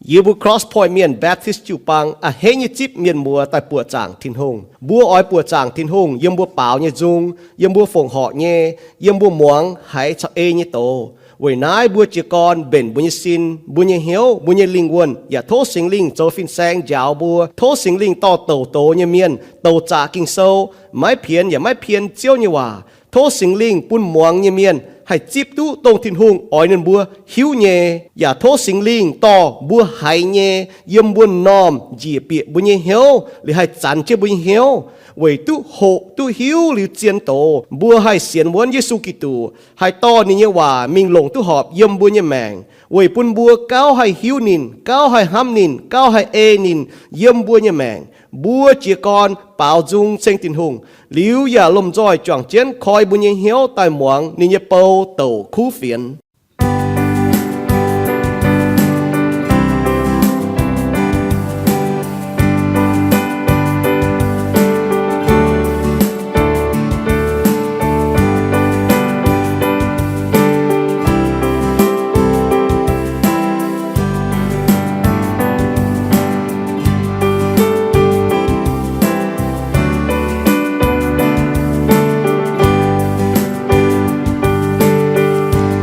Yie mbuo Cross Point Mienh Baptist jiu-baang a'hneiv nyei zipv mienh muoz daaih buoqc zaangc Tin-Hungh. Mbuo oix buoqc zaangc Tin-Hungh yiem mbuo baaux nyei nzung, yiem mbuo fongc horc nyei, yiem mbuo muangx haiz caux ei nyei doz. Weic naaiv mbuo jiez gorn mbenc mbuo nyei sin, mbuo nyei hnyouv, mbuo nyei lingh wuonh, yaac tov Singx Lingh zoux fin-saeng njaaux mbuo. Tov Singx Lingh dorh douc doz nyei mienh, douc zaqc Ging-Sou, maiv pienx yaac maiv pien Ziouv nyei waac. Tov Singx Lingh bun muangx nyei mienh haih zipv duqv dongh Tin-Hungh oix ninh mbuo hiuv nyei, yaac tov Singx Lingh dorh mbuo haiz nyei yiem mbuo m'normh njiec bieqc mbuo nyei hnyouv, liuz haih zanx jienv mbuo nyei hnyouv, weic duqv hoqc duqv hiuv liuz zien doz, mbuo haih sienx wuonv Yesu Giduc, haih dorh ninh nyei waac mingh longc duqv horpc yiem mbuo nyei maengc, weic bun mbuo gauh haih hiuv ninh, gauh haih hnamv ninh, gauh haih ei ninh yiem mbuo nyei maengc. Mbuo jiez gorn baaux nzung ceng Tin-Hungh, liuz yaac lomh nzoih juangc jienv koi mbuo nyei hnyouv daaih muangx ninh nyei bou douc kuv fienx.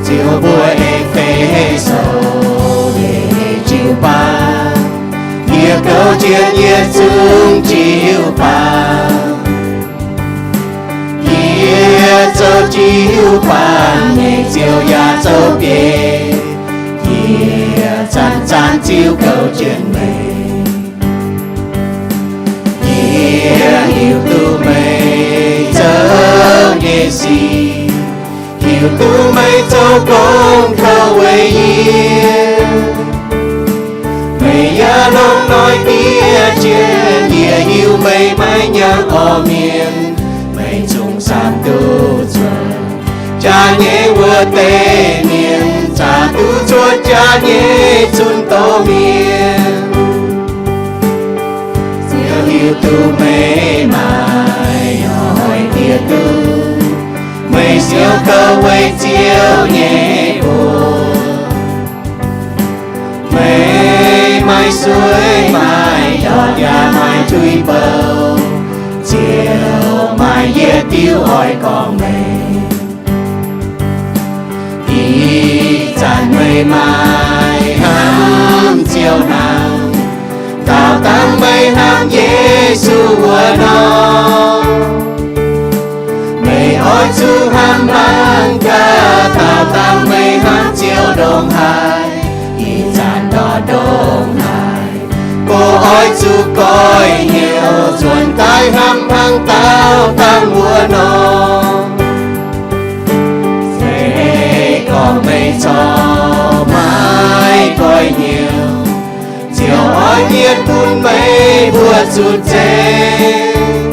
Ziouv mbuo E^fe^so nyei jiu-baang, yie gouv jienv yie zungv jiu-baang. Yie zoux jiu-baang nyei ziouv yaac zoux biei, yie zanc-zanc ziouc gouv jienv meih. Yie hiuv duqv meih zoux nyei sic, hiuv duqv meih zoux gong kouv weic yie. Meih yaac longc noic diev jienv yie, hiuv meih maiv nyaanh orv mienh, meih zungv samv duqv zuotc jaax nyei wuov deix mienh, zaqc duqv zuotc jaax nyei zunc doz mienh. Ziouv hiuv duqv meih maaih noic diev duqv, meih siou kouv weic Ziouv nyei mbuox. Meih maaih sueih maaih ndortv yaac maaih tuix bou, Ziouv maaih yietc diuh oix gorngv meih. Ih zanc meih maaih hnamv Ziouv hnangv, daauh dangh meih hnamv Yesu wuov nor. Meih oix zuqc hnamv hnaangx gaax, daauh dangh meih hnamv Ziouv ndongc haaix, ih zanc ndortv ndongc haaix. Mbuo oix zuqc goiv hnyouv nzuonx daaih hnamv hnaangx daauh dangh wuov nor. Se gorngv meih corc maiv goiv hnyouv, Ziouv oix mietc bun meih mbuo zuqc zengc.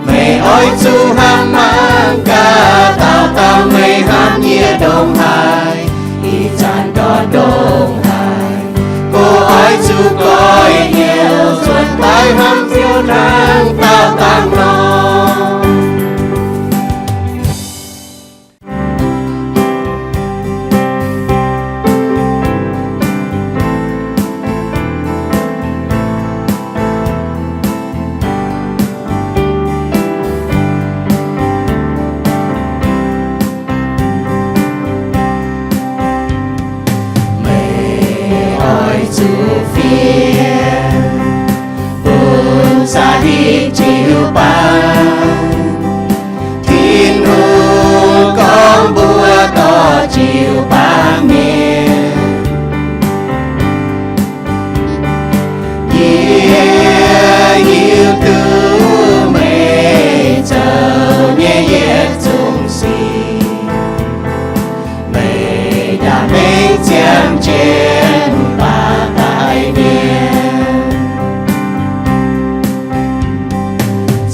Meih oix zuqc hnamv hnaangx gaax, daauh dangh meih hnamv yie ndongc haaix, ih zanc ndortv ndongc haaix. Mbuo oix zuqc goiv hnyouv nzuonx daaih hnamv Ziouv hnaangx daauh dangh nor. Meih oix zuqc fiev bun saadikv jiu-baang. Tin-Hungh gorngv mbuo dorh jiu-baang mienh. Yie hiuv duqv meih zoux nyei yietc zungv sic. Meih ndaangc mengh ziangh jienv baac daic mienh.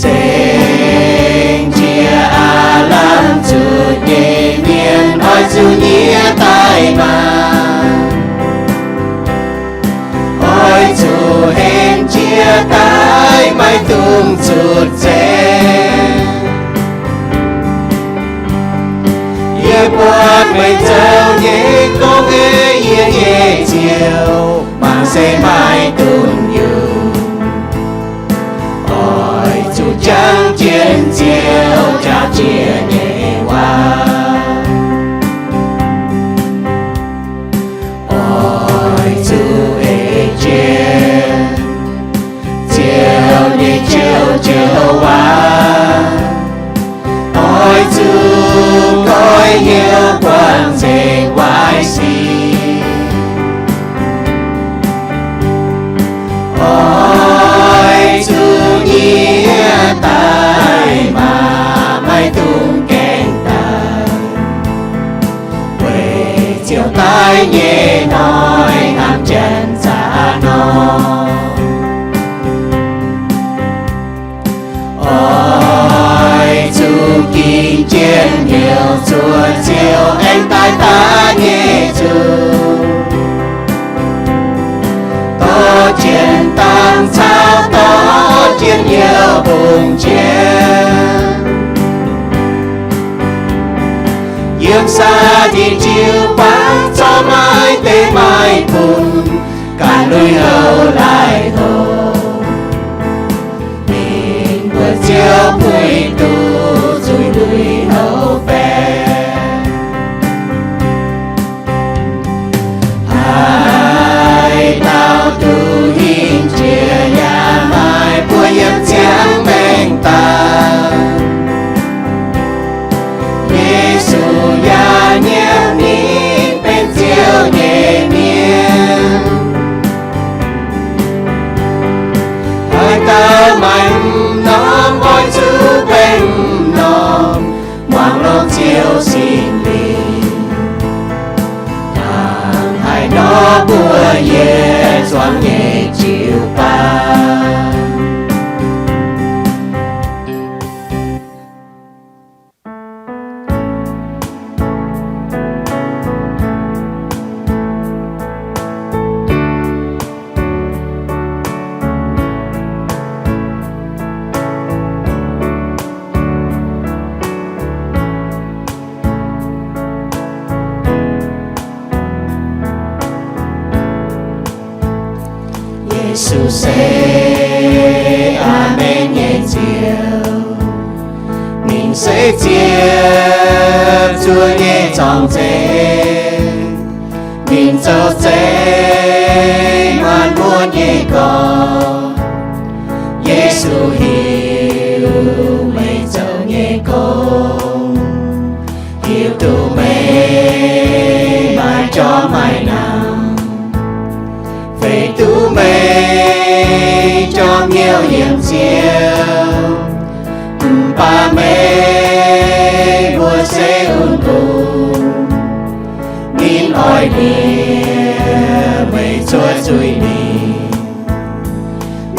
Zengc jiex aav lamh zuqc nyei mienh oix zuqc nyiex daaih maah! Oix zuqc henv jiex daaih, maiv dungx zuqc zengc. Yie buatc meih zoux nyei gong ei yie nyei Ziouv, se maiv dunh yunh. Oix zuqc jangx jienv Ziouv jaav jiex nyei waac. Oix zuqc ei jienv Ziouv nyei joux-joux waac. Oix zuqc goiv hnyouv buangh nzengc waaic sic. Oix zuqc nyiex daaih maah, maiv dungx gaengh daaih. Weic Ziouv daiv nyei hnoi hnamv janx zaqc nor. Oix zuqc ginc jienv hnyouv zuov Ziouv aengx daaih daaih nyei zuqc. Dorh jienv dangh caux dorh jienv hnyouv hungh jiex. Yiem saa dinh jiu-baang zorqv maiv deix maiv bun, ganh lui-houx laaix houx. Ninh mbuo Ziouv puix duqv zuiz lui-houx baeqc. Haaix dauh duqv hingh jiex yaac maaih buoz yiem ziangx maengx daaih. Yesu yaac nyiemc ninh benx Ziouv nyei mienh. Haaix dauh maaih m'normh oix zuqc benx m'normh, muangx longx Ziouv Singx Lingh. Hnangv haaix nor mbuo yietc zuangx nyei jiu-baang. Yesu se aamen nyei Ziouv. Ninh se Ziouv zuov nyei zorng-zengx. Ninh zoux zeiv maanc muotv nyei gorx. Yesu hiuv meih zoux nyei gong, hiuv duqv meih maaih jorm maaih namx, feix duqv meih jorm hnyouv yiem Ziouv. Mv baac meih mbuo se un-ungx, ninh oix ndie meih cuotv zuiz mingh.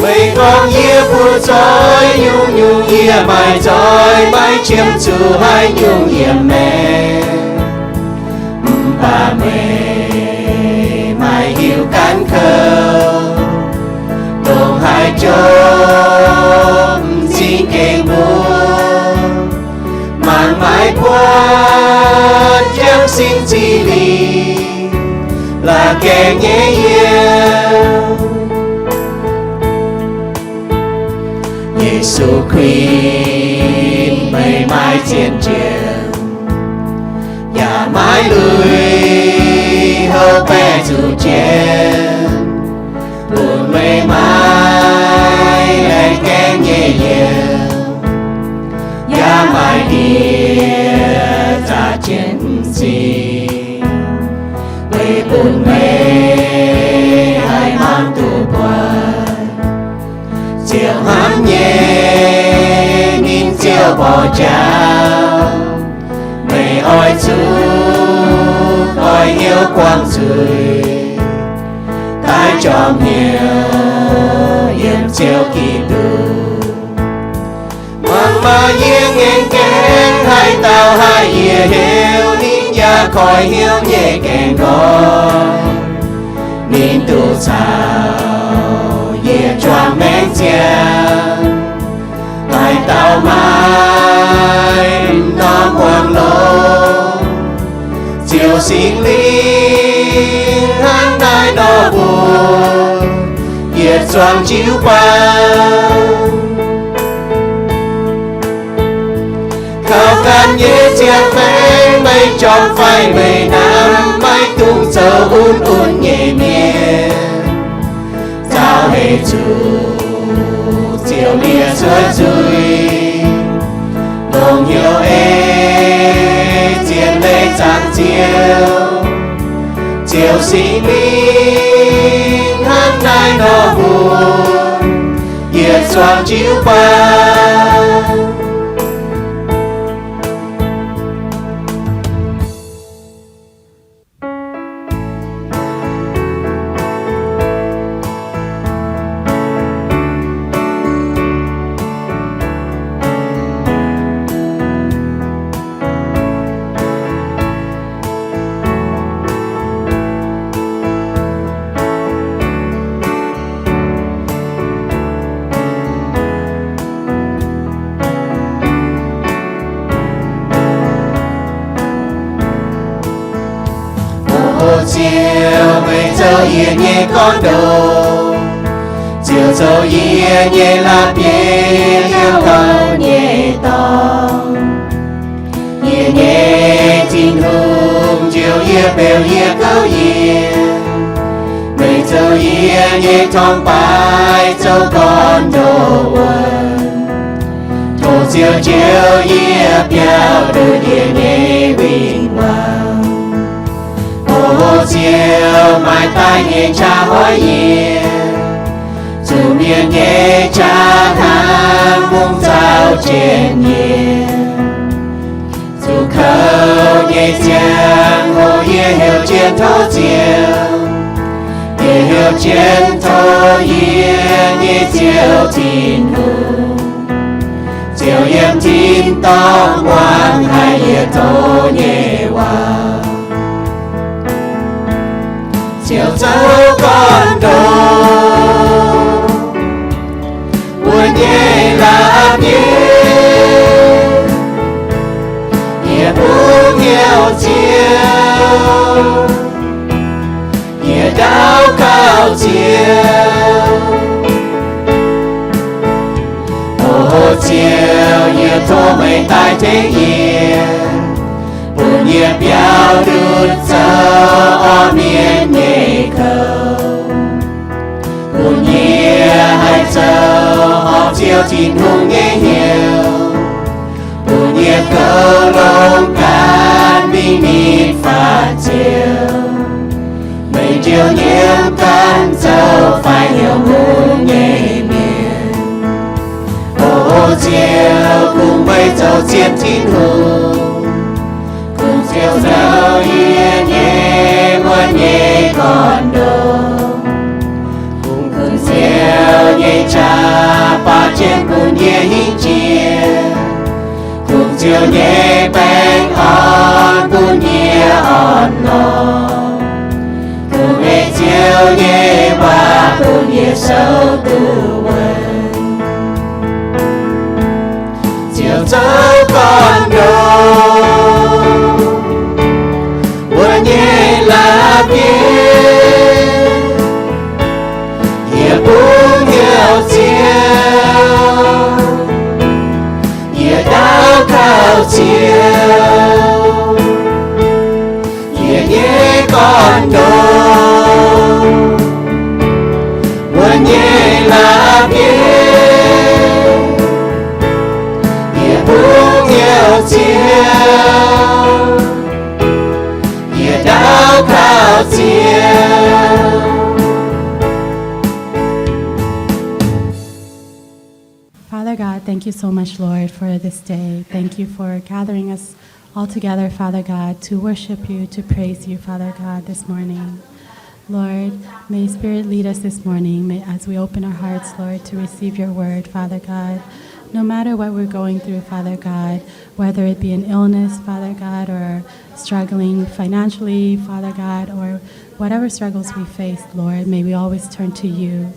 Meih gorngv yie mbuo zoih nyungc-nyungc, yie maaih zoih maiv qiemx zuqc haaix nyungc yiem meih. Mv baac meih maaih hiuv gaanv kouv, ndongc haaix jomc m'zing gengh mbuo, mangc maaiz buatc jienv sin ziqc lingh, la'gaengh nyei yiem. Yesu Krist, meih maiv zien njiec, yaac maiv lui-houx baeqc zuqc jien, bun meih maaih laengz gaengh nyei yiem, yaac maaih ndie zaqc jien m'zing. Meih bun meih haih hmuangx duqv buatc, ziouc hnamv nyei ninh ziouc borqc jaax. Meih oix zuqc goiv hnyouv buangh zuiz, daaih jorm hnyouv yiem Ziouv Giduc. Muangx maah! Yie ngaengc gaengh haaix dauh haih yietc heuc ninh yaac koiv hnyouv nyei gaengh nqoi, ninh duqv caux yie juangc maengc ziangh. Haaix dauh maaih m'normh muangx longx, Ziouv Singx Lingh hnangv naaiv nor mbuox. zuangx jiu baac. Kaux gan nyei ziangh maengx meih jorm fai meih namx, maiv dungx zoux un-un nyei mienh. Nzauh heix zuqc ziouc liec cuotv nzuih, longc hnyouv ei zien leiz zaangc Ziouv. Ziouc singx mingh hnangv naaiv nor mbuox, yietc zuangx jiu baac. O Ziouv, meih zoux yie nyei gorngv ndoqv, Ziouv zoux yie nyei la'bieiv, yiem gouv nyei dorngx. Yie nyei Tin-Hungh, njoux yie, beu yie, gouv yie. Meih zoux yie nyei torngv-baaix, zoux gorn-ndoqv wuonh. Tov Ziouv njoux yie, biaux ndutv yie nyei win-wangv. O Ziouv, maaih daaih nyei qaqv hoiv yie, zuqc mienh nyei qaqv hnangv mungv zaux jienv yie. Zuqc kouv nyei ziangh hoc yie heuc jienv tov Ziouv, yie heuc jienv tov yie nyei Ziouv Tin-Hungh. Ziouv yiem tin-dorngh muangx haiz yie tov nyei waac. Ziouv zoux gorn-ndoqv wuov nyei la'bieiv, yie bungx hnyouv Ziouv, yie daux gaux Ziouv. O Ziouv, yie tov meih daaih tengx yie, bun yie biaux ndutv zoux orv mienh nyei kouv, bun yie haih zoux horpc Ziouv Tin-Hungh nyei hnyouv, bun yie goux longx ganh mingh nitv faatv Ziouv. Meih njoux nyiemv ganh zoux fai heuc mun nyei mienh. O Ziouv, kungx meih zoux zien Tin-Hungh, kungx Ziouv zoux yie nyei wuov nyei gorn-ndoqv. Kungx Ziouv nyei qaqv baac jienv bun yie hingh jiex, kungx Ziouv nyei baengh orn bun yie orn-lorqc, kungx ei Ziouv nyei waac bun yie souv duqv wuonv. Ziouv zoux gorn-ndoqv wuov nyei la'bieiv, yie bungx hnyouv Ziouv, yie daux gaux Ziouv. Yie nyei gorn-ndoqv wuov nyei la'bieiv, yie bungx hnyouv Ziouv, yie daux gaux Ziouv. Father God, thank you so much, Lord, for this day. Thank you for gathering us all together, Father God, to worship you, to praise you, Father God, this morning. Lord, may Spirit lead us this morning may, as we open our hearts, Lord, to receive your word, Father God. No matter what we're going through, Father God, whether it be an illness, Father God, or struggling financially, Father God, or whatever struggles we face, Lord, may we always turn to you.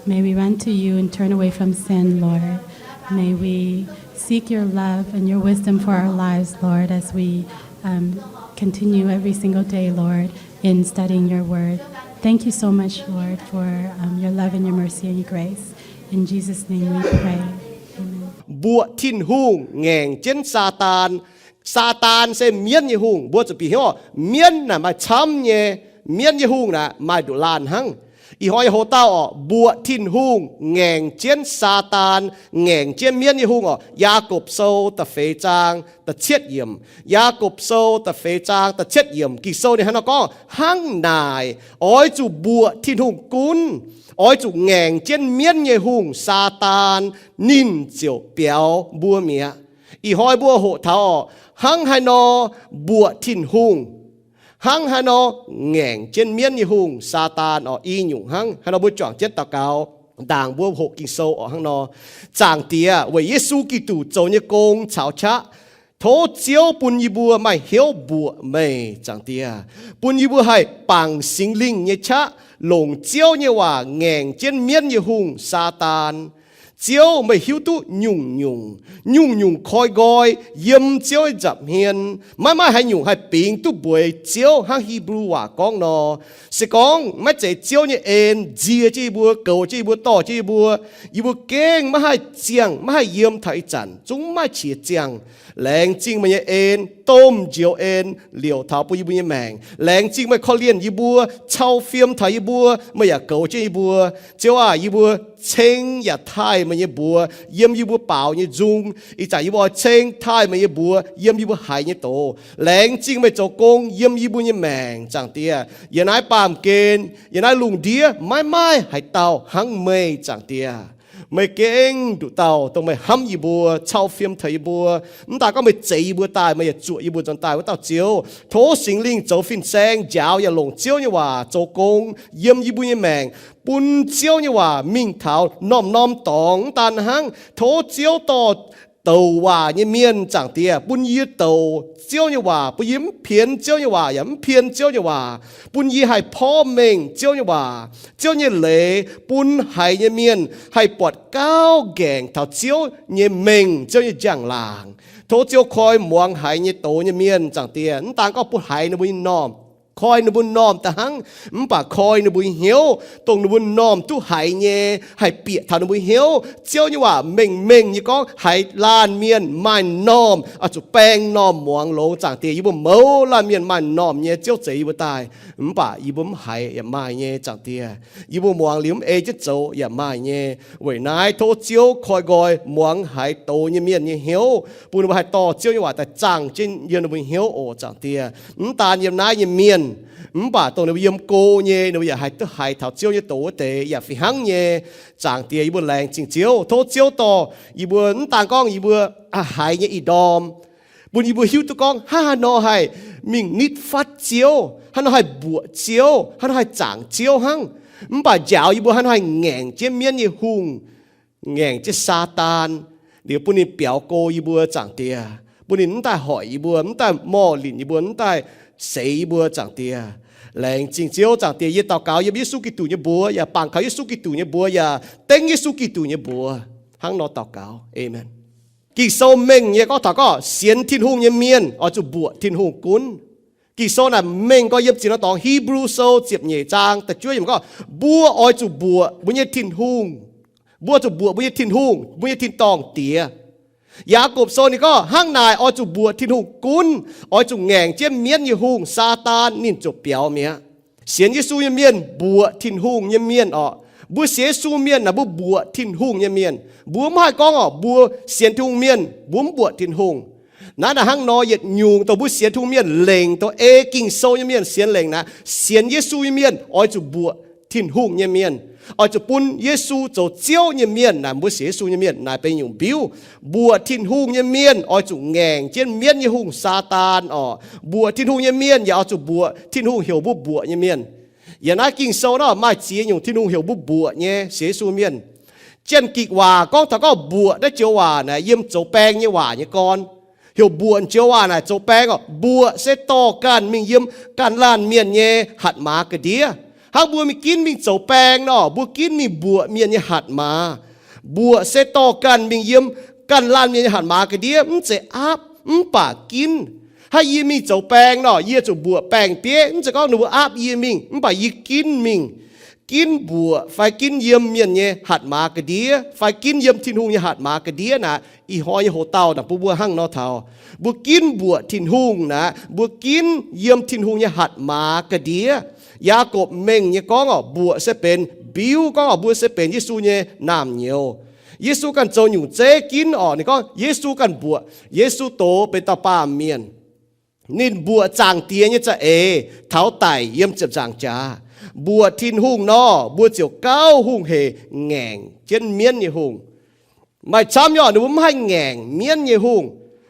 May we run to you and turn away from sin, Lord. May we seek your love and your wisdom for our lives, Lord, as we, um, continue every single day, Lord, in studying your word. Thank you so much, Lord, for um, your love and your mercy and your grace. In Jesus' name we pray. Amen. Mbuoqc Tin-Hungh ngaengc jienv Saadaan. Saadaan se mienv nyei hungh. Mbuo zuqc bieqc hnyouv, mienv naaic maaih camv nyei. Mienv nyei hungh naaic maaih nduqc laanh hnangv. Ih hnoi yie hoc dauh orqc, mbuoqc Tin-Hungh ngaengc jienv Saadaan, ngaengc jienv mienv nyei hungh orqc. Yaagorpc Sou da'feix zaang da'cietv yiemc. Yaagorpc Sou da'feix zaang da'cietv yiemc, Ging-Sou ninh hnangv nor gorngv, hnangv naaic, oix zuqc mbuoqc Tin-Hungh gunv, oix zuqc ngaengc jienv mienv nyei hungh, Saadaan, ninh ziouc biaux mbuo mi'aqv. Ih hnoi mbuo hoqc taux orqc, hnangv haaix nor mbuoqc Tin-Hungh, hnangv haaix nor ngaengc jienv mienv nyei hungh, Saadaan orqc, i nyungc hnangv haaix nor mbuo juangc jienv daux gaux. Ndaangc mbuo hoqc Ging-Sou orqc hnangv nor, Zaangc Diex, weic Yesu Giduc zoux nyei gong caux qaqv, tov Ziouv bun yie mbuo maaih hnyouv mbuoqc meih, Zaangc Diex, bun yie mbuo haih bangc Singx Lingh nyei qaqv, longc Ziouv nyei waac ngaengc jienv mienv nyei hungh, Saadaan. Ziouv, meih hiuv duqv nyungc-nyungc, nyungc-nyungc koi nqoi yiem Ziouv nyei nza'hmien. Maiv maaih haaix nyungc haih bingx duqv mbueix Ziouv hnangv Hipv^lu waac gorngv nor. Se gorngv maiv zeiz Ziouv nyei en nzie jienv yie mbuo, goux jienv yie mbuo, dorh jienv yie mbuo, yie mbuo gengh maiv haih ziangh, maiv haih yiem taux ih zanc zungv maiv maaih qiex ziangh. Laengz zingh meih nyei en, domh njoux en, liouc taux bun yie mbuo nyei maengc. Laengz zingh meih korv-lienh yie mbuo, cau fiem taux yie mbuo, meih yaac goux jienv yie mbuo. Ziouv aah, yie mbuo ceng yaac taaih meih nyei mbuox yiem yie mbuo baaux nyei nzung. Ih zanc yie mbuo oix ceng taaih meih nyei mbuox yiem yie mbuo haiz nyei doz. Laengz zingh meih zoux gong yiem yie mbuo nyei maengc, Zaangc Diex. Yiem naaiv baamh gen, yiem naaiv lungh ndiev maiv maaih haaix dauh hnangv meih, Zaangc Diex. Meih gengh nduqc dauh dongh meih hnamv yie mbuo, cau fiem taux yie mbuo. Mv daaih gorngv meih zeix yie mbuo daaih, meih yaac zuoqc yie mbuo nzuonx daaih wuov dauh Ziouv. Tov Singx Lingh zoux fin-saeng njaaux yaac longc Ziouv nyei waac zoux gong yiem yie mbuo nyei maengc, bun Ziouv nyei waac mingh taux norm-norm dorngx. Mv daan hnangv, tov Ziouv dorh douc waac nyei mienh, Zaangc Diex, bun yie douc Ziouv nyei waac, bun yie mv pienx Ziouv nyei waac yaac mv pien Ziouv nyei waac, bun yie haih porv mengh Ziouv nyei waac, Ziouv nyei leiz, bun haiz nyei mienh haih buatc gauh nqaengc taux Ziouv nyei mengh, Ziouv nyei njang-laangc. Tov Ziouv koi muangx haiz nyei doz nyei mienh, Zaangc Diex, mv daan gorngv bun haiz ninh mbuo nyei normh, koi ninh mbuo normh daaih hnangv, mv baac koi ninh mbuo nyei hnyouv, dongh ninh mbuo normh duqv haiz nyei, haih bieqc taux ninh mbuo nyei hnyouv. Ziouv nyei waac mengh mengh nyei gorngv, haiz laanh mienh maaih normh oix zuqc baeng normh muangx longx, Zaangc Diex. Yie mbuo mouz laanh mienh maaih normh nyei, Ziouv zeix yie mbuo daaih, mv baac yie mbuo mv haiz yaac maaih nyei, Zaangc Diex. Yie mbuo muangx liuz mv ei jienv zoux yaac maaih nyei. Weic naaiv tov Ziouv koi nqoi muangx haiz doz nyei mienh nyei hnyouv, bun ninh mbuo haih dorh Ziouv nyei waac daaih zaangh jienv yiem ninh mbuo nyei hnyouv oc, Zaangc Diex. Mv daan yiem naaiv nyei mienh, mv baac dongh ninh mbuo yiem go nyei, ninh mbuo yaac haih duqv haiz taux Ziouv nyei doz wuov deix yaac fih hnangv nyei. Zaangc Diex, yie mbuo laengz zingh Ziouv. Tov Ziouv dorh yie mbuo mv daan gorngv yie mbuo haiz nyei ih ndorm, bun yie mbuo hiuv duqv gorngv hnangv haaix nor haih mingh nitv fatv Ziouv, hnangv haaix nor haih mbuoqc Ziouv, hnangv haaix nor haih zaangc Ziouv hnangv. Mv baac njaaux yie mbuo hnangv haaix nor haih ngaengc jienv mienv nyei hungh, ngaengc jienv Saadaan, liuz bun ninh biaux go yie mbuo, Zaangc Diex, bun ninh mv daaih hoic yie mbuo, mv daaih morh linc yie mbuo, mv daaih seix yie mbuo, Zaangc Diex. Laengz zingh Ziouv, Zaangc Diex. Yie daux gaux yiem Yesu Giduc nyei mbuox yaac bangc kaux Yesu Giduc nyei mbuox yaac dengv Yesu Giduc nyei mbuox hnangv nor daux gaux. Aamen. Ging-Sou mengh nyei gorngv taux gorngv sienx Tin-Hungh nyei mienh oix zuqc mbuoqc Tin-Hungh gunv. Ging-Sou naaic mengh gorx yiem zinh norm dorngx, Hipv^lu Sou ziepc nyeic zaang da'juov yiemc gorngv, mbuo oix zuqc mbuoqc mbuo nyei Tin-Hungh. Mbuo zuqc mbuoqc mbuo nyei Tin-Hungh, mbuo nyei Tin-Dorngh Diex. Yaagorpc Sou ninh gorngv, hnangv naaic oix zuqc mbuoqc Tin-Hungh gunv, oix zuqc ngaengc jienv mienv nyei hungh, Saadaan, ninh ziouc biaux mi'aqv. Sienx Yesu nyei mienh, mbuoqc Tin-Hungh nyei mienh orqc. Mbuo sienx Yesu mienh naaic mbuo mbuoqc Tin-Hungh nyei mienh. Mbuo mv haih gorngv orqc, mbuo sienx Tin-Hungh mienh mbuo mv mbuoqc Tin-Hungh. Naaiv naaic hnangv nor, yietc nyungc dongh mbuo sienx Tin-Hungh mienh lengc, dongh ei Ging-Sou nyei mienh sienx lengc naaic, sienx Yesu nyei mienh oix zuqc mbuoqc Tin-Hungh nyei mienh, oix zuqc bun Yesu zoux Ziouv nyei mienh naaic, mbuo sienx Yesu nyei mienh naaic benx nyungc mbiuv. Mbuoqc Tin-Hungh nyei mienh oix zuqc ngaengc jienv mienv nyei hungh, Saadaan orqc. Mbuoqc Tin-Hungh nyei mienh yaac oix zuqc mbuoqc Tin-Hungh heuc mbuo mbuoqc nyei mienh. Yiem naaiv Ging-Sou nor maaih ziex nyungc Tin-Hungh heuc mbuo mbuoqc nyei, sienx Yesu mienh. Janx-Gikc waac gorngv taux gorngv mbuoqc naaiv joux waac naaic, yiem zoux baeng nyei waac nyei gorn. Heuc mbuoqc joux waac naaic zoux baeng orqc, mbuoqc se dorh ganh mingh yiem ganh laanh mienh nyei hatc maaz ga'ndiev. Hnangv mbuo mingh ginv mingh zoux baeng nor, mbuo ginv mingh mbuoqc mienh nyei hatc maaz. Mbuoqc se dorh ganh mingh yiem ganh laanh mienh nyei hatc maaz ga'ndiev, mv zeiz aapv mv baac ginv. Hnangv yie mingh zoux baeng nor, yie zuqc mbuoqc baeng-bieiv, mv zeiz gorngv ninh mbuo aapv yie mingh, mv baac yie ginv mingh. Ginv mbuoqc fai ginv yiem mienh nyei hatc maaz ga'ndiev fai ginv yiem Tin-Hungh nyei hatc maaz ga'ndiev naaic, ih hnoi nyei hoc-dauh naaic bun mbuo hnangv nor taux, mbuo ginv mbuoqc Tin-Hungh naaic, mbuo ginv yiem Tin-Hungh nyei hatc maaz ga'ndiev. Yaagorpc Mengh nyei gorngv orqc, mbuoqc se benx mbiuv, gorngv orqc mbuo se benx Yesu nyei naamh nyouz. Yesu ganh zoux nyungc zeiv ginv orqc, ninh gorngv Yesu ganh mbuoqc. Yesu doz benx dauh baamh mienh. Ninh mbuoqc Zaangc Diex nyei za'eix taux daic yiem ziepc nzaangc jaax. Mbuoqc Tin-Hungh nor, mbuo ziouc gauh hungh hec ngaengc jienv mienv nyei hungh. Maaih camv nyei orqc, ninh mbuo mv haih ngaengc mienv nyei hungh,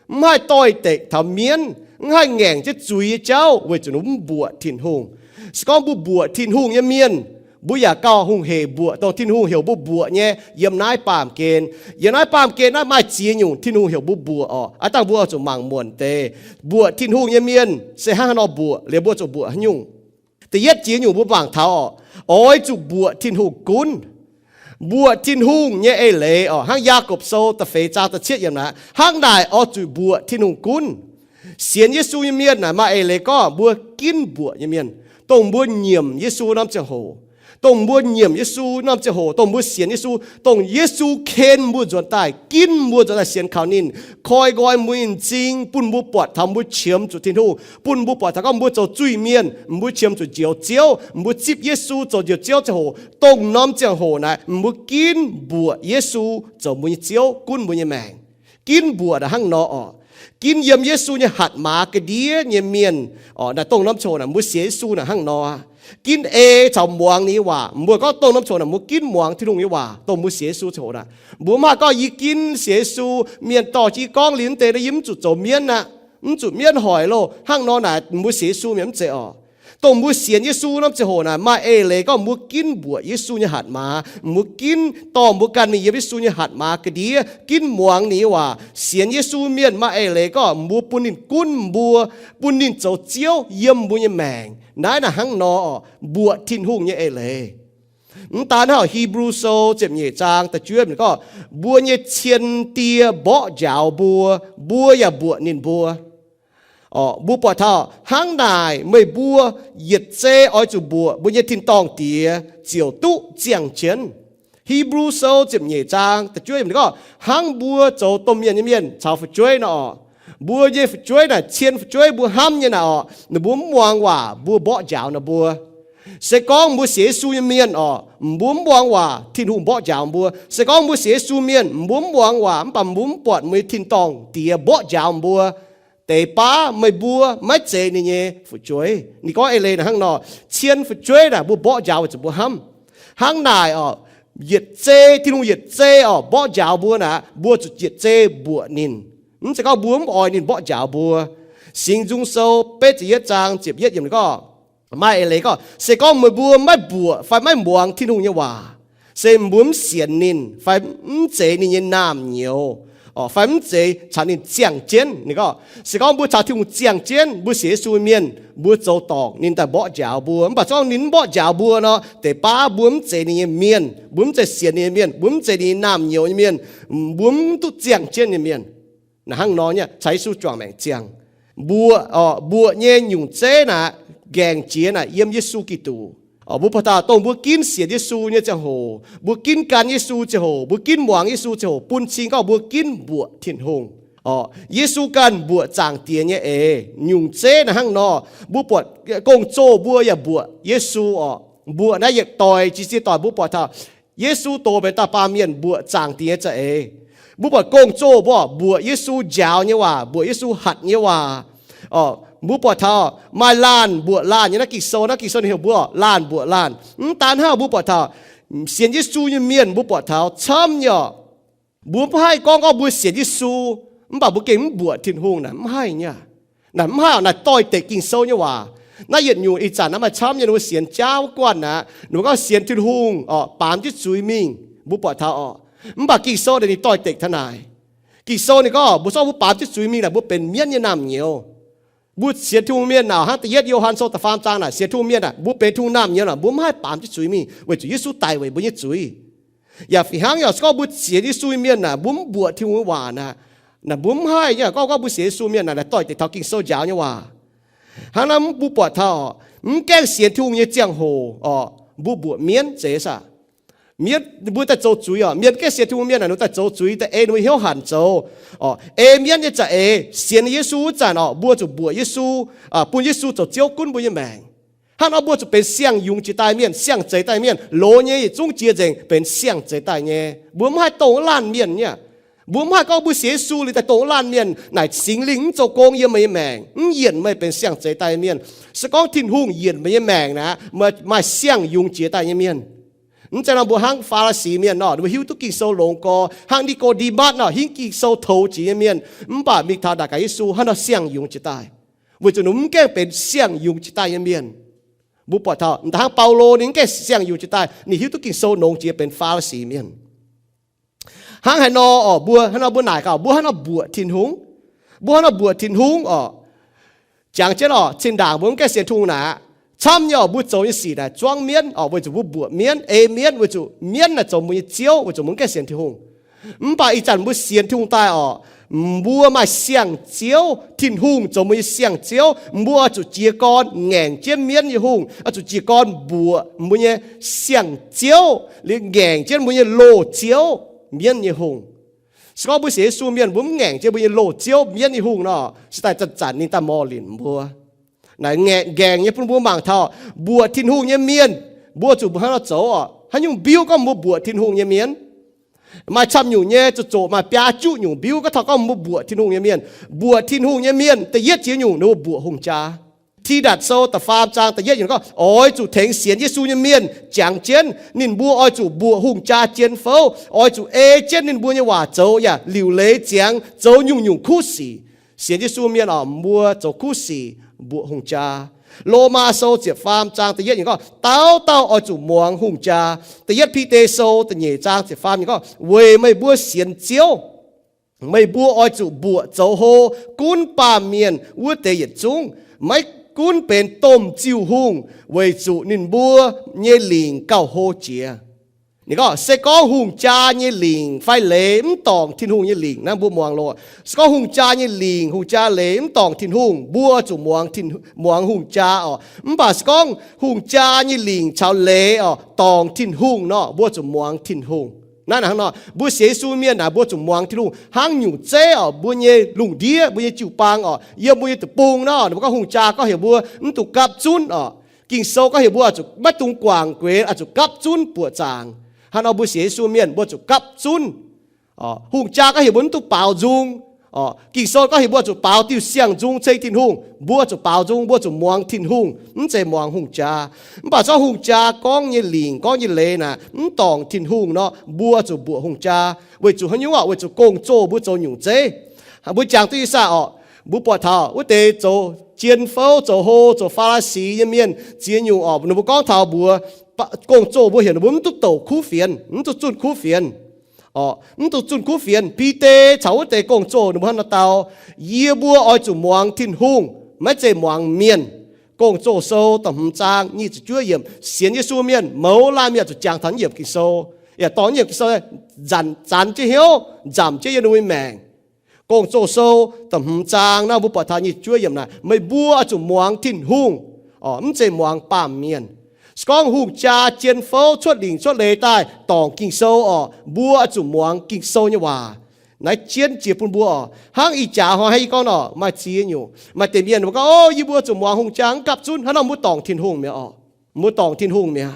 mv haih doix-dekc taux mienv, mv haih ngaengc jienv zuiz nyei jauv weic zuqc ninh mbuo mv mbuoqc Tin-Hungh. Se gorngv mbuo mbuoqc Tin-Hungh nyei mienh, mbuo yaac gauh hungh hec mbuoqc dongh Tin-Hungh heuc mbuo mbuoqc nyei yiem naaiv baamh gen. Yiem naaiv baamh gen naaiv maaih ziex nyungc Tin-Hungh heuc mbuo mbuoqc orqc. Aav dangh mbuo oix zuqc mangc muonc deix. Mbuoqc Tin-Hungh nyei mienh se hnangv haaix nor mbuoqc, liuz mbuo zuqc mbuoqc haaix nyungc. Da'yietv jiex nyungc mbuo mangc taux orqc, oix zuqc mbuoqc Tin-Hungh gunv. Mbuoqc Tin-Hungh nyei eix leiz orqc, hnangv Yaagorpc Sou da'feix zaang da'cietv yiemc naaic, hnangv naaic oix zuqc mbuoqc Tin-Hungh gunv. Sienx Yesu nyei mienh naaic maaih eix leiz gorngv mbuo ginv mbuoqc nyei mienh, dongh mbuo nyiemc Yesu norm ziangh hoc, dongh mbuo nyiemc Yesu norm ziangh hoc, dongh mbuo sienx Yesu, dongh Yesu ken mbuo nzuonx daaih, ginv mbuo nzuonx daaih sienx kaux ninh, koi nqoi mbuo nyei m'zing, bun mbuo buatc taux mbuo qiemx zuqc Tin-Hungh, bun mbuo buatc taux gorngv mbuo zoux zuiz-mienh, mbuo qiemx zuqc Njoux Ziouv, mbuo zipv Yesu zoux Njoux Ziouv ziangh hoc, dongh norm ziangh hoc naaic mbuo ginv mbuoqc Yesu zoux mbuo nyei Ziouv, gunv mbuo nyei maengc. Ginv mbuoqc naaic hnangv nor orqc. Ginv yiem Yesu nyei hatc maaz ga'ndiev nyei mienh orqc, naaic dongh norm ziangh hoc naaic mbuo sienx Yesu naaic hnangv nor. Ginv ei caux muangx ninh nyei waac. Mbuo gorngv dongh norm ziangh hoc naaic mbuo ginv muangx Tin-Hungh nyei waac, dongh mbuo sienx Yesu ziangh hoc naaic. Mbuo mv haih gorngv yie ginv sienx Yesu, mienh dorh jienv gorngv liuz mv deix, yie mv zuqc zoux mienv aqv, mv zuqc mienv hoic loh, hnangv nor naaic mbuo sienx Yesu mienh mv zeiz orqc. Dongh mbuo sienx Yesu norm ziangh hoc naaic maaih eix leiz gorngv mbuo ginv mbuoqc Yesu nyei hatc maaz. Mbuo ginv dorh mbuo ganh mingh yiem Yesu nyei hatc maaz ga'ndiev, ginv muangx ninh nyei waac. Sienx Yesu mienh maaih eix leiz gorngv mbuo bun ninh gunv mbuo, bun ninh zoux Ziouv yiem mbuo nyei maengc. Naaiv naaic hnangv nor orqc, mbuoqc Tin-Hungh nyei eix leiz. Mv daan hnangv Hipv^lu Sou ziepc nyeic zaang da'juov yiemc gorngv, mbuo nyei cien die mborqv njaaux mbuo, mbuo yaac mbuoqc ninh mbuo. Orqc, mbuo buatc taux hnangv naaic meih mbuo yietc zei oix zuqc mbuoqc mbuo nyei tin-dorngh Diex ziouc duqv ziangh jienv. Hipv^lu Sou ziepc nyeic zaang da'juov yiemc gorngv, hnangv mbuo zoux domh mienh nyei mienh caux fu'jueiv nor orqc, mbuo nyei fu'jueiv naaic, cien fu'jueiv mbuo hnamv nyei naaic orqc, ninh mbuo mv muangx waac, mbuo mborqv njaaux ninh mbuo. Se gorngv mbuo sienx Yesu nyei mienh orqc, mbuo mv muangx waac, Tin-Hungh mborqv njaaux mbuo. Se gorngv mbuo sienx Yesu mienh, mbuo mv muangx waac mv baac mbuo mv buatc mbuo nyei tin-dorngh Diex mborqv njaaux mbuo, deix baav meih mbuo maiv zeiz ninh nyei fu'jueiv. Ninh gorngv eix leiz naaic hnangv nor, cien fu'jueiv naaic mbuo mborqv njaaux weic zuqc mbuo hnamv. Hnangv naaic orqc, yietc zei, Tin-Hungh yietc zei orqc mborqv njaaux mbuo naaic, mbuo zuqc yietc zei mbuoqc ninh. Mv zeiz gorngv mbuo mv oix ninh mborqv njaaux mbuo. Singx Nzung Sou betv ziepc yietv zaang ziepc yietv yiemc gorngv, maaih eix leiz gorngv, se gorngv meih mbuo maiv mbuoqc fai maiv muangx Tin-Hungh nyei waac, se mbuo mv sienx ninh fai mv zeiz ninh nyei naamh nyouz, fai mv zeiz caux ninh ziangh jienv. Ninh gorngv, se gorngv mbuo caux Tin-Hungh ziangh jienv, mbuo sienx Yesu mienh, mbuo zoux dorngc ninh daaih mborqv njaaux mbuo. Mv baac se gorngv ninh mv mborqv njaaux mbuo nor, deix baav mbuo mv zeiz ninh nyei mienh, mbuo mv zeiz sienx ninh nyei mienh, mbuo mv zeiz ninh nyei naamh nyouz nyei mienh, mbuo mv duqv ziangh jienv nyei mienh. Naaic hnangv nor nyei, caux Yesu juangc maengc ziangh. Mbuoqc, mbuoqc nyei nyungc zeiv naaic, nqaengc jiex naaic yiem Yesu Giduc. Mbuo buatc taux dongh mbuo ginv sienx Yesu nyei ziangh hoc, mbuo ginv gan Yesu ziangh hoc, mbuo ginv muangx Yesu ziangh hoc, bun cing gorngv mbuo ginv mbuoqc Tin-Hungh. Yesu ganh mbuoqc Zaangc Diex nyei eix. Nyungc zeiv naaic hnangv nor, mbuo buatc gong-zoh mbuo yaac mbuoqc Yesu orqc. Mbuoqc naaiv yietc doic jiex ziex doic mbuo buatc taux Yesu doz benx dauh baamh mienh mbuoqc Zaangc Diex nyei za'eix. Mbuo buatc gong-zoh mbuo mbuoqc Yesu njaaux nyei waac, mbuoqc Yesu hatc nyei waac. Mbuo buatc taux maaih laanh mbuoqc laanh nyei naaiv Ging-Sou, naaiv Ging-Sou ninh heuc mbuo laanh mbuoqc laanh. Mv daan hnangv, mbuo buatc taux sienx Yesu nyei mienh, mbuo buatc taux camv nyei orqc, mbuo mv haih gorngv gorngv mbuo sienx Yesu, mv baac mbuo gengh mv mbuoqc Tin-Hungh naaic, mv haih nyei. Naaic mv haih orqc, naaic doix-dekc Ging-Sou nyei waac. Naaiv yietc nyungc ih zanc naaiv maaih camv nyei, ninh mbuo sienx jauv guanh aqv, ninh mbuo gorngv sienx Tin-Hungh orqc, baamz jienv zuiz mingh, mbuo buatc taux orqc. Mv baac Ging-Sou naaic ninh doix-dekc taux naaic. Ging-Sou ninh gorngv mbuo zorqv mbuo baamz jienv zuiz mingh naaic, mbuo benx mienv nyei naamh nyouz. Mbuo sienx Tin-Hungh mienh naaic, hnangv da'yietv Yo^han Sou da'faam zaang naaic, sienx Tin-Hungh mienh naaic, mbuo benx Tin-Hungh naamh nyouz naaic, mbuo mv haih baamz jienv zuiz mingh weic zuqc Yesu daic weic mbuo nyei zuiz. Yaac fih hnangv nyei, se gorngv mbuo sienx Yesu nyei mienh naaic, mbuo mv mbuoqc Tin-Hungh nyei waac naaic, Naaic mbuo mv haih nyei, gorngv, gorngv mbuo sienx Yesu mienh naaic, naaic doix-dekc taux Ging-Sou njaaux nyei waac. Hnangv naaiv mbuo buatc taux, mv gaengh sienx Tin-Hungh nyei ziangh hoc orqc, mbuo mbuoqc mienv zeiz saah? Mienv, mbuo daaih zoux zuiz orqc. Mienh gaengh sienx Tin-Hungh mienh naaic, ninh daaih zoux zuiz, daaih ei ninh mbuo hnyouv hanc zoux orqc. Ei mienv nyei za'eix, sienx Yesu wuov zanc orqc, mbuo zuqc mbuoqc Yesu, bun Yesu zoux Ziouv gunv mbuo nyei maengc. Hnangv nor mbuo zuqc benx siang-yungz jiex daaih mienh, siang-zeix daaih mienh, loz nyei yietc zungv jiex nzengc benx siang-zeix daaih nyei. Mbuo mv haih dongh laanh mienh nyei. Mbuo mv haih gorngv mbuo sienx Yesu liuz daaih dongh laanh mienh, naaic Singx Lingh mv zoux gong yiem meih nyei maengc, mv yienc meih benx siang-zeix daaih mienh. Se gorngv Tin-Hungh yienc meih nyei maengc naaic, meih maaih siang-yungz jiex daaih nyei mienh. Mv zeiz nor mbuo hnangv Faa^li^si mienh nor, ninh mbuo hiuv duqv Ging-Sou longx gorx, hnangv Ni^go^nde^matv nor, hingv Ging-Sou toux jiex nyei mienh, mv baac mingh taux naaic gaax Yesu hnangv nor siang-yungz jiex daaih, weic zuqc ninh mv gaengh benx siang-yungz jiex daaih nyei mienh. Mbuo buatc taux hnangv Baulo ninh mv gaengh siang-yungz jiex daaih, ninh hiuv duqv Ging-Sou longx jiex benx Faa^li^si mienh. Hnangv haaix nor orqc, mbuo hnangv nor mbuo naaic gaax, mbuo hnangv nor mbuoqc Tin-Hungh, mbuo hnangv nor mbuoqc Tin-Hungh orqc. Jangx jienv orqc, zinh ndaangc mbuo mv gaengh sienx Tin-Hungh naaic, camv nyei orqc, mbuo zoux nyei sic naaic zuangv mienv orqc, weic zuqc mbuo mbuoqc mienv, ei mienv, weic zuqc mienv naaic zoux mbuo nyei ziouv, weic zuqc mbuo mv gaengh sienx Tin-Hungh. Mv baac ih zanc mbuo sienx Tin-Hungh daaih orqc, mbuo maaih siang-ziouv, Tin-Hungh zoux mbuo nyei siang-ziouv, mbuo oix zuqc jiez gorn ngaengc jienv mienv nyei hungh, oix zuqc jiez gorn mbuoqc mbuo nyei siang-ziouv, liuz ngaengc jienv mbuo nyei loz-ziouv, mienv nyei hungh. Se gorngv mbuo sienx Yesu mienh mbuo mv ngaengc jienv mbuo nyei loz-ziouv, mienv nyei hungh nor, se daaih zanc-zanc ninh daaih morh linc mbuo. Naaic ngaengc, ngaengc nyei bun mbuo mangc taux mbuoqc Tin-Hungh nyei mienh, mbuo zuqc mbuo hnangv nor zoux orqc. Haaix nyungc mbiuv gorngv mbuo mbuoqc Tin-Hungh nyei mienh? Maaih camv nyungc nyei, zoqc zoqc maaih biaa juqv nyungc mbiuv gorngv taux gorngv mbuo mbuoqc Tin-Hungh nyei mienh. Mbuoqc Tin-Hungh nyei mienh da'yietv jiex nyungc ninh mbuo mbuoqc hungh jaa. Tidatc Sou da'faam zaang da'yietv yiemc gorngv, oix zuqc tengx sienx Yesu nyei mienh jangx jienv ninh mbuo oix zuqc mbuoqc hungh jaa jien fouv, oix zuqc ei jienv ninh mbuo nyei waac zoux yaac liuc leiz ziangx zoux nyungc-nyungc kuv sic. Sienx Yesu mienh orqc, mbuo zoux kuv sic mbuoqc hungh jaa. Lomaa Sou ziepc faam zaang da'yietv yiemc gorngv, dauh dauh oix zuqc muangx hungh jaa. Da'yietv Bide Sou da'nyeic zaang ziepc faam yiemc gorngv, weic meih mbuo sienx Ziouv, meih mbuo oix zuqc mbuoqc zoux hlo gunv baamh mienh wuov deix yietc zungv, maiv gunv benx domh ziuh hungh, weic zuqc ninh mbuo nyei lingc gauh hlo jiex. Ninh gorngv, se gorngv hungh jaa nyei lingc fai leiz mv dorngc Tin-Hungh nyei lingc, naaiv mbuo muangx loh. Se gorngv hungh jaa nyei lingc, hungh jaa leiz mv dorngc Tin-Hungh, mbuo zuqc muangx, muangx hungh jaa orqc. Mv baac se gorngv hungh jaa nyei lingc caux leiz orqc dorngc Tin-Hungh nor, mbuo zuqc muangx Tin-Hungh. Naaiv hnangv nor, mbuo sienx Yesu mienh naaic, mbuo zuqc muangx Tin-Hungh hnangv nyungc zeiv orqc, mbuo nyei lungh ndiev, mbuo nyei jiu-baang orqc, yiem mbuo nyei deic-bung nor, ninh mbuo gorngv hungh jaa gorngv heuc mbuo mv dungx gapv zunv orqc. Ging-Sou gorngv heuc mbuo zuqc maiv dungx guangc gueix, oix zuqc gapv zunv buoqc zaangc. Hnangv nor mbuo sienx Yesu mienh mbuo zuqc gapv zunv. Hungh jaa gorngv heuc mbuo mv dungx baaux nzung. Ging-Sou gorngv heuc mbuo zuqc baaux diuh siang-nzung ceng Tin-Hungh, mbuo zuqc baaux nzung, mbuo zuqc muangx Tin-Hungh, mv zeiz muangx hungh jaa. Mv baac zorqv hungh jaa gorngv nyei lingc, gorngv nyei leiz naaic mv dorngc Tin-Hungh nor, mbuo zuqc mbuoqc hungh jaa. Weic zuqc haaix nyungc orqc? Weic zuqc gong-zoh mbuo zoux nyungc zeiv. Mbuo jangx duqv ih zanc orqc, mbuo buatc taux wuov deix zoux jien fouv, zoux hlo, zoux Faa^li^si nyei mienh ziex nyungc orqc, ninh mbuo gorngv taux mbuox gong-zoh mbuo heuc ninh mbuo mv duqv douc kuv fienx, mv duqv zunh kuv fienx. Mv duqv zunh kuv fienx. Bide caux wuov deix gong-zoh ninh mbuo hnangv nor dau, yie mbuo oix zuqc muangx Tin-Hungh, maiv zeiz muangx mienh. Gong-Zoh Sou da'hmz zaang nyic ziepc juov yiemc, sienx Yesu mienh mouz laanh mienh zuqc jangx taux naaiv yiemc Ging-Sou. Yaac dorh naaiv yiemc Ging-Sou zanc, zanc jienv hnyouv, nzamc jienv yiem ninh mbuo nyei maengc. Gong-Zoh Sou da'hmz zaang naaiv mbuo buatc taux nyic ziepc juov yiemc naaic, meih mbuo oix zuqc muangx Tin-Hungh, mv zeiz muangx baamh mienh. Se gorngv hungh jaa jien fouv cuotv lingc cuotv leiz daaih dorngc Ging-Sou orqc, mbuo oix zuqc muangx Ging-Sou nyei waac. Naaiv jienv jiex bun mbuo orqc. Hnangv ih jaax hnoi hnangv yie gorngv nor, maaih ziex nyungc, maaih deix mienh mbuo gorngv, o, yie mbuo zuqc muangx hungh jaa, mv gapv zunv. Hnangv nor mbuo dorngc Tin-Hungh mi'aqv orqc. Mbuo dorngc Tin-Hungh mi'aqv.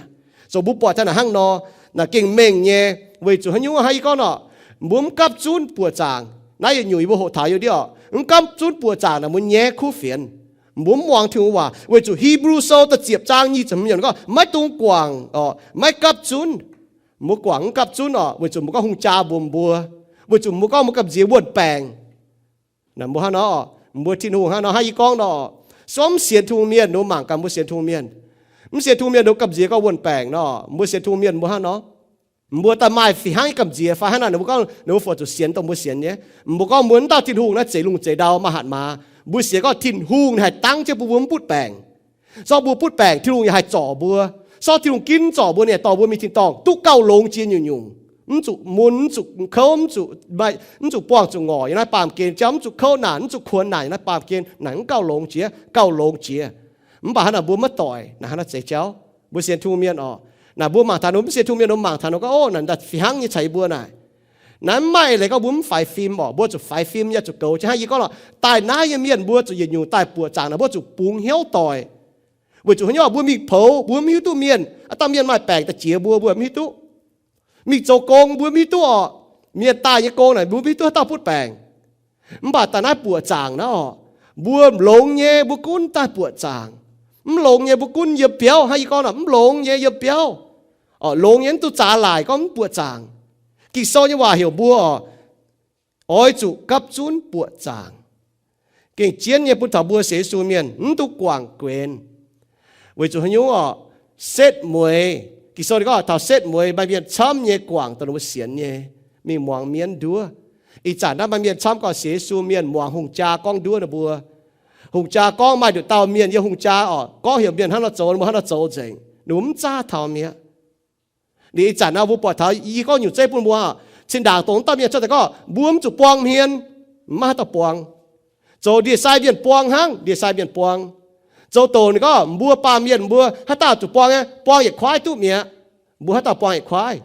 Zoux mbuo buatc taux naaic hnangv nor, naaic gengh mengh nyei. Weic zuqc haaix nyungc hnangv yie gorngv nor, mbuo mv gapv zunv buoqc zaangc. Naaiv yietc nyungc yie mbuo hoqc taux youh ndiev orqc, mv gapv zunv buoqc zaangc naaic mbuo nyaiv kuv fienx. Mbuo mv muangx Tin-Hungh waac. Weic zuqc Hipv^lu Sou da'ziepc zaang nyic ziepc hmz yiemc gorngv, maiv dungx guangc orqc, maiv gapv zunv. Mbuo guangc mv gapv zunv orqc, weic zuqc mbuo gorngv hungh jaa mbuox mbuo, weic zuqc mbuo gorngv mbuo gamh nziex wuonh baengc. Mbuo hnangv nor, mbuo Tin-Hungh hnangv nor, hnangv yie gorngv nor, se gorngv mv sienx Tin-Hungh mienh, ninh mbuo mangc gaax mbuo sienx Tin-Hungh mienh. Mv sienx Tin-Hungh mienh ninh mbuo gamh nziex gorngv wuonh baengc nor, mbuo sienx Tin-Hungh mienh mbuo hnangv nor, mbuo daaih maaih fih hnangv nyei gamh nziex fai hnangv naaic, ninh mbuo gorngv ninh mbuo fungc zuqc sienx dongh mbuo sienx nyei. Mbuo gorngv mbuo mv dauh Tin-Hungh naaiv zeix lungh zeix ndau maaih hatc maaz. Mbuo sienx gorngv Tin-Hungh ninh haih dangv jienv bun mbuo mv butv baengc. Zorqv mbuo butv baengc, Tin-Hungh yaac haih zorc mbuo. Zorqv Tin-Hungh ginv zorc mbuo, ninh yaac dorh mbuo mingh tin-dorngh duqv gauh longx jiex nyungc-nyungc. Mv zuqc mun, mv zuqc kouv, mv zuqc buangh zuqc ngorc yiem naaiv baamh gen jauv, mv zuqc kouv naanc, mv zuqc kuonx naanc yiem naaiv baamh gen, naaic mv gauh longx jiex, gauh longx jiex. Mv baac hnangv naaic mbuo maiv doic, naaic hnangv naaiv zeiz jauv. Mbuo sienx Tin-Hungh mienh oc, naaic mbuo mangc taux ninh mbuo mv sienx Tin-Hungh mienh, ninh mbuo mangc taux ninh mbuo gorngv, Ov, naaic daaih fih hnangv nyei caux yie mbuo naaic. Naaiv mv maaih leiz gorngv mbuo mv faix fim oc, mbuo zuqc faix fim yaac zuqc goux. Jienv hnangv yie gorngv lorqc, daaih naaiv nyei mienh mbuo zuqc yietc nyungc daaih buoqc zaangc naaic, mbuo zuqc bungx hnyouv doic. Weic zuqc haaix nyungc mbuo mingh poux, mbuo mv hiuv duqv mienh, aav dangh mienh maaih baengc da'jiex mbuo, mbuo mv hiuv duqv. Mingh zoux gong mbuo mv hiuv duqv oc. Mienh daaih nyei gong naaic mbuo mv hiuv duqv haaix dauh butv baengc. Mv baac daaih naaiv buoqc zaangc naaiv oc, mbuo longx nyei mbuo gunv daaih buoqc zaangc. Mv longx nyei mbuo gunv yiem biauv. Hnangv yie gorngv naaic, mv longx nyei yiem biauv. Longx nyei mv duqv zaax laaic gorngv mv buoqc zaangc. Ging-Sou nyei waac heuc mbuo oc, oix zuqc gapv zunv buoqc zaangc. Gengh jienv nyei bun taux mbuo sienx Yesu mienh mv duqv guangc guenx. Weic zuqc haaix nyungc oc? Setv mueiz. Ging-Sou ninh gorngv taux setv mueiz maaih mienh camv nyei guangc dongh ninh mbuo sienx nyei, mingh muangx mienv nduov. Ih zanc naaiv maaih mienh camv gorngv sienx Yesu mienh muangx hungh jaa gorngv nduov ninh mbuo. Hungh jaa gorngv maaih nduqc dauh mienh yiem hungh jaa oc, gorngv heuc mienh hnangv nor zoux, ninh mbuo hnangv nor zoux nzengc, ninh mbuo mv zaav taux mi'aqv. Liuz ih zanc naaiv mbuo buatc taux, yie gorngv nyungc zeiv bun mbuo, cin-ndaangc dongh mv dauh mienh cuotv daaih gorngv mbuo mv zuqc buang hmien, mv maaih haaix dauh buang. Zoux ndie-sai mienh buang hnangv, ndie-sai mienh buang. Zoux douc ninh gorngv mbuo baamh mienh mbuo haaix dauh zuqc buang nyei? Buang yietc kuaaiv duqv mi'aqv. Mbuo haaix dauh buang yietc kuaaiv?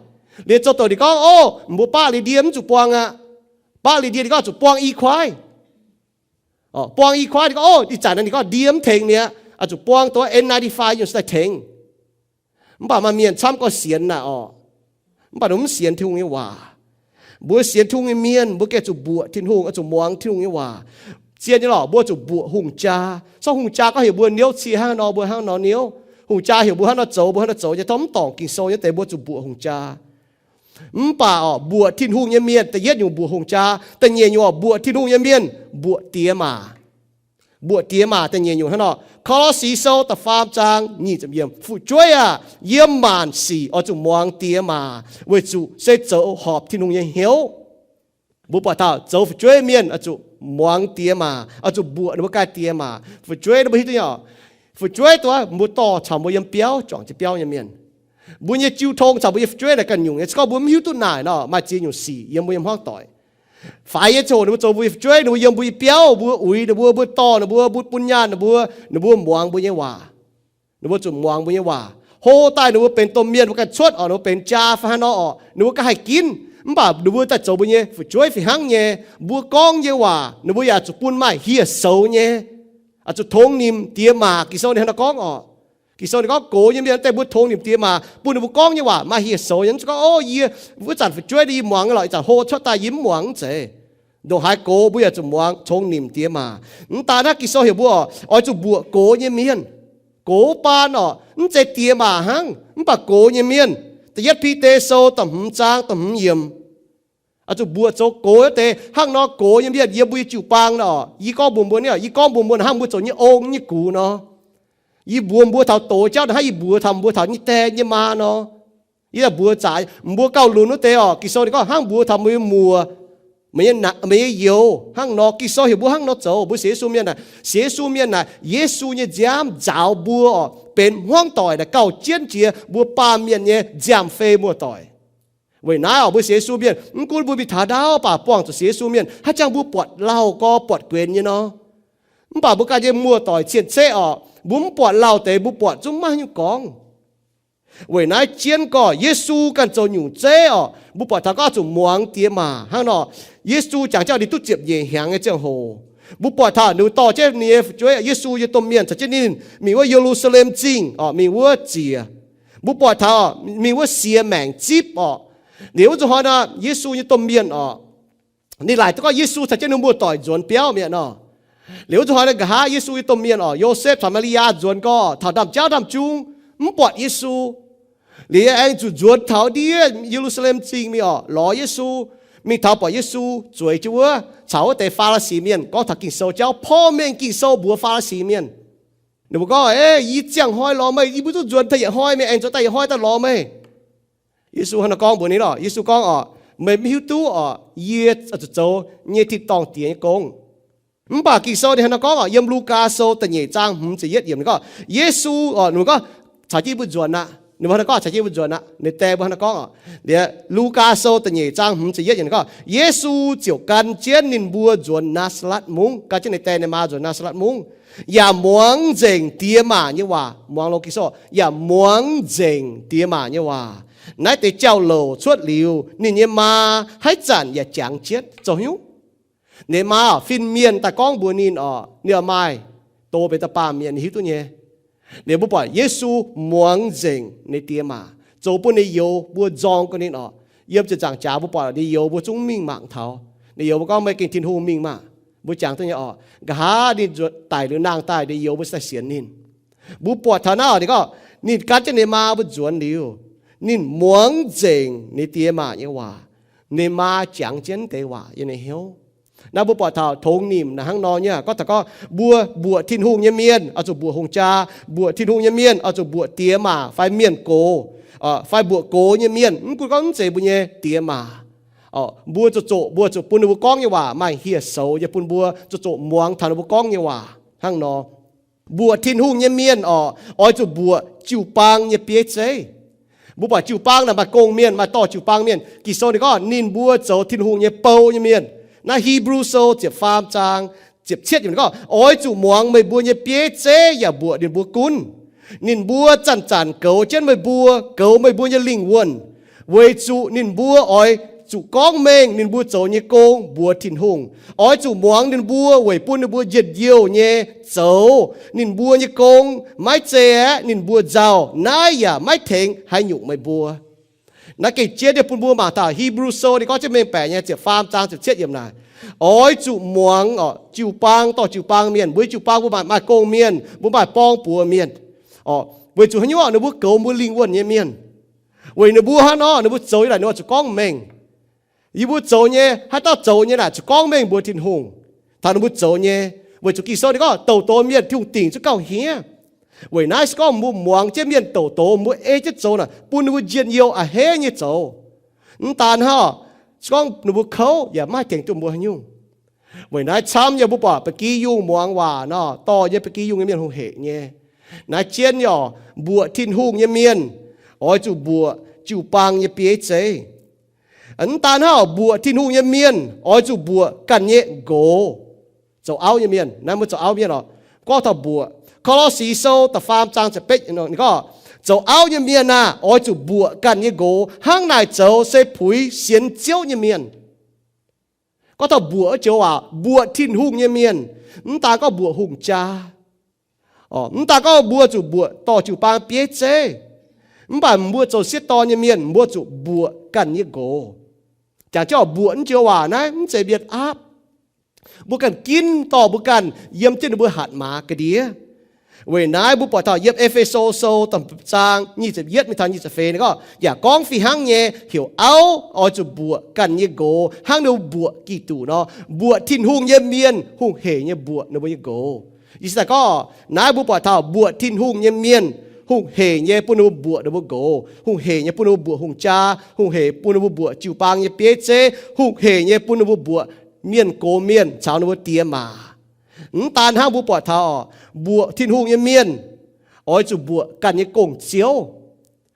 Liuz zoux douc ninh gorngv, Ov, mbuo baqv liuz ndie mv zuqc buang aqv. Baqv liuz ndie ninh gorngv zuqc buang i kuaaiv. Buang i kuaaiv ninh gorngv, Ov, ih zanc naaiv ninh gorngv ndie mv tengx mi'aqv, zuqc buang dongh N ninety-five nyungc daaih tengx. Mv baac maaih mienh camv gorngv sienx naaic oc, mv baac ninh mv sienx Tin-Hungh nyei waac. Mbuo sienx Tin-Hungh nyei mienh mbuo gengh zuqc mbuoqc Tin-Hungh, oix zuqc muangx Tin-Hungh nyei waac. Zien nyei lorqc, mbuo zuqc mbuoqc hungh jaa. Sorng hungh jaa gorngv heuc mbuo niouv cie hnangv nor mbuo hnangv nor niouv. Hungh jaa heuc mbuo hnangv nor zoux mbuo hnangv nor zoux nyei. Dorh mv dorngc Ging-Sou nyei deix mbuo zuqc mbuoqc hungh jaa. Mv baac oc, mbuoqc Tin-Hungh nyei mienh, da'yietv nyungc mbuoqc hungh jaa. Da'nyeic nyungc oc, mbuoqc Tin-Hungh nyei mienh mbuoqc diex maac. Mbuoqc diex maac da'nyeic nyungc hnangv nor. Ko^lo^si Sou da'faam zaang nyic ziepc yiemc, Fu'jueiv aah! Yiem maanc sic oix zuqc muangx diex maac, weic zuqc se zoux horpc Tin-Hungh nyei hnyouv. Mbuo buatc taux zoux fu'jueiv mienh oix zuqc muangx diex maac, oix zuqc mbuoqc ninh mbuo ganh diex maac. Fu'jueiv ninh mbuo hiuv duqv nyei oc, fu'jueiv dongh mbuo dorh caux mbuo yiem biauv, juangc jiex biauv nyei mienh. Mbuo nyei jiu tong caux mbuo nyei fu'jueiv naaic ganh nyungc nyei. Se gorngv mbuo mv hiuv duqv naaic nor, maaih ziex nyungc sic yiem mbuo nyei hmuangv doic. Faix nyei ziangh hoc ninh mbuo zoux mbuo nyei fu'jueiv, ninh mbuo yiem mbuo nyei biauv, mbuo uix ninh mbuo, mbuo dorh ninh mbuo, mbuo bun nyaanh ninh mbuo, ninh mbuo muangx mbuo nyei waac. Ninh mbuo zuqc muangx mbuo nyei waac. Hlo daaih ninh mbuo benx domh mienh, mbuo ganh cuotv oc, ninh mbuo benx jaa fai hnangv nor oc, ninh mbuo ganh haih ginv. Mv baac ninh mbuo daaih zoux mbuo nyei fu'jueiv fih hnangv nyei. Mbuo gorngv nyei waac ninh mbuo yaac zuqc bun maaih hieh soux nyei, zuqc tongx nimc diex maac. Ging-Sou ninh hnangv nor gorngv oc. Ging-Sou ninh gorngv gox nyei mienh daaih mbuo tongx nimc diex maac, bun ninh mbuo gorngv nyei waac maaih hieh soux nyei. Mv zuqc gorngv, Ov, yie wuov zanc fu'jueiv yie muangx nyei lorqc, ih zanc hlo cuotv daaih yie mv muangx, mv zeiz. Ndongc haaix gox mbuo yaac zuqc muangx tongx nimc diex maac. Mv daaih naaiv Ging-Sou heuc mbuo oc, oix zuqc mbuoqc gox nyei mienh. Gox baan oc, mv zeiz diex maac hnangv, mv baac gox nyei mienh. Da'yietv Bide Sou da'hmz zaang da'hmz yiemc, oix zuqc mbuoqc zoux gox wuov deix. Hnangv nor gox nyei mienh yiem mbuo nyei jiu-baang nor, yie gorngv mbuox mbuo nyei, yie gorngv mbuox mbuo hnangv mbuo zoux nyei ong nyei gux nor. Yie mbuox mbuo taux doz jauv nor hnangv yie mbuox taux mbuo taux nyei die nyei maa nor. Yie daaih mbuox zaqc mbuo gauh lunx wuov deix oc. Ging-Sou ninh gorngv hnangv mbuox taux meih nyei muoc, meih nyei youz hnangv nor. Ging-Sou heuc mbuo hnangv nor zoux. Mbuo sienx Yesu mienh naaic, sienx Yesu mienh naaic, Yesu nyei nziaamv nzaaux mbuo oc, benx hmuangv doic naaic gauh jienv jiex mbuo baamh mienh nyei nziaamv-fei muoz-doic. Weic naaiv oc, mbuo sienx Yesu mienh mv gunv mbuo mingh taux ndaauv baac buangh zuqc sienx Yesu mienh, haaix jangx mbuo buatc lauh gorx buatc guenx nyei nor. Mv baac mbuo ganh nyei muoz-doic cien-ceqv oc, mbuo mv buatc lauh deix, mbuo buatc zungv maiv haaix nyungc gorngv. Weic naaiv jienv gorx Yesu ganh zoux nyungc zeiv oc, mbuo buatc taux gorngv zuqc muangx diex maac hnangv nor. Yesu jangx jauv ninh duqv ziepc nyeic hnyangx nyei ziangh hoc, mbuo buatc taux ninh dorh jienv ninh nyei fu'jueiv, Yesu nyei domh mienh caux jienv ninh mingh wuov Ye^lu^saa^lem Zingh oc, mingh wuov ziec. Mbuo buatc taux mingh wuov sie maengc zipv oc. Liuz wuov zuqc hnoi nor, Yesu nyei domh mienh oc, ninh laaic duqv gorngv Yesu caux jienv ninh muoz-doic nzuonx biauv mi'aqv nor. Liuz wuov zuqc hnoi nor, nqa'haav Yesu nyei domh mienh oc, Yosepv caux Maa^li^yaa nzuonx gorx taux ndaamv-jauv ndaamv-jungh, mv buatc Yesu. Liuz aengx zuqc nzuonx taux ndiev Ye^lu^saa^lem Zingh mingh oc, lorz Yesu. Mingh taux buatc Yesu zueiz jienv wuov, caux wuov deix Faa^li^si mienh gorngv taux Ging-Sou jauv, porv mengh Ging-Sou mbuox Faa^li^si mienh. Ninh mbuo gorngv, Ei, yie ziangh hnoi lorz meih, yie mbuo duqv nzuonx taux yietc hnoi, meih aengx zoux daaih yietc hnoi daaih lorz meih. Yesu hnangv naaiv gorngv mbuox ninh oc. Yesu gorngv oc, Meih mv hiuv duqv oc, yie zuqc zoux nyei tin-dorngh diex nyei gong. Mv baac Ging-Sou ninh hnangv naaiv gorngv oc, yiem Lugaa Sou da'nyeic zaang hmz ziepc yietv yiemc ninh gorngv, Yesu oc, ninh gorngv caux jienv mbuo nzuonx aqv. Ninh mbuo hnangv naaiv gorngv caux jienv mbuo nzuonx aqv. Ninh die mbuo hnangv naaiv gorngv, liuz Lugaa Sou da'nyeic zaang hmz ziepc yietv yiemc gorngv, Yesu ziouc gan jienv ninh mbuo nzuonx Naa^saa^letv Mungv. Gan jienv ninh die ninh maa nzuonx Naa^saa^letv Mungv, yaac muangx nzengc diex maac nyei waac. Muangx longx Ging-Sou, yaac muangx nzengc diex maac nyei waac. Naaiv deix jauv-louc cuotv liuz, ninh nyei maa haaix zanc yaac jangx jienv zoux hnyouv. Ninh maa fin-mienh daaih gorngv mbuox ninh orqc, ninh oix maaih doz benx dauh baamh mienh, ninh hiuv duqv nyei. Liuz mbuo buatc Yesu muangx nzengc ninh die maac, zoux bun ninh youz mbuo nzorng gau ninh orqc. Yiem ziepc nzaangc jaax mbuo buatc ninh youz mbuo zungv mingh mangc taux. Ninh youz mbuo gorngv, Meih gengh Tin-Hungh mingh maah! Mbuo jangx duqv nyei orqc. Nqa'haav ninh nzuonx daic liuz nangh daaih, ninh youz mbuo daaih sienx ninh. Mbuo buatc taux naaiv orqc, ninh gorngv ninh gan jienv ninh maa mbuo nzuonx liuz, ninh muangx nzengc ninh die maac nyei waac. Ninh maa jangx jienv deix waac yiem ninh hnyouv. Naaiv mbuo buatc taux tongx nimc naaic hnangv nor nyei. Gorngv taux gorngv mbuo mbuoqc Tin-Hungh nyei mienh oix zuqc mbuoqc hungh jaa. Mbuoqc Tin-Hungh nyei mienh oix zuqc mbuoqc diex maac fai mienh gox, fai mbuoqc gox nyei mienh. Mv gunv gorngv mv zeiz mbuo nyei diex maac, mbuo zuqc zoqc, mbuo zuqc bun ninh mbuo gorngv nyei waac maaih hieh soux nyei, bun mbuo zuqc zoqc muangx taux ninh mbuo gorngv nyei waac hnangv nor. Mbuoqc Tin-Hungh nyei mienh orqc, oix zuqc mbuoqc jiu-baang nyei bieiv zeiv. Mbuo buatc jiu-baang naaic maaih gong-mienh, maaih dorh jiu-baang mienh. Ging-Sou ninh gorngv ninh mbuo zoux Tin-Hungh nyei bou nyei mienh. Naaiv Hipv^lu Sou ziepc faam zaang ziepc cietv yiemc gorngv, Oix zuqc muangx meih mbuo nyei bieiv zeiv yaac mbuoqc ninh mbuo gunv. Ninh mbuo zanc-zanc goux jienv meih mbuo, goux meih mbuo nyei lingh wuonh, weic zuqc ninh mbuo oix zuqc gorngv mengh ninh mbuo zoux nyei gong mbuox Tin-Hungh. Oix zuqc muangx ninh mbuo weic bun ninh mbuo njien-youh nyei zoux ninh mbuo nyei gong. Maiv zeiz aeqv, ninh mbuo nzauh. Naaiv yaac maiv tengx haaix nyungc meih mbuo. Naaiv gengh jiex deix bun mbuo mangc taux Hipv^lu Sou ninh gorngv jienv mengh baeqc nyei ziepc faam zaang ziepc cietv yiemc naaic, Oix zuqc muangx orqc, jiu-baang dorh jiu-baang mienh. Mbuo nyei jiu-baang mbuo maaih, maaih gong-mienh, mbuo maaih borng-buoz mienh orqc. Weic zuqc haaix nyungc orqc, ninh mbuo goux mbuo lingh wuonh nyei mienh. Weic ninh mbuo hnangv nor, ninh mbuo zoux nyei naaic ninh mbuo zuqc gorngv mengh. Yie mbuo zoux nyei, haaix dauh zoux nyei naaic zuqc gorngv mengh mbuox Tin-Hungh taux ninh mbuo zoux nyei. Weic zuqc Ging-Sou ninh gorngv douc doz mienh Tin-Hungh dingc zungv gauh hniev. Weic naaiv se gorngv mbuo muangx jienv mienh douc doz, mbuo ei jienv zoux naaic bun ninh mbuo njien-youh a'hneiv nyei zoux. Mv daan hnangv, se gorngv ninh mbuo kouv yaac maiv haih tengx duqv mbuo haaix nyungc. Weic naaiv camv nyei mbuo buatc ba'gi yungh muangx waac nor, dorh nyei ba'gi yungh nyei mienh hungh heic nyei. Naaiv jienv nyei orqc, mbuoqc Tin-Hungh nyei mienh oix zuqc mbuoqc jiu-baang nyei bieiv zeiv. Mv daan hnangv, mbuoqc Tin-Hungh nyei mienh oix zuqc mbuoqc ganh nyei nqox. Zoux auv nyei mienh, naaiv mbuo zoux auv mienh orqc, gorngv taux mbuoqc. Ko^lo^si Sou da'faam zaang ziepc betv ninh gorngv, Zoux auv nyei mienh aah! Oix zuqc mbuoqc ganh nyei nqox. Hnangv naaic zoux se puix sienx Ziouv nyei mienh. Gorngv taux mbuoqc wuov joux waac, mbuoqc Tin-Hungh nyei mienh, mv daan gorngv mbuoqc hungh jaa, mv daan gorngv mbuo zuqc mbuoqc dorh jiu-baang bieiv zeiv, mv baac mbuo zoux sieqv dorn nyei mienh, mbuo zuqc mbuoqc ganh nyei nqox. Jangx jienv mbuoqc wuov joux waac naaiv mv zeiz mienh aapv. Mbuo ganh ginv dorh mbuo ganh yiem jienv ninh mbuo hatc maaz ga'ndiev. Weic naaiv mbuo buatc taux yiem E^fe^so Sou da'hmz zaang nyic ziepc yietv mingh taux nyic ziepc feix ninh gorngv, Yaac gorngv fih hnangv nyei, heuc auv oix zuqc mbuoqc ganh nyei nqox hnangv ninh mbuo mbuoqc Giduc nor. Mbuoqc Tin-Hungh nyei mienh hungh heic nyei mbuoqc ninh mbuo nyei nqox. Yie se daaih gorngv naaiv mbuo buatc taux mbuoqc Tin-Hungh nyei mienh hungh heic nyei bun ninh mbuo mbuoqc ninh mbuo nqox, hungh heic nyei bun ninh mbuo mbuoqc hungh jaa, hungh heic bun ninh mbuo mbuoqc jiu-baang nyei bieiv zeiv, hungh heic nyei bun ninh mbuo mbuoqc mienh gox mienh caux ninh mbuo diex maac. Mv daan hnangv, mbuo buatc taux mbuoqc Tin-Hungh nyei mienh oix zuqc mbuoqc ganh nyei gong-ziouv.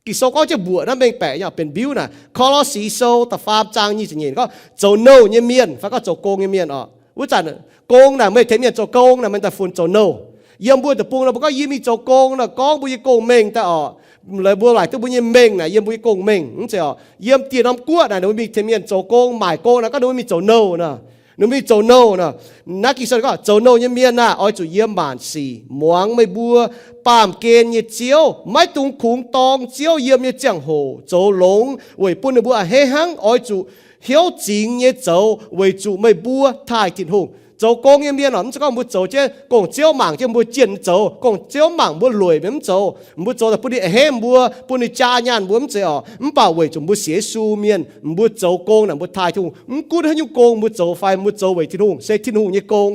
Ging-Sou gorngv jienv mbuoqc naaiv mengh baeqc nyei benx mbiuv naaic. Ko^lo^si Sou da'faam zaang nyic ziepc nyeic gorngv, Zoux nouh nyei mienh fai gorngv zoux gong nyei mienh orqc. Wuov zanc gong naaic meih tengx mienh zoux gong naaic meih daaih funx zoux nouh. Yiem mbuo deic-bung nor mbuo gorngv yie mingh zoux gong nor gorngv mbuo nyei gong mengh daaih orqc, laaix mbuo waaic duqv mbuo nyei mengh naaic yiem mbuo nyei gong mengh. Mv zeiz orqc, yiem dieh norm guoqv naaic ninh mbuo mingh tengx mienh zoux gong, maaic gong naaic gorngv ninh mbuo mingh zoux nouh nor. Ninh mbuo mingh zoux nouh nor. Naaiv Ging-Sou gorngv zoux nouh nyei mienh aah! Oix zuqc yiem maanc sic muangx meih mbuo baamh gen nyei Ziouv. Maiv dungx kungx dorng Ziouv yiem nyei ziangh hoc zoux longx, weic bun ninh mbuo a'hneiv hnangv. Oix zuqc hnyouv zingx nyei zoux weic zuqc meih mbuo taaih Tin-Hungh. Zoux gong nyei mienh orqc, mv zeiz gorngv mbuo zoux jienv gong-ziouv mangc jienv mbuo jienh zoux, gong-ziouv mangc mbuo lueic mienh mv zoux. Mbuo zoux daaih bun ninh a'hneiv mbuo, bun ninh jaa nyaanh mbuo mv zeiz orqc. Mv baac weic zuqc mbuo sienx Yesu mienh, mbuo zoux gong naaic mbuo taaih Tin-Hungh. Mv gunv haaix nyungc gong mbuo zoux fai mbuo zoux weic Tin-Hungh, se Tin-Hungh nyei gong.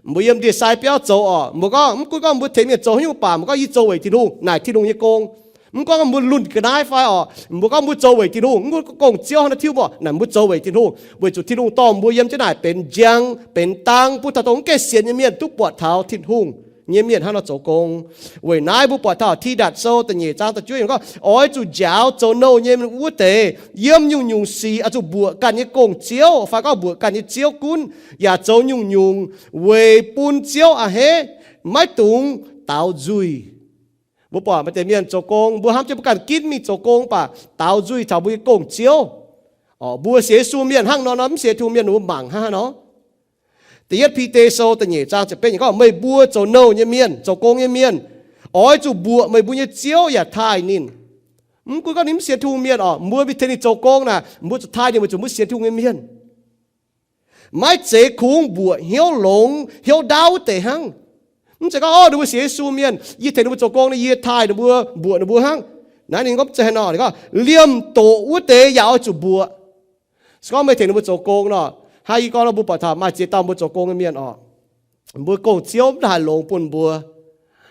Mbuo yiem ndie-sai biauv zoux orqc, mbuo gorngv mv gunv gorngv mbuo tengx mienh zoux haaix nyungc baac mbuo gorngv yie zoux weic Tin-Hungh naaic Tin-Hungh nyei gong. Mv gorngv mbuo lunh ga'naaiv fai orqc, mbuo gorngv mbuo zoux weic Tin-Hungh, mv gunv gong-ziouv hnangv naaiv tiuv mbuo naaic mbuo zoux weic Tin-Hungh, weic zuqc Tin-Hungh dorh mbuo yiem jienv naaic benx njang benx dang bun taux dongh mv gaengh sienx nyei mienh duqv buatc taux Tin-Hungh. nyei mienh hnangv nor zoux gong. Weic naaiv mbuo buatc taux Tidatc Sou da'nyeic zaang da'juov yiemc gorngv, oix zuqc njaaux zoux nouh nyei wuov deix yiem nyungc-nyungc sic oix zuqc mbuoqc ganh nyei gong-ziouv fai gorngv mbuoqc ganh nyei ziouv gunv, yaac zoux nyungc-nyungc weic bun Ziouv a'hneiv, maiv dungx daaux nzuih. Mbuo buatc maaih deix mienh zoux gong, mbuo hnamv jienv mbuo ganh ginv mingh zoux gong, mv baac daaux nzuih taux mbuo nyei gong-ziouv. Mbuo sienx Yesu mienh hnangv nor, nor mv sienx Tin-Hungh mienh ninh mbuo mangc hnangv haaix nor? Da'yietv Bide Sou da'nyeic zaang ziepc betv yiemc gorngv, meih mbuo zoux nouh nyei mienh, zoux gong nyei mienh, oix zuqc mbuoqc meih mbuo nyei ziouv yaac taaih ninh. Mv gunv gorngv ninh mv sienx Tin-Hungh mienh oc, mbuo mingh tengx ninh zoux gong naaic, mbuo zuqc taaih ninh weic zuqc mbuo sienx Tin-Hungh nyei mienh. Maiv zeiz kungx mbuoqc hnyouv longx hnyouv ndaauv wuov deix hnangv. Mv zeiz gorngv, o, ninh mbuo sienx Yesu mienh, yie tengx ninh mbuo zoux gong, yie taaih ninh mbuo, mbuoqc ninh mbuo hnangv. Naaiv ninh gorngv mv zeiz haaix nor, ninh gorngv liemh doqc wuov deix yaac oix zuqc mbuoqc. Se gorngv meih tengx ninh mbuo zoux gong nor, hnangv yie gorngv nor, mbuo buatc taux maaih ziex dauh mbuo zoux gong nyei mienh oc, mbuo gong-ziouv mv haih longx bun mbuo.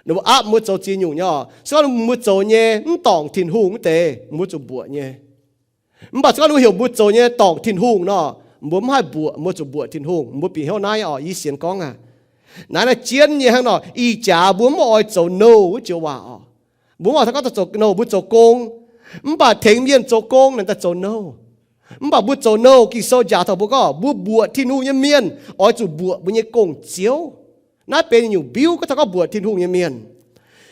Ninh mbuo aapv mbuo zoux ziex nyungc nyei oc. Se gorngv mbuo zoux nyei mv dorngc Tin-Hungh wuov deix, mbuo zuqc mbuoqc nyei. Mv baac se gorngv ninh mbuo heuc mbuo zoux nyei dorngc Tin-Hungh nor, mbuo mv haih mbuoqc, mbuo zuqc mbuoqc Tin-Hungh. Mbuo bieqc hnyouv naaiv oc, yie sienx gorngv aqv. Naaiv naaiv jienv nyei hnangv nor, ih jaax mbuo mv oix zoux nouh wuov joux waac oc. Mbuo mv oix taux gorngv zoux nouh, mbuo zoux gong, mv baac tengx mienh zoux gong naaic daaih zoux nouh. Mv baac mbuo zoux nouh, Ging-Sou njaaux taux mbuo gorngv mbuo mbuoqc Tin-Hungh nyei mienh oix zuqc mbuoqc mbuo nyei gong-ziouv. Naaiv benx nyungc mbiuv gorngv taux gorngv mbuoqc Tin-Hungh nyei mienh.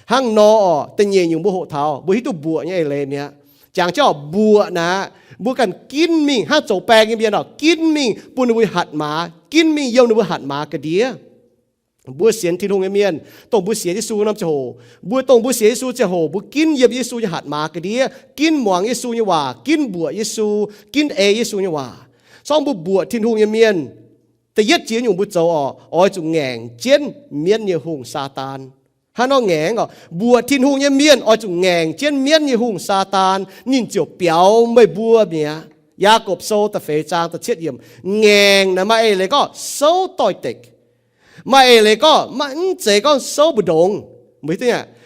Hnangv nor oc, da'nyeic nyungc mbuo hoqc taux mbuo hiuv duqv mbuoqc nyei eix leiz mi'aqv. Jangx jienv oc, mbuoqc naaic, mbuo ganh ginv mingh hnangv zoux baeng nyei mienh oc, ginv mingh bun ninh mbuo hatc maaz, ginv mingh yiem ninh mbuo hatc maaz ga'ndiev. Mbuo sienx Tin-Hungh nyei mienh, dongh mbuo sienx Yesu norm ziangh hoc, mbuo dongh mbuo sienx Yesu ziangh hoc, mbuo ginv yiem Yesu nyei hatc maaz ga'ndiev, ginv muangx Yesu nyei waac, ginv mbuoqc Yesu, ginv ei Yesu nyei waac. Se gorngv mbuo mbuoqc Tin-Hungh nyei mienh, da'yietv ziex nyungc mbuo zoux oc, oix zuqc ngaengc jienv mienv nyei hungh, Saadaan. Hnangv nor ngaengc oc, mbuoqc Tin-Hungh nyei mienh oix zuqc ngaengc jienv mienv nyei hungh, Saadaan, ninh ziouc biaux meih mbuo mi'aqv. Yaagorpc Sou da'feix zaang da'cietv yiemc, ngaengc naaic maaih eix leiz gorngv souv doix-dekc. Maaih eix leiz gorngv maiv, mv zeiz gorngv souv mbu'ndongx.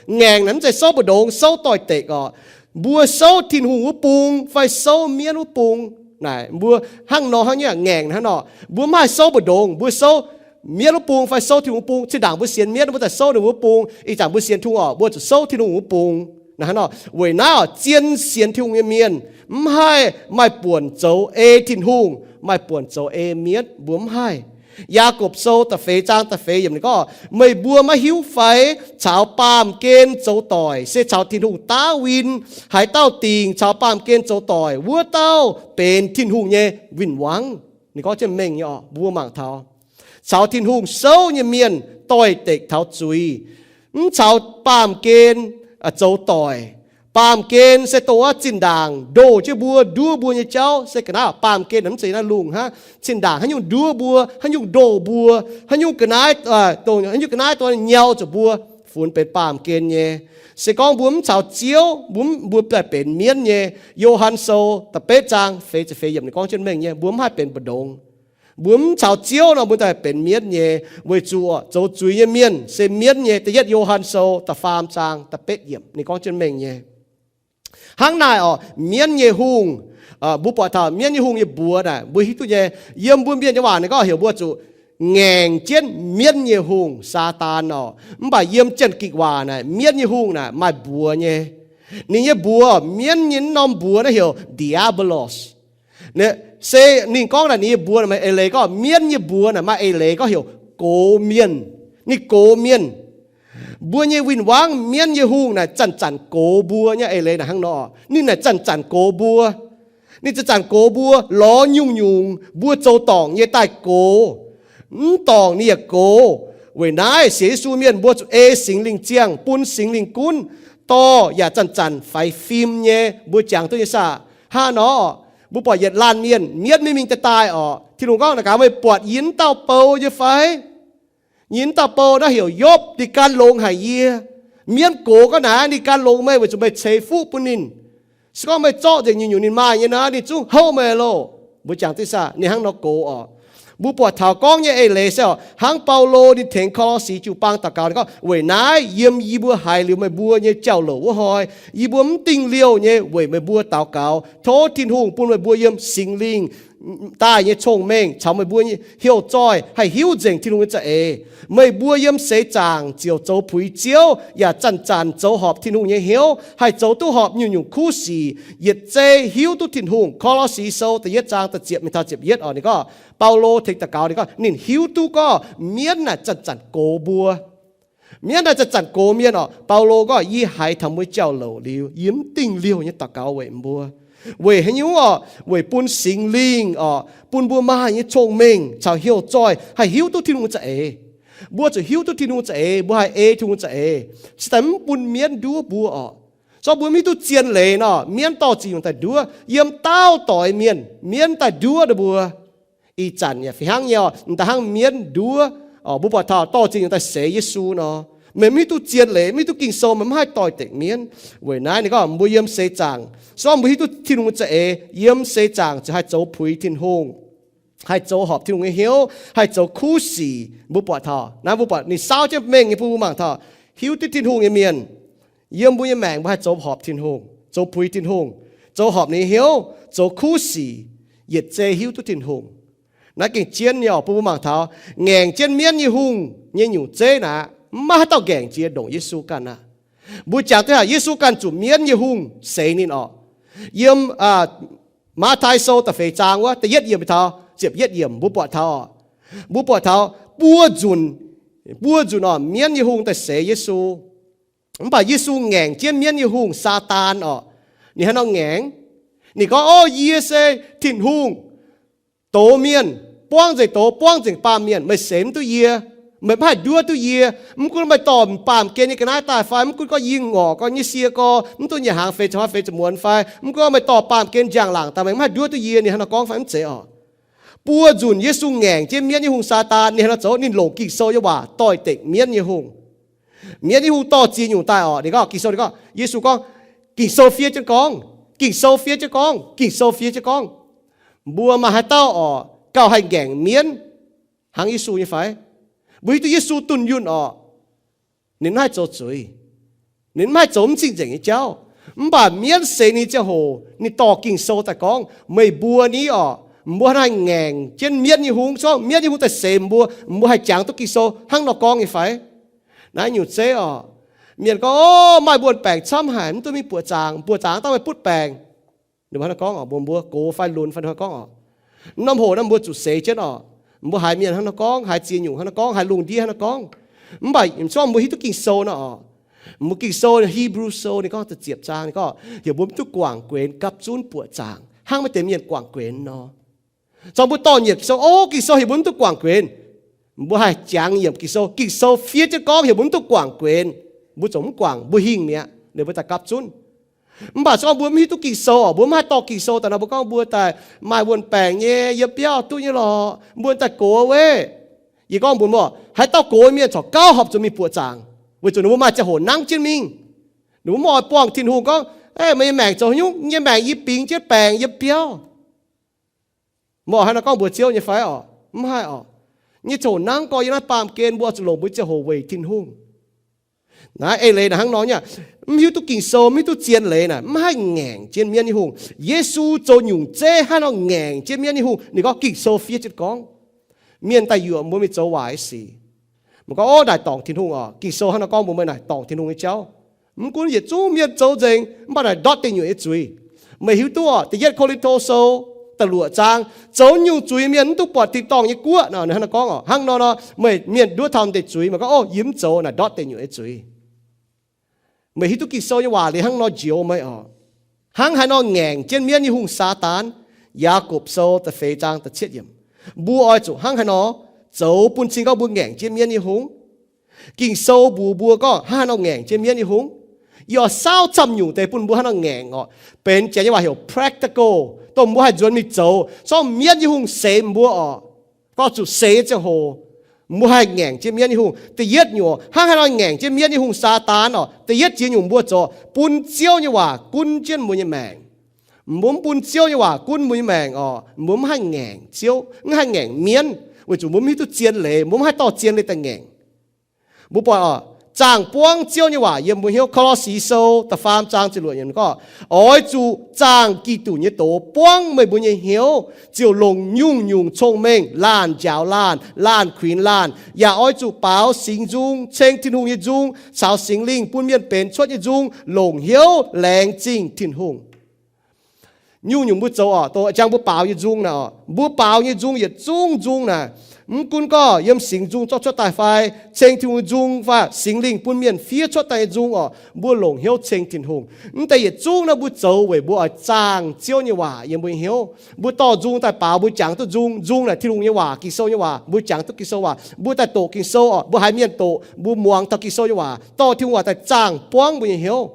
Ngaengc naaic mv zeiz souv mbu'ndongx, souv doix-dekc oc. Mbuo souv Tin-Hungh wuov bung fai souv mienv wuov bung. Naaic mbuo hnangv nor hnangv nyei, ngaengc hnangv nor. Mbuo mv haih souv mbu'ndongx, mbuo souv mienv wuov bung fai souv Tin-Hungh wuov bung. Zinh ndaangc mbuo sienx mienv, mbuo daaih souv ninh wuov bung. Ih zanc mbuo sienx Tin-Hungh oc, mbuo zuqc souv Tin-Hungh wuov bung. Naaic hnangv nor, weic naaiv oc, zien sienx Tin-Hungh nyei mienh mv haih maaih buonc zoux ei Tin-Hungh, maaih buonc zoux ei mienv, mbuo mv haih. Yaagorpc Sou da'feix zaang da'feix yiemc ninh gorngv, meih mbuo maiv hiuv fai caux baamh gen zoux doic se caux Tin-Hungh daav win? Haaix dauh dingc caux baamh gen zoux doic, wuov dauh benx Tin-Hungh nyei win-wangv. Ninh gorngv jienv mengh nyei oc, mbuo mangc taux caux Tin-Hungh souv nyei mienh doix-dekc taux zuiz, mv caux baamh gen zoux doic. Baamh gen se dongh wuov zinh ndaangc ndoh jienv mbuo, nduov mbuo nyei jauv. Se ga'naaiv baamh gen mv zeiz naaiv lungh hnangv. Zinh ndaangc haaix nyungc nduov mbuo, haaix nyungc ndoh mbuo, haaix nyungc ga'naaiv, dongh haaix nyungc ga'naaiv dongh nyau zuqc mbuo, funx benx baamh gen nyei. Se gorngv mbuo mv caux Ziouv, mbuo, mbuo daaih benx mienv nyei. Yo^han Sou da'betv zaang feix ziepc feix yiemc ninh gorngv jienv mengh nyei, mbuo mv haih benx mbu'ndongx. Mbuo mv caux Ziouv nor, mbuo daaih benx mienv nyei, weic zuqc zoux zuiz nyei mienh se mienv nyei. Da'yietv Yo^han Sou da'faam zaang da'betv yiemc ninh gorngv jienv mengh nyei. Hnangv naaic oc, mienv nyei hungh, mbuo buatc taux mienv nyei hungh nyei mbuox naaic, mbuo hiuv duqv nyei. Yiem mbuo Mienh nyei waac naaic gorngv heuc mbuo zuqc ngaengc jienv mienv nyei hungh, Saadaan oc. Mv baac yiem Janx-Gikc waac naaic, mienv nyei hungh naaic maaih mbuox nyei. Ninh nyei mbuox, mienv nyei norm mbuox naaiv heuc diabolos. Se ninh gorngv naaic ninh nyei mbuox maaih eix leiz gorngv, mienv nyei mbuox naaic maaih eix leiz gorngv heuc gox mienh. Ninh gox mienh. Mbuo nyei win-wangv, mienv nyei hungh naaic zanc-zanc gox mbuo nyei eix leiz naaic hnangv nor. Ninh naaic zanc-zanc gox mbuo. Ninh zanc-zanc gox mbuo lorz nyungc-nyungc mbuo zoux dorngc nyei daaih gox. Mv dorngc ninh yaac gox. Weic naaiv sienx Yesu mienh mbuo zuqc ei Singx Lingh ziangh, bun Singx Lingh gunv, dorh yaac zanc-zanc faix fim nyei. Mbuo jangx duqv nyei saah? Hnangv nor, mbuo buatc yietc laanh mienh mienv maiv mingh daaih daaih oc, Tin-Hungh gorngv, naaic gaax meih buatc yie mv dauh bou nyei fai? Yie mv dauh bou naaiv heuc Yopv, ninh gan longx haic yie. Mienv gox gorngv naaic, ninh gan longx meih weic zuqc meih ceix fuqv bun ninh. Se gorngv meih zorqv nzengc nyungc-nyungc ninh maaih nyei nor, ninh zungv houv meih loh. Mbuo jangx duqv saah? Ninh hnangv nor gox oc. Mbuo buatc taux gorngv nyei eix leiz se oc, hnangv Baulo ninh tengx Ko^lo^si jiu-baang daux gaux, ninh gorngv, weic naaiv yiem yie mbuo haiz liuz meih mbuo nyei jauv-louc wuov hnoi, yie mbuo mv dingh liouh nyei weic meih mbuo daux gaux, tov Tin-Hungh bun meih mbuo yiem Singx Lingh daaih nyei cong-mengh caux meih mbuo heuc zoih haih hiuv nzengc Tin-Hungh nyei za'eix. Meih mbuo yiem seix zaangc ziouc zoux puix Ziouv, yaac zanc-zanc zoux horpc Tin-Hungh nyei hnyouv, haih zoux duqv horpc nyungc-nyungc kuv sic, yietc zei hiuv duqv Tin-Hungh. Ko^lo^si Sou da'yietv zaang da'ziepc mingh taux ziepc yietv oc, ninh gorngv Baulo tengx daux gaux, ninh gorngv ninh hiuv duqv gorngv mienv naaic zanc-zanc gox mbuo. Mienv naaic zanc-zanc gox mienh oc. Baulo gorngv, yie haiz taux mbuo jauv-louc liuz, yie mv dingh liouh nyei daux gaux weic mbuo. Weic haaix nyungc oc? Weic bun Singx Lingh oc, bun mbuo maaih nyei cong-mengh caux heuc zoih haih hiuv duqv Tin-Hungh za'eix. Mbuo zuqc hiuv duqv Tin-Hungh za'eix, mbuo haih ei Tin-Hungh za'eix, cingx daaih mv bun mienv nduov mbuo oc. Zorqv mbuo mv hiuv duqv zien leiz nor, mienv dorh ziex nyungc daaih nduov. Yiem daauh doix mienh, mienv daaih nduov ninh mbuo. Ih zanc yaac fih hnangv nyei oc, m'daaih hnangv mienv nduov. Mbuo buatc taux dorh ziex nyungc daaih seix Yesu nor, meih mv hiuv duqv zien leiz, mv hiuv duqv Ging-Sou, meih mv haih doix-dekc mienv. Weic naaiv ninh gorngv mbuo yiem seix zaangc, se gorngv mbuo hiuv duqv Tin-Hungh za'eix, yiem seix zaangc ziouc haih zoux puix Tin-Hungh, haih zoux horpc Tin-Hungh nyei hnyouv, haih zoux kuv sic. Mbuo buatc taux naaiv, mbuo buatc ninh saauv jienv mengh nyei bun mbuo mangc taux hiuv duqv Tin-Hungh nyei mienh, yiem mbuo nyei maengc mbuo haih zoux horpc Tin-Hungh, zoux puix Tin-Hungh, zoux horpc ninh nyei hnyouv, zoux kuv sic, yietc zei hiuv duqv Tin-Hungh. Naaiv gengh jienv nyei oc, bun mbuo mangc taux ngaengc jienv mienv nyei hungh nyei nyungc zeiv naaic, mv maaih haaix dauh ngaengc jiex ndongc Yesu ganh aqv. Mbuo jangx duqv haic, Yesu ganh zuqc mienv nyei hungh seix ninh oc. Yiem Matv^tai Sou da'feix zaang wuov da'yietv yiemc taux ziepc yietv yiemc mbuo buatc taux oc, mbuo buatc taux buo nzunc, buo nzunc oc, mienv nyei hungh daaih seix Yesu. Mv baac Yesu ngaengc jienv mienv nyei hungh, Saadaan oc. Ninh haaix nor ngaengc? Ninh gorngv, O, yie se Tin-Hungh, douz mienh, buangv nzengc douz, buangv nzengc baamh mienh. Meih seix mv duqv yie. Meih mv haih nduov duqv yie. Mv gunv meih dorh baamh gen nyei ga'naaiv daaih fai, mv gunv gorngv yie ngorc gorngv nyei sie gorx, mv duqv nyic hnaangx feix ziepc hnoi feix ziepc muonz fai, mv gunv meih dorh baamh gen njang-laangc daaih, meih mv haih nduov duqv yie. Ninh haaix nor gorngv fai mv zeiz oc? Buo nzunc Yesu ngaengc jienv mienv nyei hungh, Saadaan. Ninh haaix nor zoux? Ninh longc Ging-Sou nyei waac doix-dekc mienv nyei hungh. Mienv nyei hungh dorh ziex nyungc daaih oc. Ninh gorngv, Ging-Sou ninh gorngv, Yesu gorngv, Ging-Sou fiev jienv gorngv, Ging-Sou fiev jienv gorngv, Ging-Sou fiev jienv gorngv. Mbuo maaih haaix dauh oc gauh haih ngaengc mienv hnangv Yesu nyei fai? Mbuo hiuv duqv Yesu dunh yunh oc, ninh mv haih zoux zuiz, ninh mv haih zoux mv cing-nzengc nyei jauv. Mv baac mienv seix ninh ziangh hoc ninh dorh Ging-Sou daaih gorngv. Meih mbuo ni oc, mbuo haih ngaengc jienv mienv nyei hungh, se gorngv mienv nyei hungh daaih seix mbuo, mbuo haih jangx duqv Ging-Sou hnangv nor gorngv nyei fai? Naaiv nyungc zeiv oc, mienh gorngv, O, maaih mbuo baengc camv haic, mv duqv mingh buoqc zaangc, buoqc zaangc daaih meih butv baengc. Ninh mbuo hnangv nor gorngv oc, mbuo, mbuo gox fai lunx fai hnangv nor gorngv oc. Norm hoc naaiv mbuo zuqc seix jienv oc. Mbuo haiz mienh hnangv nor gorngv, haiz ziex nyungc hnangv nor gorngv, haiz lungh ndiev hnangv nor gorngv. Mv baac se gorngv mbuo hiuv duqv Ging-Sou nor oc, mbuo Ging-Sou, Hebrew Sou ninh gorngv da'ziepc zaang ninh gorngv, heuc mbuo mv duqv guangc guenx gapv zunv buoqc zaangc hnangv maaih deix mienh guangc guenx nor. Se gorngv mbuo dorh nyiemc Ging-Sou, O, Ging-Sou heuc mbuo mv duqv guangc guenx, mbuo haih jangx nyiemc Ging-Sou. Ging-Sou fiev jienv gorngv heuc mbuo mv duqv guangc guenx, mbuo ziouc mv guangc, mbuo hingh mi'aqv, ninh mbuo daaih gapv zunv. Mv baac se gorngv mbuo mv hiuv duqv Ging-Sou oc, mbuo mv haih dorh Ging-Sou daaih nor, mbuo gorngv mbuo daaih maaih wuonh baengc nyei, yiem biauv duqv nyei lorqc, mbuo daaih gox wuov. Yie gorngv mbuox mbuo, haaix dauh gox nyei mienh corc gauh horpc zuqc mingh buoqc zaangc, weic zuqc ninh mbuo maaih ziangh hoc nangv jienv mingh. Ninh mbuo mv oix buangh Tin-Hungh gorngv, Ei, meih nyei maengc zoux haaix nyungc? Yie nyei maengc yie bingx jienv baengc yiem biauv. Mbuo oix hnangv nor gorngv mbuox Ziouv nyei fai oc? Mv haih oc. Nyei ziangh hoc nangv gorx yiem naaiv baamh gen, mbuo oix zuqc longc mbuo ziangh hoc weic Tin-Hungh. Naaiv eix leiz naaic hnangv nor nyei, mv hiuv duqv Ging-Sou, mv hiuv duqv zien leiz naaic mv haih ngaengc jienv mienv nyei hungh. Yesu zoux nyungc zeiv hnangv nor ngaengc jienv mienv nyei hungh. Ninh gorngv Ging-Sou fiev jienv gorngv, mienh daaih yuoqc mbuo mingh zoux waaic sic. Meih gorngv, Ov, naaic dorngc Tin-Hungh oc. Ging-Sou hnangv nor gorngv mbuox meih naaic dorngc Tin-Hungh nyei jauv. Mv gunv yietc zungv mienh zoux nzengc, mv baac naaic ndortv deic nyuoqc nyei zuiz. Meih hiuv duqv oc, Da'yietv Ko^lin^to Sou da'luoqc zaang, zoux nyungc zuiz mienh mv duqv buatc tin-dorngh nyei guoqv nor, ninh hnangv nor gorngv oc. Hnangv nor nor, meih mienh nduov taux deix zuiz, meih gorngv, Ov, yie mv zoux, naaic ndortv deic nyuoqc nyei zuiz. Meih hiuv duqv Ging-Sou nyei waac liuz hnangv nor njoux meih oc. Hnangv haaix nor ngaengc jienv mienv nyei hungh, Saadaan? Yaagorpc Sou da'feix zaang da'cietv yiemc. Mbuo oix zuqc hnangv haaix nor zoux bun cing gorngv mbuo ngaengc jienv mienv nyei hungh? Ging-Sou mbuox mbuo gorngv hnangv haaix nor ngaengc jienv mienv nyei hungh. Yie oix saauv camv nyungc deix bun mbuo hnangv nor ngaengc oc. Benx janx nyei waac heuc practical, dongh mbuo haih nzuonx mingh zoux. Se gorngv mienv nyei hungh seix mbuo oc, gorngv zuqc seix nyei ziangh hoc, mbuo haih ngaengc jienv mienv nyei hungh. Da'yietv nyungc, hnangv haaix nor ngaengc jienv mienv nyei hungh, Saadaan oc. Da'yietv jiex nyungc mbuo zoux bun Ziouv nyei waac gunv jienv mbuo nyei maengc. Mbuo mv bun Ziouv nyei waac gunv mbuo nyei maengc oc, mbuo mv haih ngaengc Ziouv, mv haih ngaengc mienv, weic zuqc mbuo mv hiuv duqv zien leiz, mbuo mv haih dorh zien leiz daaih ngaengc. Mbuo buatc oc, Zaangh buangv Ziouv nyei waac yiem mbuo hnyouv. Ko^lo^si Sou da'faam zaang ziepc luoqc yiemc gorngv, oix zuqc zaangh Giduc nyei doz buangv meih mbuo nyei hnyouv, ziouc longc nyungc-nyungc cong-mengh laanh njaaux laanh, laanh kuinx laanh. Yaac oix zuqc baaux singx nzung, ceng Tin-Hungh nyei nzung caux Singx Lingh bun mienh benx cuotv nyei nzung, longc hnyouv laengz zingh Tin-Hungh. Nyungc-nyungc mbuo zoux oc, dongh jangx mbuo baaux nyei nzung naaic oc, mbuo baaux nyei nzung yietc zungv nzung naaic, mv gunv gorngv yiem singx nzung zorqv cuotv daaih fai ceng Tin-Hungh nzung fai Singx Lingh bun mienh fiev cuotv daaih nyei nzung oc, mbuo longc hnyouv ceng Tin-Hungh. Mv deix yietc zungv naaiv mbuo zoux weic mbuo oix zaangh Ziouv nyei waac yiem mbuo nyei hnyouv. Mbuo dorh nzung daaih baaux, mbuo jangx duqv nzung. Nzung naaic Tin-Hungh nyei waac, Ging-Sou nyei waac, mbuo jangx duqv Ging-Sou waac, mbuo daaih doqc Ging-Sou oc, mbuo haiz mienh doqc, mbuo muangx taux Ging-Sou nyei waac, dorh Tin-Hungh waac daaih zaangh buangv mbuo nyei hnyouv.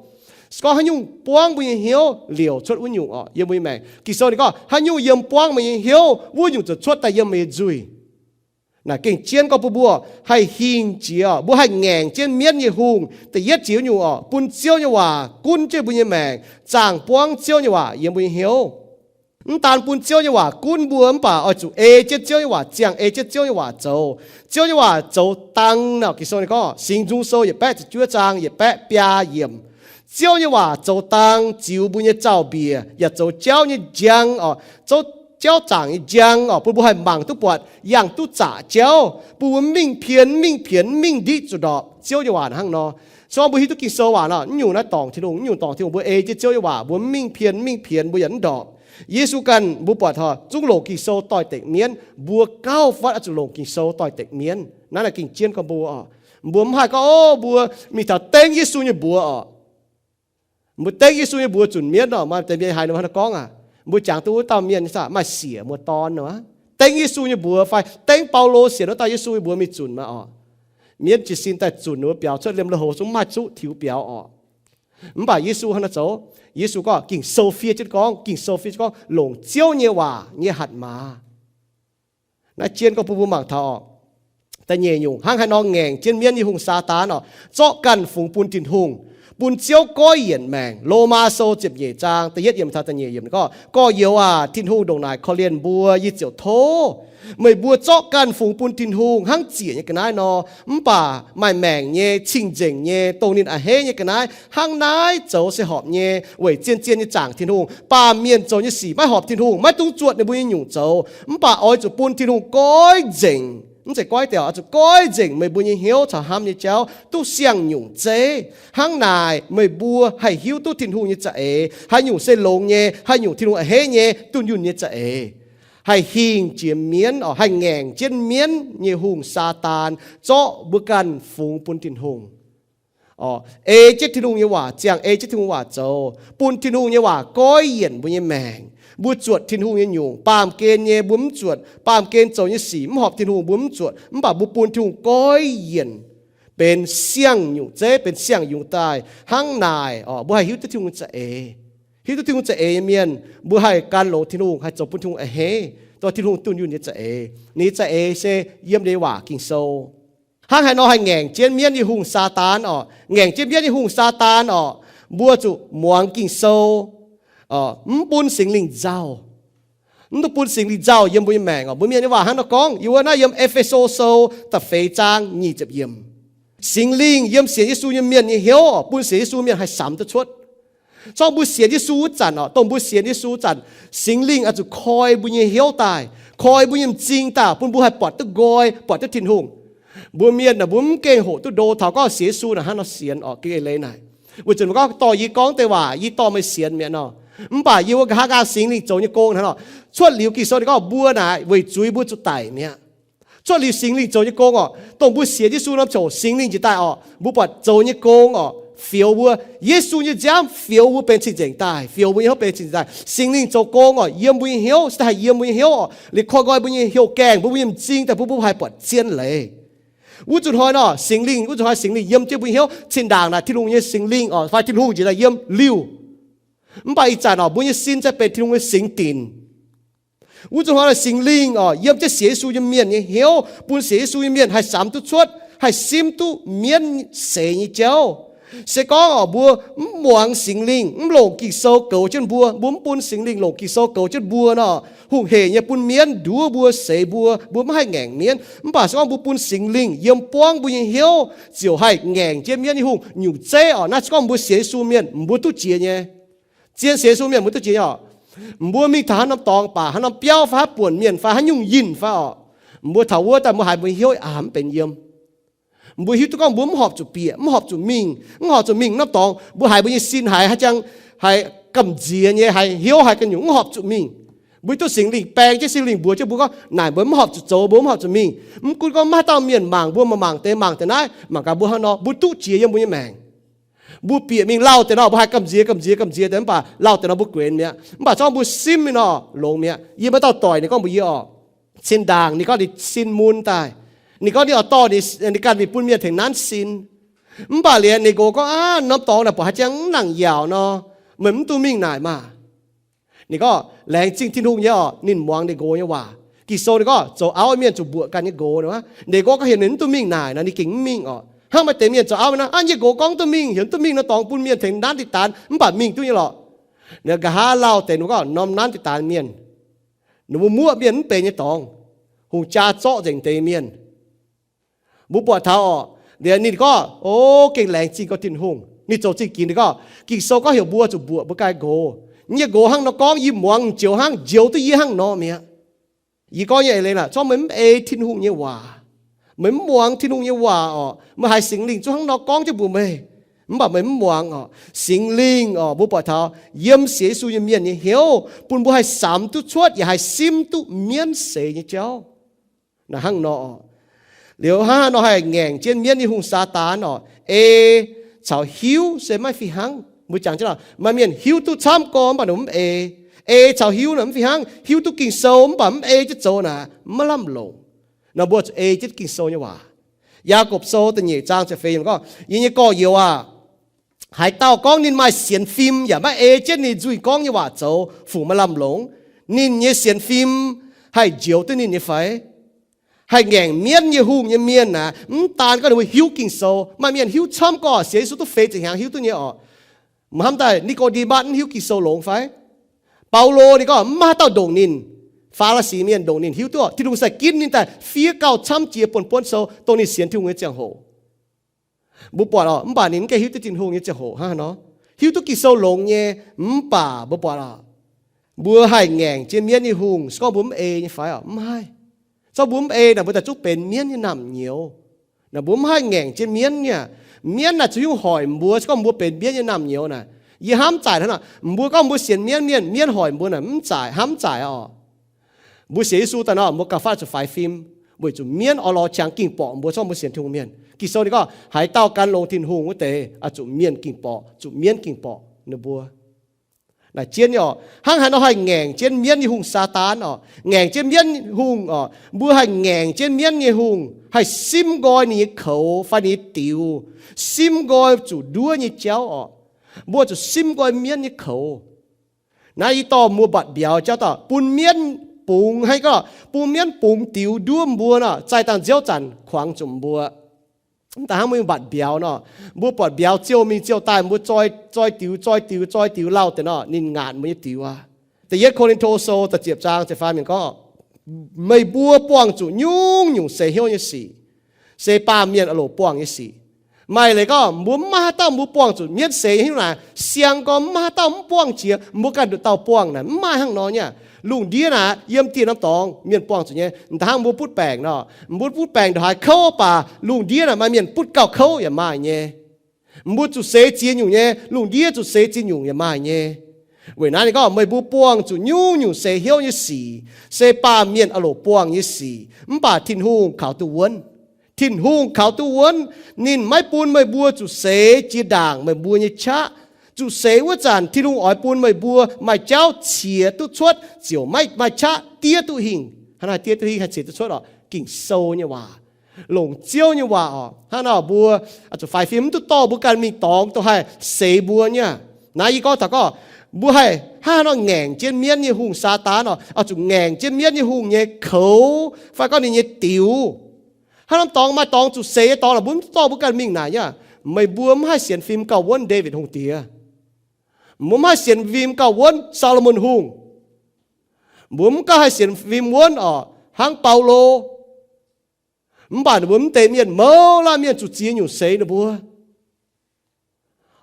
Se gorngv haaix nyungc buangv mbuo nyei hnyouv, liouc cuotv wuov nyungc oc yiem mbuo nyei maengc. Ging-Sou ninh gorngv, haaix nyungc yiem buangv meih nyei hnyouv, wuov nyungc ziouc cuotv daaih yiem meih nyei nzuih. Naaic gengh jienv gorngv bun mbuo haih hingh jiex, mbuo haih ngaengc jienv mienv nyei hungh. Da'yietv jiex wuov nyungc oc, bun Ziouv nyei waac gunv jienv mbuo nyei maengc, zaangh buangv Ziouv nyei waac yiem mbuo nyei hnyouv. Mv daan bun Ziouv nyei waac gunv mbuo, mv baac oix zuqc ei jienv Ziouv nyei waac, ziangh ei jienv Ziouv nyei waac zoux. Ziouv nyei waac zoux dang naaic, Ging-Sou ninh gorngv, Singx Nzung Sou yietc baeqv ziepc juov zaang yietc baeqv biaa yiemc, Ziouv nyei waac zoux dang ziux mbuo nyei zaux-mbiec, yaac zoux jauv nyei njang oc, zoux jauv zaangc nyei njang oc, bun mbuo haih mangc duqv buatc, yangh duqv zaqc jauv, bun mbuo mv mingh pien, mv mingh pienx, mv mingh ndiqv zuqc ndorpc. Ziouv nyei waac hnangv nor. Se gorngv mbuo hiuv duqv Ging-Sou waac nor, naaiv nyungc naaiv dorngc Tin-Hungh, naaiv nyungc dorngc Tin-Hungh, mbuo ei jienv Ziouv nyei waac, mbuo mv mingh pien, mv mingh pienx, mbuo yaac mv ndorpc. Yesu ganh mbuo buatc oc, zungv longc Ging-Sou doix-dekc mienv, mbuo gauh fatv oix zuqc longc Ging-Sou doix-dekc mienv. Naaiv naaic gengh jienv gorngv mbuo oc, mbuo mv haih gorngv, o, mbuo mingh taux dengv Yesu nyei mbuox oc. Mbuo dengv Yesu nyei mbuox zunc mienv oc. Maaih deix mienh haiz ninh mbuo hnangv naaiv gorngv aac, mbuo jangx duqv wuov dauh mienh nyei saah, maaih siec muoz-dorn nor, dengv Yesu nyei mbuox fai dengv Baulo sienx wuov dauh Yesu nyei mbuox mingh zunc maah oc. Mienv jiez sin daaih zunc ninh mbuo biaux cuotv liemh lui-houx zungv mv maaih zuqv tiux biaux oc. Mv baac Yesu hnangv naaiv zoux. Yesu gorngv, Ging-Sou fiev jienv gorngv, Ging-Sou fiev jienv gorngv, longc Ziouv nyei waac nyei hatc maaz. Naaiv jienv gorngv bun mbuo mangc taux oc. Da'nyeic nyungc, hnangv haaix nor ngaengc jienv mienv nyei hungh, Saadaan oc, zorqv ganh fungx bun Tin-Hungh, bun Ziouv goiv yienc maengc. Lomaa Sou ziepc nyeic zaang da'yietv yiemc taux da'nyeic yiemc gorngv, Gorx-youz aac, Tin-Hungh ndongc naaic korv-lienh mbuo, yie ziouc tov meih mbuo zorqv ganh fungx bun Tin-Hungh hnangv ziec nyei ga'naaiv nor, mv baac maaih maengc nyei, cing-nzengc nyei, dongh ninh a'hneiv nyei ga'naaiv. Hnangv naaiv zoux se horpc nyei, weic zien-zien nyei zaangc Tin-Hungh. Baamh mienh zoux nyei sic maiv horpc Tin-Hungh, maiv dungx zuotc ninh mbuo nyei nyungc zoux, mv baac oix zuqc bun Tin-Hungh goiv nzengc. Mv zeiz goiv deix, oix zuqc goiv nzengc meih mbuo nyei hnyouv caux hnamv nyei jauv duqv siang-nyungc zeiv. Hnangv naaic meih mbuo haih hiuv duqv Tin-Hungh nyei za'eix, haaix nyungc se longx nyei, haaix nyungc Tin-Hungh a'hneiv nyei, dunh yunh nyei za'eix. Haih hingh jiex mienv oc, haih ngaengc jienv mienv nyei hungh, Saadaan, zorqv mbuo ganh fungx bun Tin-Hungh. Ei jienv Tin-Hungh nyei waac ziangh, ei jienv Tin-Hungh waac zoux, bun Tin-Hungh nyei waac goiv yienc mbuo nyei maengc. Mbuo zuotc Tin-Hungh nyei nyungc, baamh gen nyei mbuo mv zuotc, baamh gen zoux nyei sic mv horpc Tin-Hungh mbuo mv zuotc, mv baac mbuo bun Tin-Hungh goiv yienc, benx siang-nyungc zeiv, benx siang-nyungc daaih. Hnangv naaic oc, mbuo haih hiuv duqv Tin-Hungh za'eix. Hiuv duqv Tin-Hungh za'eix nyei mienh, mbuo haih gan longx Tin-Hungh, haih zoux bun Tin-Hungh a'hneiv, dongh Tin-Hungh dunh yunh nyei za'eix. Ninh za'eix se yiem nyei waac Ging-Sou. Hnangv haaix nor haih ngaengc jienv mienv nyei hungh, Saadaan oc, ngaengc jienv mienv nyei hungh, Saadaan oc, mbuo zuqc muangx Ging-Sou, mv bun Singx Lingh nzauh. Mv dungx bun Singx Lingh nzauh yiem mbuo nyei maengc oc. Mbuo Mienh nyei waac hnangv nor gorngv, yie wuov naaiv yiem E^fe^so Sou da'feix zaang nyic ziepc yiemc. Singx Lingh yiem sienx Yesu nyei mienh nyei hnyouv oc, bun sienx Yesu mienh haih samx duqv cuotv. Zorqv mbuo sienx Yesu wuov zanc oc, dongh mbuo sienx Yesu wuov zanc, Singx Lingh oix zuqc koi mbuo nyei hnyouv daaih, koi mbuo nyei m'zing daaih, bun mbuo haih buatc duqv nqoi, buatc duqv Tin-Hungh. Mbuo Mienh naaic mbuo mv gengh hoqc duqv ndo taux gorngv sienx Yesu naaic hnangv nor sienx oc, gengh eix leiz naaic. Weic zuqc mbuo gorngv dorh yie gorngv deix waac, yie dorh meih sienx mi'aqv nor. Mv baac yie wuov nqa'haav nqaang Singx Lingh zoux nyei gong hnangv nor. Cuotv liuz Ging-Sou ninh gorngv mbuo naaic weic zuiz mbuo zuqc daic mi'aqv. Cuotv liuz Singx Lingh zoux nyei gong oc, dongh mbuo sienx Yesu norm ziangh hoc Singx Lingh njiec daaih oc, mbuo buatc zoux nyei gong oc, fioux mbuo. Yesu nyei nziaamv fioux mbuo benx cing-nzengc daaih, fioux mbuo nyei hnyouv benx cing-nzengc daaih. Singx Lingh zoux gong oc, yiem mbuo nyei hnyouv, se haih yiem mbuo nyei hnyouv oc, liuz koi nqoi mbuo nyei hnyouv, gaengh mbuo, mbuo nyei m'zing daaih, bun mbuo haih buatc zien leiz. Wuov zuqc hnoi nor Singx Lingh, wuov zuqc hnoi Singx Lingh yiem jienv mbuo nyei hnyouv. Zinh ndaangc naaic Tin-Hungh nyei Singx Lingh oc, fai Tin-Hungh njiec daaih yiem liuh. Mv baac ih zanc oc, mbuo nyei sin se benx Tin-Hungh nyei singx dinc. Wuov zuqc hnoi naaic Singx Lingh oc, yiem jienv sienx Yesu nyei mienh nyei hnyouv, bun sienx Yesu nyei mienh haih samx duqv cuotv, haih simv duqv mienv seix nyei jauv. Se gorngv orqc, mbuo mv muangx Singx Lingh, mv longc Ging-Sou goux jienv mbuo, mbuo mv bun Singx Lingh longc Ging-Sou goux jienv mbuo nor, hungh heic nyei bun mienv nduov mbuo, seix mbuo, mbuo mv haih ngaengc mienv. Mv baac se gorngv mbuo bun Singx Lingh yiem buangv mbuo nyei hnyouv, ziouc haih ngaengc jienv mienv nyei hungh. Nyungc zeiv orqc, naaiv se gorngv mbuo sienx Yesu mienh, mbuo duqv jiex nyei. Zien sienx Yesu mienh mbuo duqv jiex nyei orqc. Mbuo mingh taux haaix norm dorngx baac, haaix norm biauv fai haaix buonc mienh fai haaix nyungc yinh fai orqc, mbuo taux wuov daaih mbuo haiz mbuo hnyouv aac mv benx yiem. Mbuo hiuv duqv gorngv mbuo mv horpc zuqc bieqc, mv horpc zuqc mingh, mv horpc zuqc mingh norm dorngx. Mbuo haiz mbuo nyei sin haiz haaix jangx, haiz gamh nziex nyei, haiz hnyouv haiz ganh nyungc mv horpc zuqc mingh. Mbuo hiuv duqv Singx Lingh baeng jienv, Singx Lingh mbuox jienv mbuo gorngv, naaic mbuo mv horpc zuqc zoux, mbuo mv horpc zuqc mingh. Mv gunv gorngv maiv dauh mienh mangc mbuo, mangc deix mangc deix naaiv, mangc gaax mbuo hnangv nor, mbuo duqv jiex yiem mbuo nyei maengc. Mbuo bieqc mingh lauh deix nor, mbuo haih gamh nziex gamh nziex gamh nziex deix, mv baac lauh deix nor mbuo guenx mi'aqv. Mv baac zorngv mbuo simv mingh nor, longx mi'aqv. Yie maaih dauh doic ninh gorngv mbuox yie orqc, cin ndaangc ninh gorngv ninh sin mun daaih. Ninh gorngv ninh oix dorh ninh ganh mingh bun mienh tengx nanv sin. Mv baac liuz ninh nqox gorngv, Aav, norm dorngx naaic buatc haaix jangx mv nangc yaauc nor, meih mv duqv mingh naaic maah! Ninh gorngv laengz zingh Tin-Hungh nyei orqc, ninh muangx ninh nqox nyei waac. Ging-Sou ninh gorngv zoux auv mienh zuqc mbuoqc ganh nyei nqox. Ninh nqox gorngv heuc ninh mv duqv mingh naaic nor, ninh gengh mv mingh orqc. Hnangv maaih deix mienh zoux auv naaic, Aav, yie nqox gorngv duqv mingh, heuc mv duqv mingh nor, dorngx bun mienh tengx nanv dinh daanz, mv baac mingh duqv nyei lorqc. Ninh nqa'haav lauh deix ninh gorngv norm nanv dinh daanz mienh, ninh mbuo muoqv mienh mv benx nyei dorngx, hungh jaa zorqv nzengc deix mienh. Mbuo buatc taux orqc, liuz ninh gorngv, O, gengh laengz zingh gorx Tin-Hungh. Ninh zoux zingh ginx ninh gorngv, Ging-Sou gorngv heuc mbuo zuqc mbuoqc mbuo ganh nqox. Yie nqox hnangv nor gorngv, yie muangx ziouc hnangv, njoux duqv yie hnangv nor mi'aqv. Yie gorngv nyei eix leiz naaic, zorngv meih mv ei Tin-Hungh nyei waac, meih mv muangx Tin-Hungh nyei waac orqc, meih haiz Singx Lingh zungv hnangv nor gorngv jienv mbuox meih, mv baac meih mv muangx orqc. Singx Lingh orqc, mbuo buatc taux yiem sienx Yesu nyei mienh nyei hnyouv bun mbuo haih samx duqv cuotv yaac haih simv duqv mienv seix nyei jauv. Naaic hnangv nor orqc. Liuz hnangv haaix nor haih ngaengc jienv mienv nyei hungh Saadaan orqc? Ei caux hiuv se maiv fih hnangv. Mbuo jangx jienv orqc, maaih mienh hiuv duqv camv gorx mv baac ninh mv ei. Ei caux hiuv naaic mv fih hnangv. Hiuv duqv Ging-Sou mv baac mv ei jienv zoux naaic maiv lamh longc. Nor mbuo zuqc ei jienv Ging-Sou nyei waac. Yaagorpc Sou da'nyeic zaang ziepc feix yiemc gorngv, Yie nyei gorx-youz aah, haaix dauh gorngv ninh maaih sienx fim yaac maiv ei jienv ninh nzuih gorngv nyei waac zoux, fungc maaih lamh longc? Ninh nyei sienx fim haih njoux duqv ninh nyei fai? Haih ngaengc mienv nyei hungh nyei mienh aah, mv daan gorngv ninh mbuo hiuv Ging-Sou. Maaih mienh hiuv camv gorx, sienx Yesu duqv feix ziepc hnyangx hiuv duqv nyei orqc. Mv hnamv daaih Ni^ko^nde^matv mv hiuv Ging-Sou longx fai? Baulo ninh gorngv mv maaih haaix dauh ndongc ninh. Faa^li^si mienh ndongc ninh hiuv duqv, Tin-Hungh sai ginv ninh daaih fiev gauh camv jiex buonv-buonv sou dongh ninh sienx Tin-Hungh nyei ziangh hoc. Mbuo buatc orqc, mv baac ninh mv gaengh hiuv duqv Tin-Hungh nyei ziangh hoc hnangv haaix nor. Hiuv duqv Ging-Sou longx nyei, mv baac mbuo buatc orqc, mbuo haih ngaengc jienv mienv nyei hungh se gorngv mbuo mv ei nyei fai orqc? Mv haih. Zorngv mbuo mv ei naaic, mbuo daaih zungv benx mienv nyei naamh nyouz. Naaic mbuo mv haih ngaengc jienv mienv nyei. Mienv naaic zuqc nyungc hoic mbuo se gorngv mbuo benx mienv nyei naamh nyouz naaic. Yie hnamv mv zaaic hnangv naaic, mbuo gorngv mbuo sienx mienv mienh, mienv hoic mbuo naaic mv zaaic, hnamv mv zaaic orqc. Mbuo sienx Yesu daaih nor, mbuo gauh faatv zuqc faix fim, weic zuqc mienv oix lorz qangx ging-borqc mbuo, zorngv mbuo sienx Tin-Hungh mienh. Ging-Sou ninh gorngv, haaix dauh gan longx Tin-Hungh wuov deix, oix zuqc mienh ging-borqc, zuqc mienv ging-borqc ninh mbuo. Naaic jienv nyei orqc, hnangv haaix nor haih ngaengc jienv mienv nyei hungh Saadaan orqc, ngaengc jienv mienv hungh orqc, mbuo haih ngaengc jienv mienv nyei hungh, haih simv nqoi ninh nyei koux fai ninh nyei diux, simv nqoi zuqc nduov nyei jauv orqc. Mbuo zuqc simv nqoi mienv nyei koux. Naaiv yie dorh mbuo mbatc mbiauz jauv daaih bun mienv bungx, hnangv gorngv bun mienv bungx diux nduov mbuo nor, zaih dangh nziouv zanc kuangx zuqc mbuo. Mv daan hnangv mbuo mbatc mbiauz nor, mbuo buatc mbiauz ziouh mingh ziouh daaih, mbuo zoi, zoi diux, zoi diux, zoi diux lauh deix nor, ninh ngaatc mbuo nyei diux aqv. Da'yietv Ko^lin^to Sou da'ziepc zaang ziepc faam yiemc gorngv, meih mbuo buangh zuqc nyungc-nyungc seix hnyouv nyei sic, se baamh mienh oix loc buangh nyei sic. Maaih leiz gorngv mbuo mv maaih haaix dauh mbuo buangh zuqc mienv seix nyei hnyouv naaic, siang gorngv mv maaih haaix dauh mv buangh jiex, mbuo ganh nduqc dauh buangh naaic, mv maaih hnangv nor nyei. Lungh ndiev naaic yiem dieh norm dorngx mienh buangh zuqc nyei. Mv daan hnangv mbuo butv baengc nor, mbuo butv baengc ndongc haaix kouv baac lungh ndiev naaic maaih mienh butv gauh kouv yaac maaih nyei. Mbuo zuqc seix ziex nyungc nyei, lungh ndiev zuqc seix ziex nyungc yaac maaih nyei. Weic naaiv ninh gorngv meih mbuo buangh zuqc nyungc-nyungc seix hnyouv nyei sic, se baamh mienh oix loc buangh nyei sic, mv baac Tin-Hungh kaux duqv wuonv. Tin-Hungh kaux duqv wuonv. Ninh maiv bun meih mbuo zuqc seix jiex ndaangc meih mbuo nyei qaqv. Zuqc seix wuov zanc Tin-Hungh oix bun meih mbuo maaih jauv ciex duqv cuotv, ziouc maiv maaih qaqv diev duqv hingh. Hnangv naaiv diev duqv hingh haih ciex duqv cuotv orqc? Ging-Sou nyei waac, longc Ziouv nyei waac orqc. Hnangv naaic mbuo zuqc faix fim, mv duqv dorh mbuo ganh mingh dorngx dongh haih seix mbuo nyei. Naaiv yie gorngv taux gorngv mbuo haih hnangv haaix nor ngaengc jienv mienv nyei hungh Saadaan orqc, oix zuqc ngaengc jienv mienv nyei hungh nyei koux fai gorngv ninh nyei diux. Hnangv norm dorngx maaih dorngx zuqc seix nyei dorngx lorqc, mbuo mv duqv dorh mbuo ganh mingh naaic nyei. Meih mbuo mv haih sienx fim gauh wuonv Ndaawitv Hungh Diex. Mbuo mv haih sienx fim gauh wuonv Saa^lo^morn Hungh. Mbuo mv gauh haih sienx fim wuonv oc, hnangv Baulo. Mv baac ninh mbuo mv deix mienh mouz laanh mienh zuqc ziex nyungc seix ninh mbuo.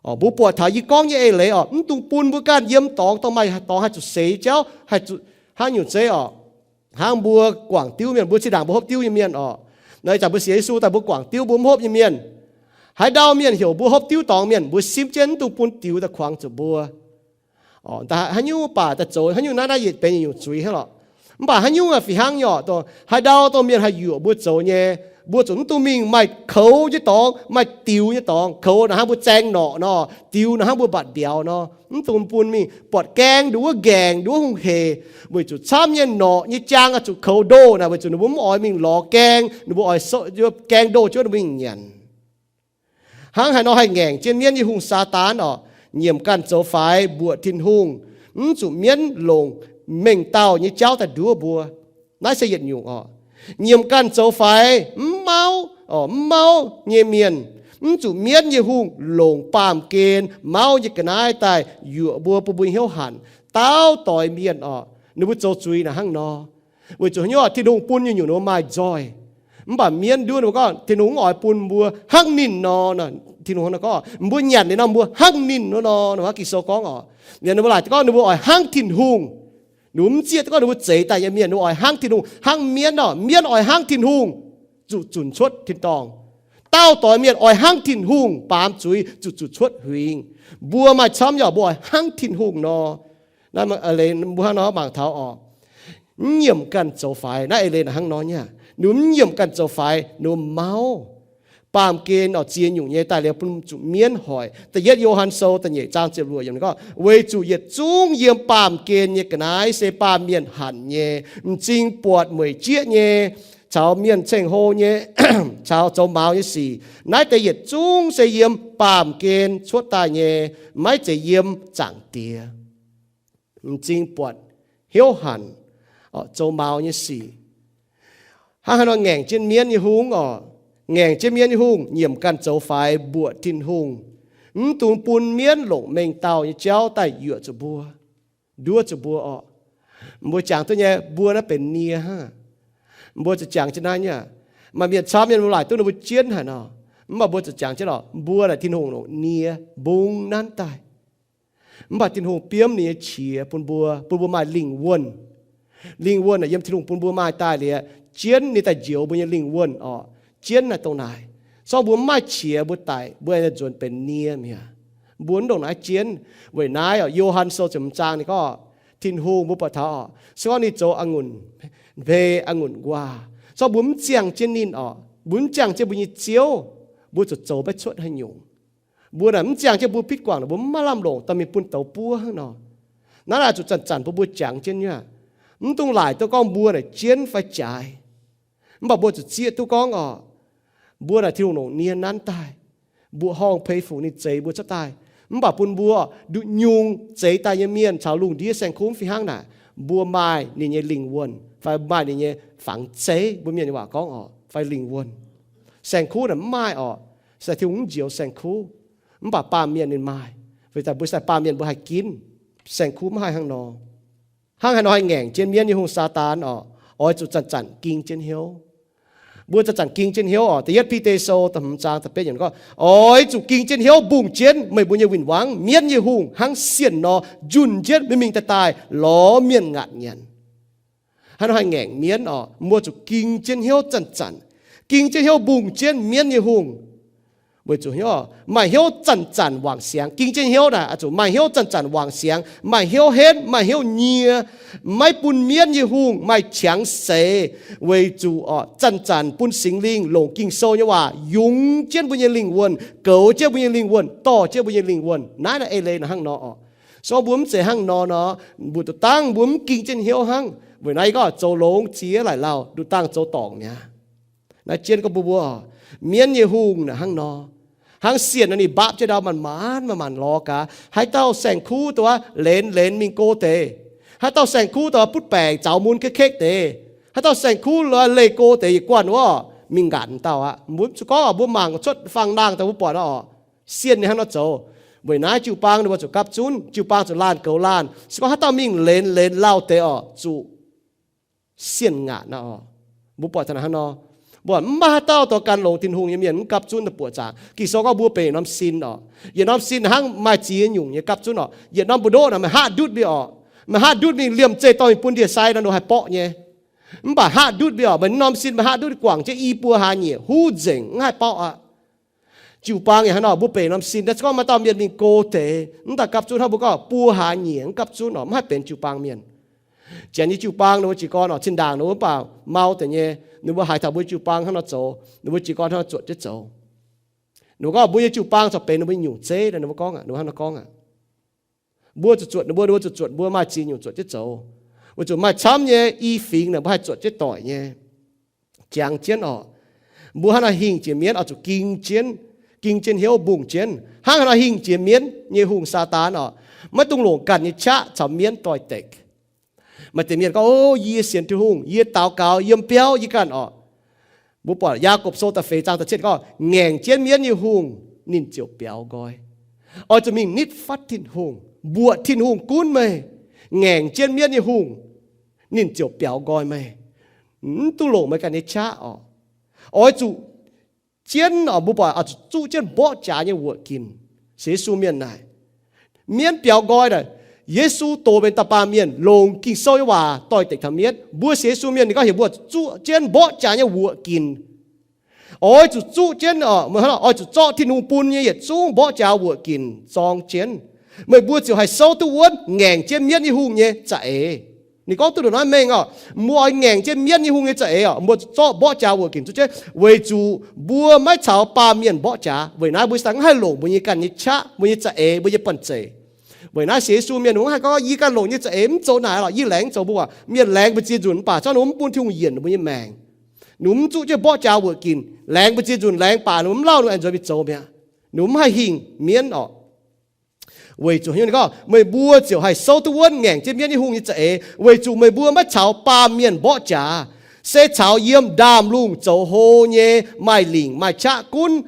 Mbuo buatc taux yie gorngv nyei eix leiz oc, mv dungx bun mbuo ganh yiem dorngx, dorngx maaih dorngx haih zuqc seix jauv, haih zuqc hnangv nyungc zeiv oc. Hnangv mbuo guangc diuv mienh, mbuo zinh ndaangc mbuo hopv diuv nyei mienh oc. Naaiv zanc mbuo sienx Yesu daaih mbuo guangc diuv mbuo mv hopv nyei mienh. Haaix ndau mienh heuc mbuo hopv diuv dorngx mienh, mbuo simv jienv mv dungx bun diux daaih kuangx zuqc mbuo. Haaix nyungc baac daaih zoux haaix nyungc naaiv, naaiv yietc benx nyungc zuiz hnangv lorqc. Mv baac haaix nyungc aac fih hnangv nyei oc, haaix ndau dongh mienh haih yuoqc mbuo zoux nyei, mbuo zuqc mv dungx mingh maaih koux nyei dorngx, maaih diux nyei dorngx. Koux naaic hnangv mbuo zaeng norqc nor, diux naaic hnangv mbuo mbatc mbiauz nor. Mv dungx bun mingh buatc gaeng nduov wuov nqaengc, nduov wuov hungh hec, weic zuqc camv nyei norqc nyei jaang oix zuqc koux ndoh naaic, weic zuqc ninh mbuo mv oix mingh lorz gaeng, ninh mbuo oix gaeng ndoh jienv ninh mbuo mingh nyanc. Hnangv haaix nor haih ngaengc jienv mienv nyei hungh, Saadaan oc, nyiemc ganh zoux faix mbuoqc Tin-Hungh, mv zuqc mienv longc mengh dauh nyei jauv daaih nduov mbuo. Naaiv se yietc nyungc oc. Nyiemc ganh zoux faix mv mauv, mv mauv nyei mienh, mv zuqc mienv nyei hungh longc baamh gen mauv nyei ga'naaiv daaih yuoqc mbuo, bun mbuo hnyouv hanc. Daauv doix mienh oc, ninh mbuo zoux zuiz naaic hnangv nor. Weic zuqc haaix nyungc? Tin-Hungh bun nyungc-nyungc ninh mbuo maaih nzoih. Mv baac mienv nduov ninh mbuo gorngv Tin-Hungh mv oix bun mbuo hnangv ninh nor. Tin-Hungh gorngv mbuo nyanc liuz nor mbuo hnangv ninh nor. Ninh mbuo Ging-Sou gorngv oc, ninh mbuo laaic gorngv ninh mbuo oix hnangv Tin-Hungh. Ninh mbuo mv zieqv duqv gorngv ninh mbuo zeix daaih nyei mienh ninh mbuo oix hnangv Tin-Hungh, hnangv mienv nor. Mienv oix hnangv Tin-Hungh, zuqc zunc cuotv tin-dorngh. Daauv doix mienh oix hnangv Tin-Hungh, baamz zuiz, zuqc zunc cuotv huingx. Mbuo maaih camv nyei oc, mbuo oix hnangv Tin-Hungh nor. Naaiv mbuo hnangv nor mangc taux oc, mv nyiemc ganh zoux faix. Naaiv eix leiz naaic hnangv nor nyei. Ninh mbuo mv nyiemc ganh zoux faix, ninh mbuo mauv. Baamh gen oc, ziex nyungc nyei daaih liuz bun zuqc mienv hoic. Da'yietv Yo^han Sou da'nyeic zaang ziepc luoqc yiemc gorngv, weic zuqc yietc zungv yiem baamh gen nyei ga'naaiv se baamh mienh hanc nyei, m'zing buatc mueic jieqv nyei, caux mienh ceng-hlo nyei, caux zoux maux nyei sic. Naaiv deix yietc zungv se yiem baamh gen cuotv daaih nyei, maiv zeiz yiem Zaangc Diex. M'zing buatc, hnyouv hanc, zoux maux nyei sic. Hnangv haaix nor ngaengc jienv mienv nyei hungh oc? Ngaengc jienv mienv nyei hungh nyiemc ganh zoux faix mbuoqc Tin-Hungh. Mv dungx bun mienv longc mengh dauh nyei jauv daaih yuoqc zuqc mbuo, nduov zuqc mbuo oc. Mbuo jangx duqv nyei, mbuo naaiv benx nie hnangv. Mbuo zuqc jangx jienv naaiv nyei. Maaih mienh camv mienh mbuo laaic duqv ninh mbuo jienv haic nor. Mv baac mbuo zuqc jangx jienv oc, mbuo naaic Tin-Hungh longc nie mbungv nanv daaih. Mv baac Tin-Hungh biomv ninh nyei qiex bun mbuo, bun mbuo maaih lingh wuonh. Lingh wuonh naaic yiem Tin-Hungh bun mbuo maaih daaih liuz, jienv ninh daaih njoux mbuo nyei lingh wuonh oc. Jienv naaic dongh naaic. Sorng mbuo mv maaih qiex mbuo daic, mbuo aengx nzuonx benx nie mi'aqv. Mbuo mv ndongc naaiv jienv. Weic naaiv oc, Yo^han Sou ziepc hmz zaang ninh gorngv, Tin-Hungh mbuo buatc taux oc, se gorngv ninh zoux a'ngunc hmei a'ngunc nquaah, sorng mbuo mv ziangh jienv ninh oc, mbuo mv ziangh jienv mbuo nyei Ziouv, mbuo zuqc zoux maiv cuotv haaix nyungc. Mbuo naaic mv ziangh jienv mbuo pitv guangc, mbuo mv maaih lamh longc dorh mingh bun douz buov hnangv nor. Naaiv naaic zuqc zanc-zanc bun mbuo jangx jienv nyei. Mv dungx laaic duqv gorngv mbuo naaic jienv fai jaaix. Mv baac mbuo zuqc zieqv duqv gorngv oc, mbuo naaic Tin-Hungh longc nie nanv daaih, mbuoqc horngh peix fuc ninh zeix mbuo cuotv daaih. Mv baac bun mbuo nduqc nyungc zeix daaih nyei mienh caux lungh ndiev saeng-kuv fih hnangv naaic, mbuo maaih ninh nyei lingh wuonh fai maaih ninh nyei fangx zeiv, mbuo mienh nyei waac gorngv oc, fai lingh wuonh. Saeng-kuv naaic mv maaih oc, se Tin-Hungh mv njoux saeng-kuv. Mv baac baamh mienh ninh maaih, weic zuqc mbuo se baamh mienh mbuo haih ginv, saeng-kuv mv haih hnangv nor. Hnangv haaix nor haih ngaengc jienv mienv nyei hungh, Saadaan oc, oix zuqc zanc-zanc ging jienv hnyouv. Mbuo zanc-zanc ging jienv hnyouv oc. Da'yietv Bide Sou da'hmz zaang da'betv yiemc gorngv, oix zuqc ging jienv hnyouv mbungh jienv meih mbuo nyei win-wangv. Mienv nyei hungh hnangv sienh nor, njunh jienv mingh mingh daaih daaih lorz mienh ngaatc nyanc. Hnangv haaix nor haih ngaengc mienv oc? Mbuo zuqc ging jienv hnyouv zanc-zanc, ging jienv hnyouv mbungh jienv mienv nyei hungh. Weic zuqc hnyouv, maaih hnyouv zanc-zanc wangc siangx. Ging jienv hnyouv naaic oix zuqc maaih hnyouv zanc-zanc wangc siangx, maaih hnyouv henv, maaih hnyouv nyie, maiv bun mienv nyei hungh maaih qangx seix. Weic zuqc oc, zanc-zanc bun Singx Lingh longc Ging-Sou nyei waac yungz jienv mbuo nyei lingh wuonh, goux jienv mbuo nyei lingh wuonh, dorh jienv mbuo nyei lingh wuonh. Naaiv naaic eix leiz naaic hnangv nor oc. Se gorngv mbuo mv zeiz hnangv nor nor, mbuo nduqc dangh mbuo mv ging jienv hnyouv hnangv. Weic naaiv gorngv zoux longx ziex laic lauh, nduqc dangh zoux dorngc mi'aqv. Naaiv jienv gorngv mbuo mbuo, mienv nyei hungh naaic hnangv nor. Hnangv sienh nor ninh mbaapv jienv ndau manc-manc manc-manc lorz gaax. Haaix dauh saeng-kuv dongh wuov lenz lenz mingh go deix, haaix dauh saeng-kuv dongh butv baengc zaux mun kekv-kekv deix, haaix dauh saeng-kuv leih go deix yietc guanh wuov, mingh ngaatc dauh aqv. Mbuo zuqc gorngv oc, mbuo mangc cuotv fangx-naang daaih mbuo buatc oc, sienh ninh hnangv nor zoux. Weic naaiv jiu-baang ninh mbuo zuqc gapv zunv, jiu-baang zuqc laanh goux laanh. Se gorngv haaix dauh mingh lenz lenz lauh deix oc, zuqc sienh ngaatc nor. Mbuo buatc taux hnangv nor, mbuo mv maaih haaix dauh dorh gan longx Tin-Hungh nyei mienh mv gapv zunv daaih buoqc zaangc. Ging-Sou gorngv mbuo benx yietc norm sin oc. Yietc norm sin hnangv maaih ziex nyungc nyei gapv zunv oc. Yietc norm mbu'ndoqv naaic meih haav ndutv mingh oc. Meih haav ndutv mingh liemh zeih dorh mingh bun ndie-sai nor, ninh haih borqv nyei. Mv baac haav ndutv mingh oc, meih norm sin meih haav ndutv guangc jienv i buo hlaax nyieqc huv nzengc, mv haih borqv aqv. Jiu-baang yaac hnangv nor, mbuo benx norm sin, se gorngv maaih dauh mienh mingh go deix mv daaih gapv zunv hnangv, mbuo gorngv buo hlaax nyieqc mv gapv zunv oc, mv haih benx jiu-baang mienh. Janx nyei jiu-baang ninh mbuo jiez gorn oc, zinh ndaangc ninh mbuo mv baac mau deix nyei, ninh mbuo haiz taux mbuo jiu-baang hnangv nor zoux, ninh mbuo jiez gorn hnangv nor zuotc jienv zoux. Ninh mbuo gorngv mbuo nyei jiu-baang corc benx ninh mbuo nyei nyungc zeiv, ninh mbuo gorngv aqv, ninh mbuo hnangv nor gorngv aqv. Mbuo zuqc zuotc ninh mbuo, ninh mbuo zuqc zuotc mbuo, maaih ziex nyungc zuotc jienv zoux. Weic zuqc maaih camv nyei i fingx naaic mbuo haih zuotc jienv doic nyei. Jangx jienv oc, mbuo hnangv nor hingh jiex mienv oix zuqc ging jienv, ging jienv hnyouv mbungh jienv. Hnangv haaix nor hingh jiex mienv nyei hungh, Saadaan oc, maiv dungx longc ganh nyei qaqv caux mienv doix-dekc. Maaih deix mienh gorngv, O, yie sienx Tin-Hungh, yie daux gaux yiem biauv yie ganh oc. Mbuo buatc Yaagorpc Sou da'feix zaang da'cietv gorngv, Ngaengc jienv mienv nyei hungh, ninh ziouc biaux nqoi. Oix zuqc mingh nitv fatv Tin-Hungh, mbuoqc Tin-Hungh gunv meih. Ngaengc jienv mienv nyei hungh, ninh ziouc biaux nqoi meih. Mv dungx longc meih ganh nyei qaqv oc. Oix zuqc jienv oc, mbuo buatc oix zuqc zuqv jienv mborqv jaax nyei wuoqc ginc. Sienx Yesu mienh naaic, mienv biaux nqoi naaic, Yesu dox benx dauh baamh mienh longc Ging-Sou nyei waac doix-dekc taux mienv. Mbuo sienx Yesu mienh ninh gorngv heuc mbuo zuqv jienv mborqv jaax nyei wuoqc ginc. Oix zuqc zuqv jienv oc, oix zuqc zorqv Tin-Hungh bun nyei yietc zungv mborqv jaax wuoqc ginc zorng jienv. Meih mbuo ziouc haih souv duqv wuonv ngaengc jienv mienv nyei hungh nyei za'eix. Ninh gorngv duqv ndongc naaiv mengh oc, mbuo oix ngaengc jienv mienv nyei hungh nyei za'eix oc, mbuo zuqc zorqv mborqv jaax wuoqc ginc zuqv jienv, weic zuqc mbuo maiv caux baamh mienh mborqv jaax. Weic naaiv mbuo mv haih longc mbuo nyei ganh nyei qaqv, mbuo nyei za'eix, mbuo nyei banh zeic. Weic naaiv sienx Yesu mienh ninh mbuo mv haih gorngv, Yie ganh longc nyei za'eix mv zoux naaic lorqc, yie laengz mv zoux. Mbuo buatc mienh laengz mbu'ziex nzunc mv baac zorqv ninh mbuo mv bun Tin-Hungh yienc ninh mbuo nyei maengc. Ninh mbuo mv zuqv jienv mborqv jaax wuoqc ginc, laengz mbu'ziex nzunc laengz baac ninh mbuo mv lauh ninh mbuo aengx nzuonx mingh zoux mi'aqv. Ninh mbuo mv haih hingh mienv oc. Weic zuqc hnyouv ninh gorngv, Meih mbuo ziouc haih souv duqv wuonv ngaengc jienv mienv nyei hungh nyei za'eix, weic zuqc meih mbuo maiv caux baamh mienh mborqv jaax, se caux yiem ndaamv-lungh zoux hlo nyei maaih lingc maaih qaqv gunv,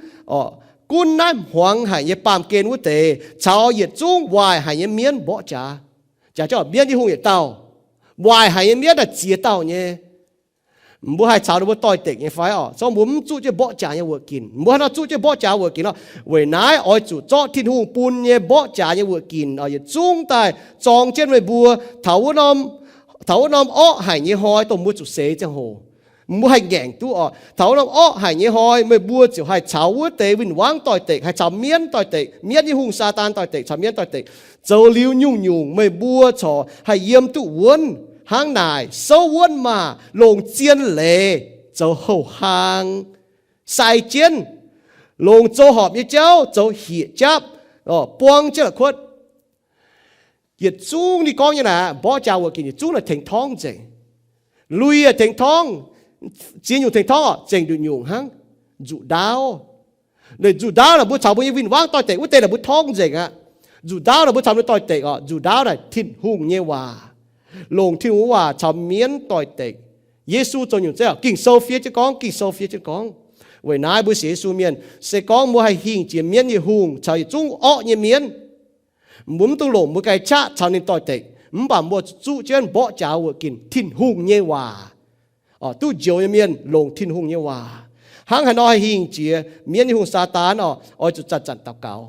gunv naaiv hmuangx haic nyei baamh gen wuov deix, caux yietc zungv waaic haic nyei mienv mborqv jaax. Jaax jienv mienv nyei hungh yietc dauh, waaic haic nyei mienv naaic ziex dauh nyei. Mbuo haih caux ninh mbuo doix-dekc nyei fai oc? Zorqv mbuo mv zuqv jienv mborqv jaax nyei wuoqc ginc. Mbuo hnangv nor zuqv jienv mborqv jaax wuoqc ginc nor. Weic naaiv oix zuqc zorqv Tin-Hungh bun nyei mborqv jaax nyei wuoqc ginc oc, yietc zungv daaih zorng jienv meih mbuo taux wuov norm, taux wuov norm orqv haic nyei hnoi dongh mbuo zuqc seix ziangh hoc. Mbuo haih ngaengc duqv oc. Taux wuov norm orqv haic nyei hnoi meih mbuo ziouc haih caux wuov deix win-wangv doix-dekc, haih caux mienv doix-dekc, mienv nyei hungh Saadaan doix-dekc, caux mienv doix-dekc. Zoux liuz nyungc-nyungc meih mbuo corc haih yiem duqv wuonv. Hnangv naaic souv wuonv maah! Longc zien leiz zoux houh hlaang, sai jienv, longc zoux horpc nyei jauv zoux hieqc japv, buang jienv la'kuotv. Yietc zungv ninh gorngv nyei naaic, mborqv jaax wuoqc ginc yietc zungv naaic tengx torngv nzengc. Lui yaac tengx torngv. Ziex nyungc tengx torngv oc, zengc nduqc nyungc hnangv. Nzuqc ndaauv. Nzuqc ndaauv naaic mbuo caux mbuo nyei win-wangv doix-dekc wuov deix naaic mbuo torngv nzengc aqv. Nzuqc ndaauv naaic mbuo caux mbuo doix-dekc oc. Nzuqc ndaauv naaic Tin-Hungh nyei waac, longc Tin-Hungh waac caux mienv doix-dekc. Yesu zoux nyungc zeiv oc, Ging-Sou fiev jienv gorngv, Ging-Sou fiev jienv gorngv. Weic naaiv mbuo sienx Yesu mienh, se gorngv mbuo haih hingh jiex mienv nyei hungh caux yietc zungv orqv nyei mienv, mbuo mv dungx longc mbuo ganh nyei qaqv caux ninh doix-dekc, mv baac mbuo zuqc zuqv jienv mborqv jaax wuoqc ginc Tin-Hungh nyei waac. Duqv njoux nyei mienh longc Tin-Hungh nyei waac. Hnangv haaix nor haih hingh jiex mienv nyei hungh Saadaan oc? Oix zuqc zanc-zanc daux gaux.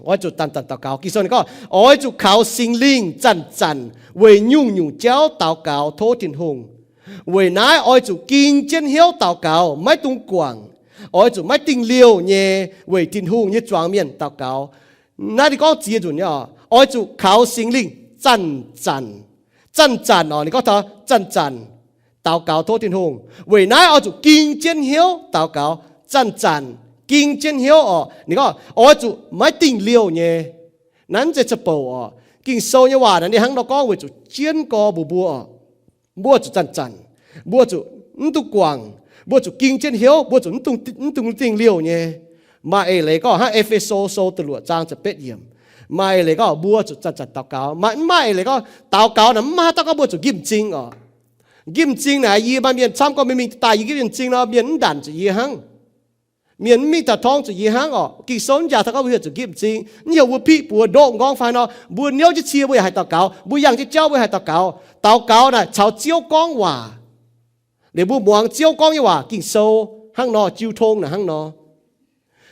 Oix zuqc zanc-zanc daux gaux. Ging-Sou ninh gorngv, Oix zuqc kaux Singx Lingh zanc-zanc weic nyungc-nyungc jauv daux gaux tov Tin-Hungh. Weic naaiv oix zuqc ging jienv hnyouv daux gaux, maiv dungx guangc. Oix zuqc maiv dingh liouh nyei weic Tin-Hungh nyei zuangx mienh daux gaux. Naaiv ninh gorngv ziex nzunc nyei oc. Oix zuqc kaux Singx Lingh zanc-zanc. Zanc-zanc oc, ninh gorngv taux zanc-zanc daux gaux tov Tin-Hungh. Weic naaiv oix zuqc ging jienv hnyouv daux gaux zanc-zanc. Ging jienv hnyouv oc, ninh gorngv oix zuqc maiv dingh liouh nyei. Naaiv mv zeiz za'bouc oc. Ging-Sou nyei waac naaiv ninh hnangv nor gorngv weic zuqc jienv gorx mbuox mbuo oc. Mbuo zuqc zanc-zanc, mbuo zuqc mv dungx guangc, mbuo zuqc ging jienv hnyouv, mbuo zuqc mv dungx dingh liouh nyei. Maaih eix leiz gorngv hnangv E^fe^so Sou da'luoqc zaang ziepc betv yiemc. Maaih eix leiz gorngv mbuo zuqc zanc-zanc daux gaux. Maaih, maaih eix leiz gorngv daux gaux naaic mv maaih haaix dauh gorngv mbuo zuqc nqimh m'zing oc. M'nqipv m'zing naaic, yie maaih mienh camv gorngv mingh mingh daaih, yie m'nqipv m'zing nor, mienh mv ndanc zuqc yie hnangv. Mienh mv mingh taux torngv zuqc yie hnangv orqc. Ging-Sou mv jaax taux gorngv mbuo heuc zuqc m'nqipv m'zing, mv heuc mbuo piqv buoz ndoqv m'nqorngv fai nor, mbuo niouv jienv cie mbuo yaac haih daux gaux, mbuo yangh jienv jauv mbuo haih daux gaux. Daux gaux naaic caux Ziouv gorngv waac. Liuz mbuo muangx Ziouv gorngv nyei waac, Ging-Sou hnangv nor, jiu tong naaic hnangv nor.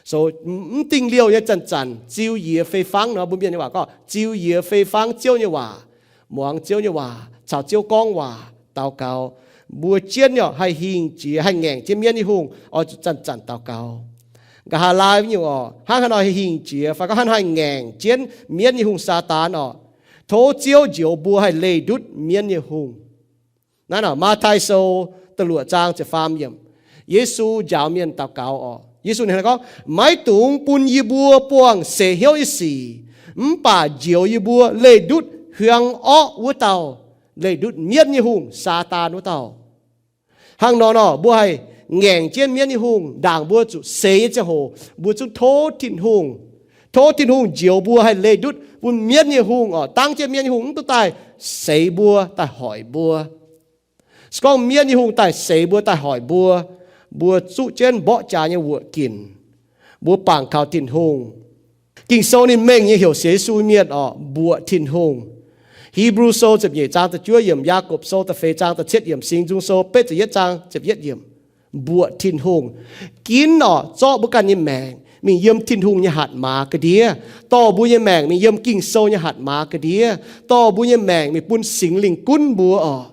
So, mv dingh liouh nyei zanc-zanc ziux yie fei fangv nor, mbuo mienh nyei waac gorngv ziux yie fei fangv Ziouv nyei waac, muangx Ziouv nyei waac, caux Ziouv gorngv waac, daux gaux. Mbuo jienv nyei orqc, haih hingh jiex, haih ngaengc jienv mienv nyei hungh, oix zuqc zanc-zanc daux gaux. Nqa'haav laai nyungc orqc, hnangv haaix nor haih hingh jiex fai gorngv hnangv haaix nor haih ngaengc jienv mienv nyei hungh Saadaan orqc? Tov Ziouv njoux mbuo haih leih ndutv mienv nyei hungh. Naaiv nor Matv^taai Sou da'luoqc zaang ziepc faam yiemc, Yesu njaaux mienh daux gaux orqc. Yesu ninh gorngv, maiv dungx bun yie mbuo buangh seix hnyouv nyei sic, mv baac njoux yie mbuo leih ndutv hiuang orqv wuov dauh, leih ndutv mienv nyei hungh, Saadaan wuov dauh. Hnangv nor nor, mbuo haih ngaengc jienv mienv nyei hungh, ndaangc mbuo zuqc seix nyei ziangh hoc, mbuo zungv tov Tin-Hungh. Tov Tin-Hungh njoux mbuo haih leih ndutv bun mienv nyei hungh orqc. Dangv jienv mienv nyei hungh mv duqv daaih seix mbuo, daaih hoic mbuo. Se gorngv mienv nyei hungh daaih seix mbuo, daaih hoic mbuo, mbuo zuqv jienv mborqv jaax nyei wuoqc ginc. Mbuo bangc kaux Tin-Hungh. Ging-Sou ninh mengh nyei heuc sienx Yesu mienh orqc, mbuoqc Tin-Hungh. Hipv^lu Sou ziepc nyeic zaang da'juov yiemc, Yaagorpc Sou da'feix zaang da'cietv yiemc, Singx Nzung Sou betv ziepc yietv zaang ziepc yietv yiemc. Mbuoqc Tin-Hungh. Ginv orqc, zorqv mbuo ganh nyei maengc mingh yiem Tin-Hungh nyei hatc maaz ga'ndiev. Dorh mbuo nyei maengc mingh yiem Ging-Sou nyei hatc maaz ga'ndiev. Dorh mbuo nyei maengc mingh bun Singx Lingh gunv mbuo orqc.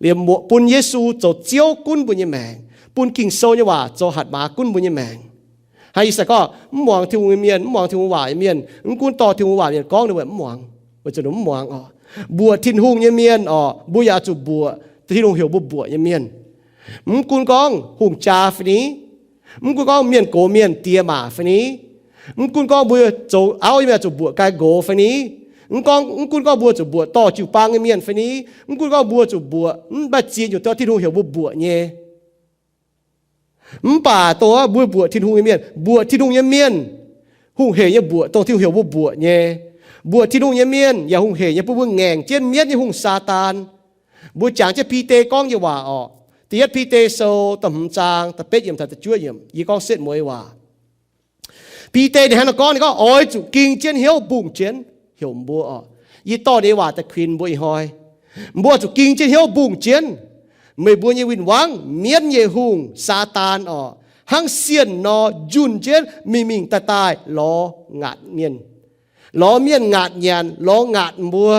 Liemh muoqc bun Yesu zoux Ziouv gunv mbuo nyei maengc, bun Ging-Sou nyei waac zoux hatc maaz gunv mbuo nyei maengc. Hnangv ih zanc gorngv mv muangx Tin-Hungh nyei mienh, mv muangx Tin-Hungh waac nyei mienh, mv gunv dorh Tin-Hungh waac mienh gorngv ninh mbuo mv muangx, weic zuqc ninh mv muangx orqc. Mbuoqc Tin-Hungh nyei mienh orqc, mbuo yaac zuqc mbuoqc Tin-Hungh heuc mbuo mbuoqc nyei mienh. Mv gunv gorngv hungh jaa fai ni, mv gunv gorngv mienh gox mienh diex maac fai ni, mv gunv gorngv mbuo zoux auv nyei mienh zuqc mbuoqc gaai nqox fai ni, mv gunv gorngv mbuo zuqc mbuoqc dorh jiu-baang nyei mienh fai ni, mv gunv gorngv mbuo zuqc mbuoqc mv maaih ziex nyungc dongh Tin-Hungh heuc mbuo mbuoqc nyei. Mv baac dongh mbuo mbuoqc Tin-Hungh nyei mienh, mbuoqc Tin-Hungh nyei mienh hungh heic nyei mbuoqc dongh Tin-Hungh heuc mbuo mbuoqc nyei. Mbuoqc Tin-Hungh nyei mienh yaac hungh heic nyei bun mbuo ngaengc jienv mienv nyei hungh, Saadaan. Mbuo jangx jienv Bide gorngv nyei waac orqc. Da'yietv Bide Sou da'hmz zaang da'betv yiemc taux da'juov yiemc, yie gorngv setv mueiz waac. Bide ninh hnangv naaiv gorngv, ninh gorngv, oix zuqc ging jienv hnyouv mbungh jienv heuc mbuo orqc. Yie dorh ninh nyei waac daaih kuinx mbuo ih hnoi. Mbuo zuqc ging jienv hnyouv mbungh jienv meih mbuo nyei win-wangv, mienv nyei hungh, Saadaan orqc, hnangv sienh nor njunh jienv mingh mingh daaih daaih lorz ngaatc mienh, lorz mienh ngaatc nyanc, lorz ngaatc mbuo.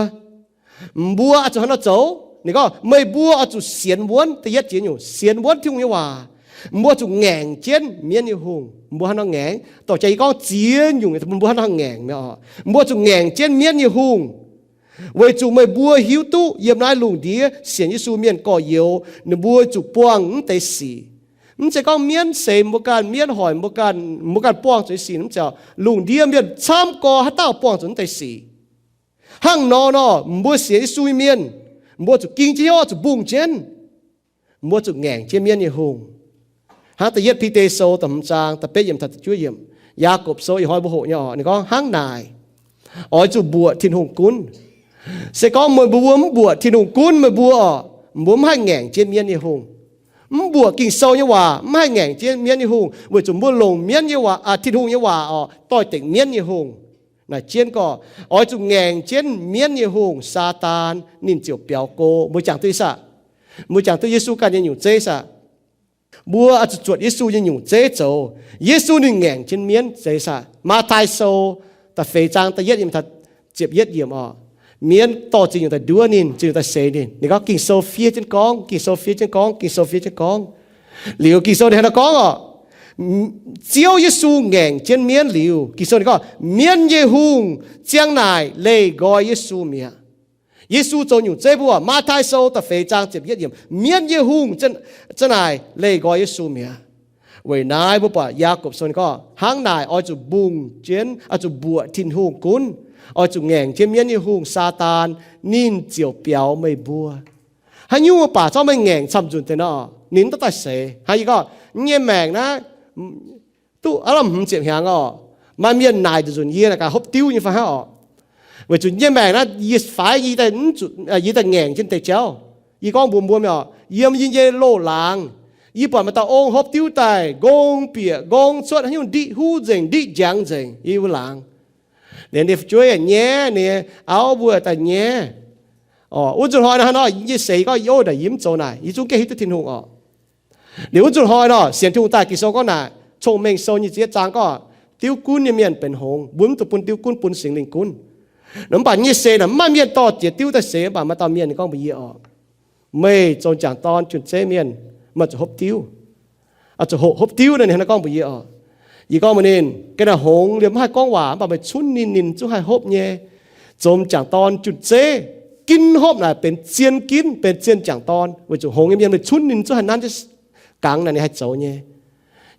Mbuo oix zuqc hnangv nor zoux. Ninh gorngv, meih mbuo oix zuqc sienx wuonv, da'yietv jiex nyungc, sienx wuonv Tin-Hungh nyei waac. Mbuo zuqc ngaengc jienv mienv nyei hungh. Mbuo hnangv nor ngaengc, dorh jaax yie gorngv ziex nyungc, mbuo hnangv nor ngaengc mi'aqv. Mbuo zuqc ngaengc jienv mienv nyei hungh, weic zuqc meih mbuo hiuv duqv yiem naaiv lungh ndiev sienx Yesu mienh gorx-youz ninh mbuo zuqc buangh mv deix sic. Mv zeiz gorngv mienv seix mbuo ganh, mienv hoic mbuo ganh, mbuo ganh buangh zuqc nyei sic, mv zeiz. Lungh ndiev mienh camv gorx haaix dauh buangh zuqc mv deix sic. Hnangv nor nor, mbuo sienx Yesu nyei mienh, mbuo zuqc ging jienv hnyouv, zuqc mbungh jienv. Mbuo zuqc ngaengc jienv mienv nyei hungh. Hnangv da'yietv Bide Sou da'hmz zaang da'betv yiemc taux da'juov yiemc, Yaagorpc Sou ih hnoi mbuo hoqc nyei orqc, ninh gorngv hnangv naaic, oix zuqc mbuoqc Tin-Hungh gunv. Se gorngv meih mbuo mv mbuoqc Tin-Hungh gunv meih mbuo orqc, mbuo mv haih ngaengc jienv mienv nyei hungh. Mv mbuoqc Ging-Sou nyei waac mv haih ngaengc jienv mienv nyei hungh, weic zuqc mbuo longc mienv nyei waac, aa, Tin-Hungh nyei waac orqc, doix-dekc mienv nyei hungh. Naaic jienv gorngv, oix zuqc ngaengc jienv mienv nyei hungh, Saadaan, ninh ziouc biaux go. Mbuo jangx duqv ih zanc, mbuo jangx duqv Yesu ganh nyei nyungc zeiv ih zanc. Mbuo oix zuqc zuotc Yesu nyei nyungc zeiv zoux. Yesu ninh ngaengc jienv mienv zeiz ih zanc. Matv^taai Sou da'feix zaang da'yietv yiemc taux ziepc yietv yiemc orqc, mienv dorh ziex nyungc daaih nduov ninh, ziex nyungc daaih seix ninh. Ninh gorngv Ging-Sou fiev jienv gorngv, Ging-Sou fiev jienv gorngv, Ging-Sou fiev jienv gorngv. Liuz Ging-Sou ninh hnangv nor gorngv orqc, Ziouv Yesu ngaengc jienv mienv liuz, Ging-Sou ninh gorngv, mienv nyei hungh ziang naaic leih nqoi Yesu mi'aqv. Yesu zoux nyungc zeiv mbuo, Matv^taai Sou da'feix zaang ziepc yietv yiemc, mienv nyei hungh ziang naaic leih nqoi Yesu mi'aqv. Weic naaiv mbuo buatc Yaagorpc Sou ninh gorngv, hnangv naaic oix zuqc mbungh jienv, oix zuqc mbuoqc Tin-Hungh gunv, oix zuqc ngaengc jienv mienv nyei hungh, Saadaan, ninh ziouc biaux meih mbuo. Haaix nyungc mbuo baac zorqv meih ngaengc camv-nzunc deix nor, ninh mv daaih seix. Hnangv yie gorngv, yie nyei maengc naaiv duqv aav lamh hmz ziepc hnyangx orqc. Maaih mienh naaic nzunc yie naaic gaax hopv diuv nyei fai hnangv orqc. Weic zuqc yie nyei maengc naaiv yie faix yie daaih, yie daaih ngaengc jienv deix jauv. Yie gorngv mbuox mbuo mi'aqv, yiem yie nyei loz-laangz, yie buatc maaih dauh ong hopv diuv daaih, nqong bieqc nqong cuotv, haaix nyungc ndiqv huv nzengc, ndiqv njangx nzengc yie wuov laangz. Liuz ninh fu'jueiv yaac nyaiv, ninh auv mbuo daaih nyaiv. Wuov nzunc hnoi naaic, hnangv nor yie nyei seix gorngv, yie ov, naaic yie mv zoux naaic, yie zungv gengh hiuv duqv Tin-Hungh orqc. Liuz wuov nzunc hnoi nor, sienx Tin-Hungh daaih, Ging-Sou gorngv naaic, Cong-Mengh Sou nyei ziex zaang gorngv, diuv gunv nyei mienh benx hngongx, mbuo mv dungx bun diuv gunv, bun Singx Lingh gunv. Mv baac yie nyei seix naaic, maaih mienh dorh jiex diuv daaih seix, mv baac maaih dauh mienh ninh gorngv mbuox yie orqc, meih zoux m'jangc dorn junh zeiv mienh, meih zuqc hopv diuv. Zuqc hoqc hopv diuv naaic, ninh hnangv naaiv gorngv mbuox yie orqc. Yie gorngv mbuox ninh, ga'naaiv hngongx liemh mv haih gorngv waac, mv baac meih cunv ninh, ninh zungv haih hopv nyei. Zoux m'jangc dorn junh zeiv, ginv hopv naaic benx zien ginv, benx zien m'jangc dorn, weic zuqc hngongx nyei mienh meih cunv ninh zungv haih nanv jienv gangx naaic, ninh haih zoux nyei.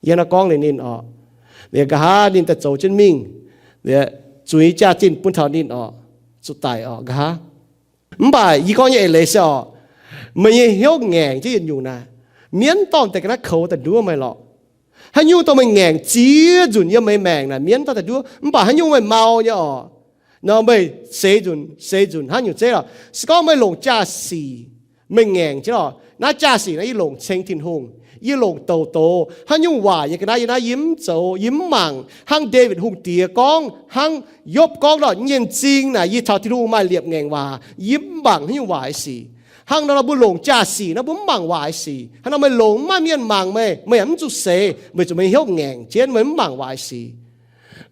Yie hnangv naaiv gorngv liuz ninh orqc, liuz nqa'haav ninh daaih zoux jienv mingh, liuz zuiz jaax-zinh bun taux ninh orqc, zuqc daic orqc nqa'haav. Mv baac yie gorngv nyei eix leiz se orqc, meih nyei hnyouv ngaengc jienv yietc nyungc naaic, mienv dorh deix ga'naaiv koux daaih nduov meih lorqc. Haaix nyungc dongh meih ngaengc ziex nzunc yiem meih maengc naaic, mienv dorh daaih nduov. Mv baac haaix nyungc meih mau nyei orqc, nor meih seix nzunc seix nzunc hnangv nyungc zeiv lorqc. Se gorngv meih longc jaa-sic, meih ngaengc jienv lorqc, naaiv jaa-sic naaiv yie longc ceng Tin-Hungh, yie longc douc doz. Haaix nyungc waaic nyei ga'naaiv yie naaiv yie mv zoux, yie mv mangc. Hnangv Ndaawitv Hungh Diex gorngv, hnangv Yopv gorngv nor, nyienh zing naaic yie caux Tin-Hungh maaih liepc ngaengc waac, yie mv mangc haaix nyungc waaic sic. Hnangv nor mbuo longc jaa-sic naaiv mbuo mv mangc waaic sic. Hnangv nor meih longc mv maaih mienh mangc meih, meih yaac mv zuqc seix, weic zuqc meih hnyouv ngaengc jienv, meih mv mangc waaic sic.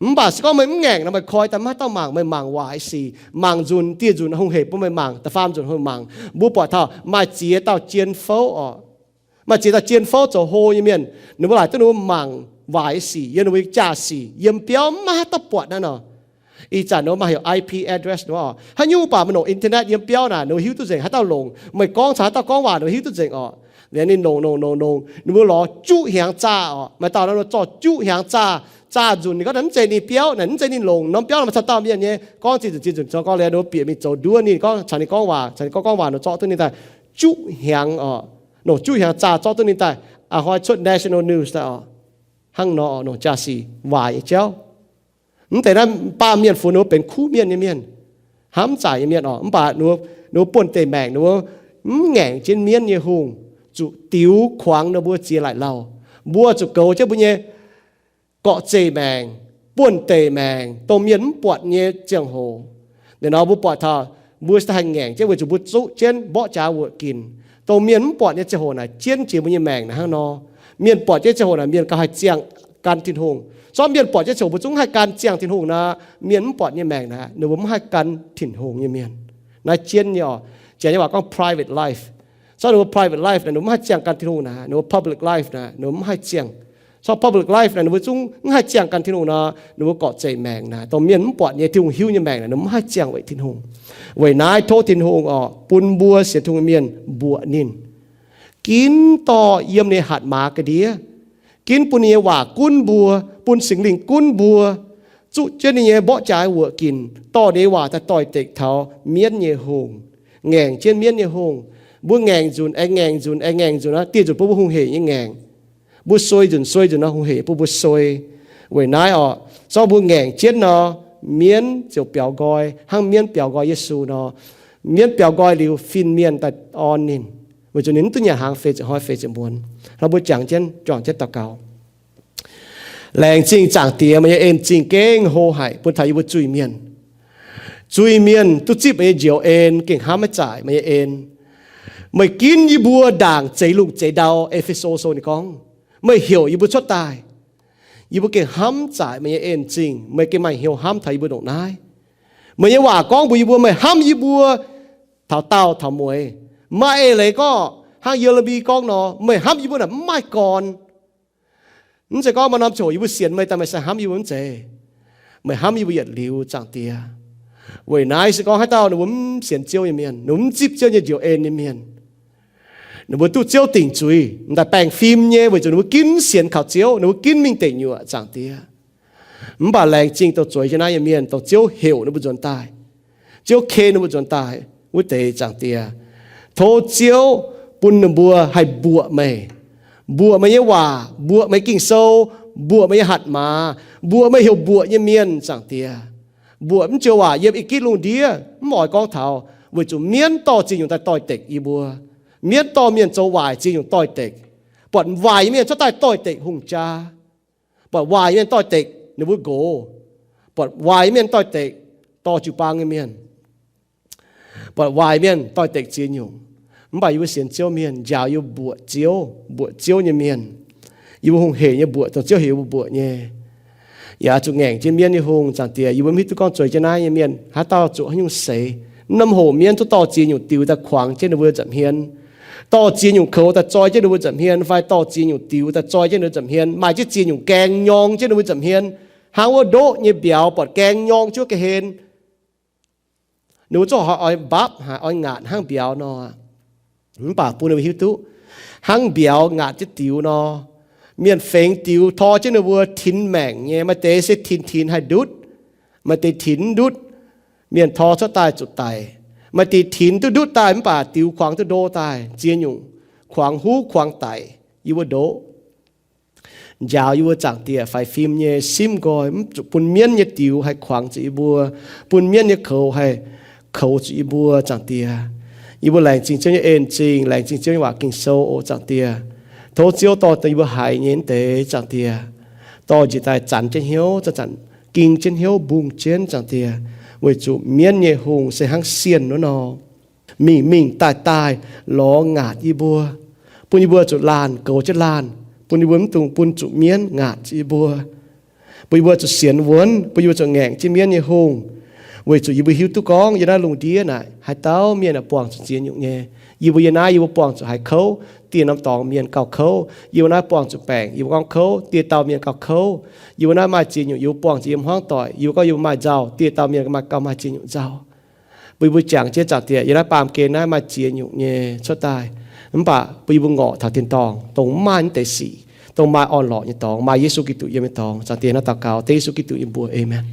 Mv baac se gorngv meih mv ngaengc nor, meih koi daaih maiv dauh mangc meih mangc waaic sic. Mangc nzunc dieh nzunc hungh hec bun meih mangc, da'faam nzunc hungh mangc. Mbuo buatc taux maaih ziex dauh jien fouv orqc. Maaih ziex dauh jien fouv zoux hlo nyei mienh, ninh mbuo laaic duqv ninh mbuo mangc waaic sic yiem ninh mbuo nyei jaa-sic, yiem biauv maiv maaih haaix dauh buatc naaiv nor. Ih zanc ninh mbuo maaih heuc I P address nor, haaix nyungc baac meih longc internet yiem biauv naaic, ninh mbuo hiuv duqv nzengc haaix dauh longc. Meih gorngv caux haaix dauh gorngv waac, ninh mbuo hiuv duqv nzengc orqc. Liuz ninh longc longc longc longc, ninh mbuo lorz juqv hnyangx zaah orqc. Maaih dauh nor zorqv juqv hnyangx zaah, zaah nzunc ninh gorngv naaic mv zeiz ninh biauv, naaic mv zeiz ninh longc norm biauv, maaih camv dauh mienh nyei gorngv zinh nzunc zinh nzunc, gorngv liuz ninh mbuo bieqc mingh zoux nduov ninh, gorngv caux ninh gorngv waac, caux ninh gorngv gorngv waac nor zorqv duqv ninh daaih juqv hnyangx orqc. Longc juqv hnyangx zaah zorqv duqv ninh daaih, a'hnoi cuotv national news daaih orqc. Hnangv nor longc jaa-sic waaic nyei jauv. Mv deix naaiv baamh mienh funx ninh mbuo benx kuv mienh nyei mienh, hnamv zaaic nyei mienh orqc. Mv baac ninh mbuo buonh deix maengc ninh mbuo mv ngaengc jienv mienv nyei hungh, zuqc diux kuangx ninh mbuo ziex laaic lauh. Mbuo zuqc goux jienv mbuo nyei gorqv-zeih maengc, buonh deix maengc, dongh mienh mv buatc nyei ziangh hoc. Naaiv nor mbuo buatc taux mbuo se daaih haih ngaengc jienv weic zuqc mbuo zuqv jienv mborqv jaax wuoqc ginc. Dongh mienh mv buatc nyei ziangh hoc naaic jienv jiex mbuo nyei maengc naaic hnangv nor. Mienh buatc jienv ziangh hoc naaic mienh gauh haih ziangh gan Tin-Hungh. Zorqv mienh buatc jienv ziangh hoc mbuo zungv mv haih gan ziangh Tin-Hungh nor, mienh mv buatc nyei maengc naaic ninh mbuo mv haih gan Tin-Hungh nyei mienh. Naaiv jienv nyei orqc. Janx nyei waac gorngv private life. Zorqv ninh mbuo private life naaic ninh mbuo mv haih ziangh gan Tin-Hungh naaic, ninh mbuo public life naaic ninh mbuo mv haih ziangh. Zorqv public life naaic ninh mbuo zungv mv haih ziangh gan Tin-Hungh nor, ninh mbuo gorqv-zeih maengc naaic, dongh mienh mv buatc nyei, Tin-Hungh hiuv nyei maengc naaic, ninh mbuo mv haih ziangh weic Tin-Hungh. Weic naaiv tov Tin-Hungh orqc, bun mbuo sienx Tin-Hungh mienh mbuoqc ninh. Ginv dorh yiem ninh hatc maaz ga'ndiev. Ginv bun ninh nyei waac gunv mbuo, bun Singx Lingh gunv mbuo, zuqv jienv ninh nyei mborqv jaax wuoqc ginc, dorh ninh nyei waac daaih doix-dekc taux mienv nyei hungh, ngaengc jienv mienv nyei hungh. Mbuo ngaengc nzunc aengx ngaengc nzunc aengx ngaengc nzunc nor, dieh nzunc bun mbuo hungh hec nyei ngaengc. Mbuo suei nzunc suei nzunc nor, hungh hec bun mbuo suei. Weic naaiv orqc, zorqv mbuo ngaengc jienv nor, mienv ziouc biaux nqoi, hnangv mienv biaux nqoi Yesu nor. Mienv biaux nqoi liuz, fin-mienh daaih orn ninh, weic zuqc ninh mv duqv nyanc hnaangx feix ziepc hnoi feix ziepc muonz. Hnangv mbuo jangx jienv, juangc jienv daux gaux. Laengz zingh Zaangc Diex, meih nyei en-zingh gengh hlo haic bun taux yie mbuo zuiz-mienh. Zuiz-mienh duqv zipv meih nyei njoux en gengh hnamv maiv zaaic meih nyei en. Meih ginv yie mbuo ndaangc zeix lungh zeix ndau, E^fe^so Sou ninh gorngv, meih heuc yie mbuo cuotv daaih. Yie mbuo gengh hnamv zaaic meih nyei en-zingh, meih gengh maaih hnyouv hnamv taux yie mbuo ndongc naaiv. Meih nyei waac gorngv mbuox yie mbuo meih hnamv yie mbuo taux daauh taux mueiz. Maaih eix leiz gorngv hnangv Ye^le^mi gorngv nor, meih hnamv yie mbuo naaic mv maaih gorn. Mv zeiz gorngv maaih norm ziangh hoc yie mbuo sienx meih daaih meih se hnamv yie mbuo mv zeiz. Meih hnamv yie mbuo yietc liuz, Zaangc Diex. Weic naaiv se gorngv haaix dauh ninh mbuo mv sienx Ziouv nyei mienh, ninh mbuo mv zipv Ziouv nyei njoux en nyei mienh, ninh mbuo duqv Ziouv dingc zuiz, m'daaih baengh fim nyei, weic zuqc ninh mbuo ginv sienx kaux Ziouv, ninh mbuo ginv mingh deic nyuoqc, Zaangc Diex. Mv baac laengz zingh dongh zueiz jienv naaiv nyei mienh, dongh Ziouv heuc ninh mbuo nzuonx daaih, Ziouv ken ninh mbuo nzuonx daaih wuov deix, Zaangc Diex. Tov Ziouv bun ninh mbuo haih mbuoqc meih, mbuoqc meih nyei waac, mbuoqc meih Ging-Sou, mbuoqc meih nyei hatc maaz, mbuoqc meih heuc mbuoqc nyei mienh, Zaangc Diex. Mbuoqc mv joux waac yiem ih gitv lungh ndiev mv oix gorngv taux, weic zuqc mienv dorh ziex nyungc daaih doix-dekc yie mbuo. Mienv dorh mienh zoux waaic, ziex nyungc doix-dekc. Buatc waaic nyei mienh cuotv daaih doix-dekc hungh jaa. Buatc waaic nyei mienh doix-dekc ninh mbuo nqox. Buatc waaic nyei mienh doix-dekc dorh jiu-baang nyei mienh. Buatc waaic mienh doix-dekc ziex nyungc. Mv baac yie mbuo sienx Ziouv mienh njaaux yie mbuo mbuoqc Ziouv, mbuoqc Ziouv nyei mienh. Yie mbuo hungh heic nyei mbuoqc dongh Ziouv heuc yie mbuo mbuoqc nyei. Yaac zuqc ngaengc jienv mienv nyei hungh, Zaangc Diex. Yie mbuo mv hiuv duqv gorngv zueiz jienv naaiv nyei mienh haaix dauh zuqc haaix nyungc seix. Naaiv norm hoc mienv zuqc dorh ziex nyungc diux daaih kuangx jienv ninh mbuo nza'hmien, dorh ziex nyungc koux daaih zoi jienv ninh mbuo nza'hmien, fai dorh ziex nyungc diux daaih zoi jienv ninh mbuo nza'hmien, maaih jienv ziex nyungc gaeng nyorng jienv ninh mbuo nza'hmien, hnangv wuov ndoqv nyei mbiauz buatc gaeng nyorng jienv wuov ga'hlen. Ninh mbuo zorqv oix mbapv haic, oix ngaatc hnangv mbiauz nor. Mv baac bun ninh mbuo hiuv duqv, hnangv mbiauz ngaatc jienv diux nor, mienh fengx diux tor jienv ninh mbuo tinx maengc nyei. Maaih deix se tinx tinx haih ndutv, maaih deix tinx mv ndutv, mienh tor cuotv daaih zuqc daic. Maaih deix tinx duqv ndutv daaih mv baac diux kuangx duqv ndo daaih, ziex nyungc kuangx huv kuangx daic yie mbuo ndoqv. Njaaux yie mbuo, Zaangc Diex, faix fim nyei simv nqoi, mv zuqc bun mienv nyei diux haih kuangx zuqc yie mbuo, bun mienv nyei koux haih koux zuqc yie mbuo, Zaangc Diex. Yie mbuo laengz zingh Ziouv nyei en-zingh, laengz zingh Ziouv nyei waac Ging-Sou oc, Zaangc Diex. Tov Ziouv dorh yie mbuo haiz nyei mv deix, Zaangc Diex, dorh njiec daaih zanc jienv hnyouv, zanc-zanc ging jienv hnyouv mbungh jienv, Zaangc Diex, weic zuqc mienv nyei hungh se hnangv sienh wuov nor, mingh mingh daaih daaih lorz ngaatc yie mbuo, bun yie mbuo zuqc laanh goux jienv laanh, bun yie mbuo mv dungx bun zuqc mienv ngaatc yie mbuo, bun yie mbuo zuqc sienx wuonv, bun yie mbuo zuqc ngaengc jienv mienv nyei hungh. Weic zuqc yie mbuo hiuv duqv gorngv yiem naaiv lungh ndiev naaic haaix dauh mienh aah, buangh zuqc ziex nyungc nyei. Yie mbuo yiem naaiv yie mbuo buangh zuqc haiz kouv, dieh norm dorngx mienh gauh kouv. Yie mbuo naaiv buangh zuqc baengc, yie mbuo gorngv kouv, dieh dauh mienh gauh kouv. Yie mbuo naaiv maaih ziex nyungc yie mbuo buangh zuqc yiem hmuangv doic, yie mbuo gorngv yie mbuo maaih nzauh, dieh dauh mienh maaih gauh maaih ziex nyungc nzauh. Bun yie mbuo jangx jienv, Zaangc Diex, yiem naaiv baamh gen naaiv maaih ziex nyungc nyei cuotv daaih. Mv baac bun yie mbuo ngorc taux tin-dorngh dongh mv maaih naaiv deix sic, dongh maaih orn-lorqc nyei dorngx, maaih Yesu Giduc yiem nyei dorngx. Zaangc Diex, naaiv daux gaux dengv Yesu Giduc nyei mbuox. Aamen.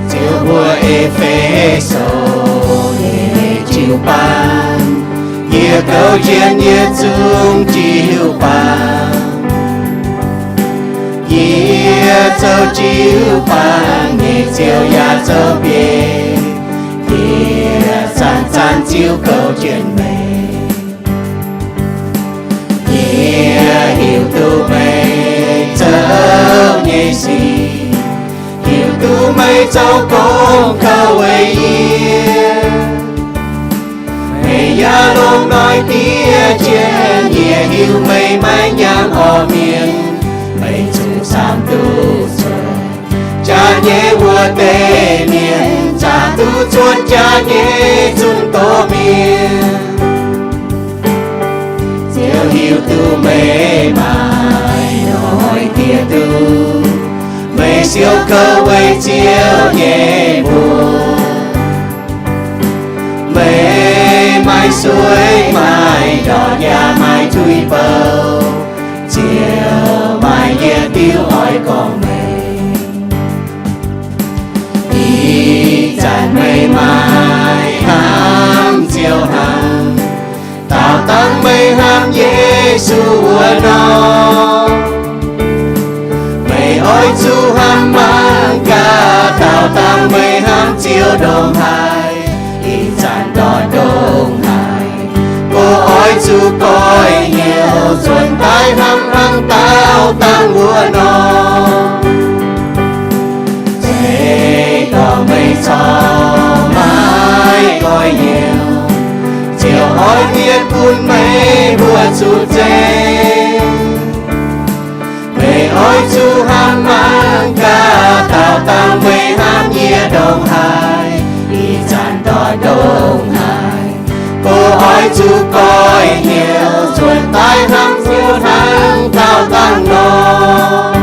Ziouv mbuo E^fe^so nyei jiu-baang, yie kouv jienv yie zungv jiu-baang. Yie zoux jiu-baang nyei Ziouv yaac zoux biei, yie zanc-zanc ziouc kouv jienv meih. Yie hiuv duqv meih zoux nyei sic, hiuv duqv meih zoux gong kouv weic yie. Meih yaac longc noic diev jienv yie, hiuv meih maiv nyaangc orv mienh, meih zuqc samv duqv cuotv jaax nyei wuov deix mienh, zaqc duqv cuotv jaax nyei zunc doz mienh. Ziouv hiuv duqv meih maaih noic diev duqv, meih siou kouv weic Ziouv nyei mbuox. Meih maaih suiv maaih ndortv yaac maaih tuix bouh, Ziouv maaih yietc diuh oix gorngv meih. Ih zanc meih maaih hnamv Ziouv hnangv, daauh dangh meih hnamv Yesu wuov nor. Meih oix zuqc hnamv mangc gaax, daauh dangh meih hnamv Ziouv ndongc haaix. Ih zanc ndortv ndongc haaix, mbuo oix zuqc goiv hnyouv nzuonx daaih hnamv hnangv daauh dangh wuov nor. Se gorngv meih corc maiv goiv hnyouv, Ziouv oix mietc bun meih mbuo zuqc nzengc. Meih oix zuqc hnamv mangc gaax, daauh dangh meih hnamv yie ndongc haaix. Ih zanc ndortv ndongc haaix, mbuo oix zuqc goiv hnyouv nzuonx daaih hnamv Ziouv hnangv daauh dangh nor.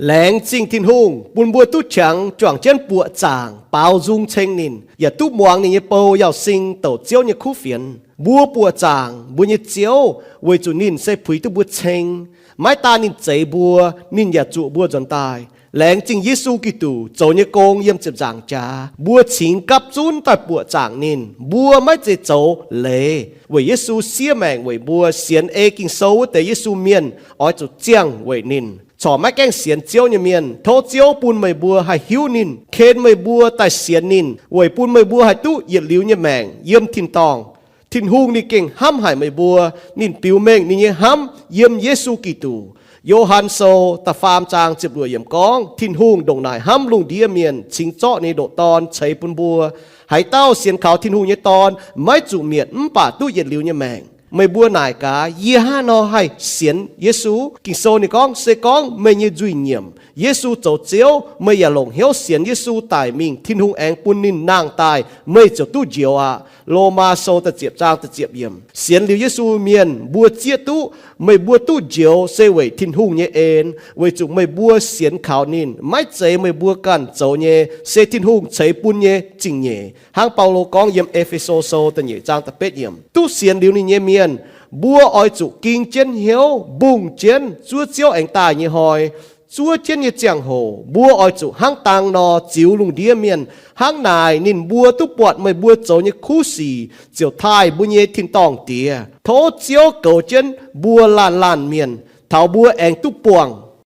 Laengz zingh Tin-Hungh bun mbuo duqv qangx juangc jienv buoqc zaangc baaux nzung ceng ninh, yaac duqv muangx ninh nyei bou Yauz Sing douc Ziouv nyei kuv fienx. Mbuo buoqc zaangc mbuo nyei Ziouv weic zuqc ninh se puix duqv mbuo ceng. Maiv daan ninh zeix mbuo, ninh yaac zuqc mbuo nzuonx daaih. Laengz zingh Yesu Giduc zoux nyei gong yiem ziepc nzaangc jaax, mbuo cingx gapv zunv daaih buoqc zaangc ninh. Mbuo maiv zeiz zoux leiz weic Yesu siev maengc weic mbuo. Sienx ei Ging-Sou wuov deix Yesu mienh oix zuqc ziangh weic ninh. Corc maiv gaengh sienx Ziouv nyei mienh, tov Ziouv bun meih mbuo haih hiuv ninh, ken meih mbuo daaih sienx ninh, weic bun meih mbuo haih duqv yietc liuz nyei maengc yiem tin-dorngh. Tin-Hungh ninh gengh hnamv haic meih mbuo. Ninh biux mengh ninh nyei hnamv yiem Yesu Giduc. Yo^han Sou da'faam zaang ziepc luoqc yiemc gorngv, Tin-Hungh ndongc naaic hnamv lungh ndiev mienh, cingx zorqv ninh nyei ndoqc Dorn ceix bun mbuo. Haaix dauh sienx kaux Tin-Hungh nyei Dorn maiv zuqc mietc, mv baac duqv yietc liuz nyei maengc. Meih mbuo naaic gaax, yie hnangv haaix nor haih sienx Yesu? Ging-Sou ninh gorngv, se gorngv meih nyei nzuih nyiemc Yesu zoux Ziouv, meih yaac longc hnyouv sienx Yesu daic mingh, Tin-Hungh aengx bun ninh nangh daaih, meih ziouc duqv njoux aqv. Lomaa Sou da'ziepc zaang da'ziepc yiemc. Sienx liuz Yesu mienh mbuo zieqv duqv, meih mbuo duqv njoux se weic Tin-Hungh nyei en, weic zuqc meih mbuo sienx kaux ninh. Maiv zeiz meih mbuo ganh zoux nyei, se Tin-Hungh ceix bun nyei zingh nyeic. Hnangv Baulo gorngv yiem E^fe^so Sou da'nyeic zaang da'betv yiemc, duqv sienx liuz ninh nyei mienh, mbuo oix zuqc ging jienv hnyouv mbungh jienv zuov Ziouv aengx daaih nyei hnoi, zuov jienv nyei ziangh hoc, mbuo oix zuqc hnangv dang nor ziux lungh ndiev mienh. Hnangv naaic ninh mbuo duqv buatc meih mbuo zoux nyei kuv sic, ziouc taaih mbuo nyei tin-dorngh Diex. Tov Ziouv goux jienv mbuo laanh laanh mienh, taux mbuo aengx duqv buangh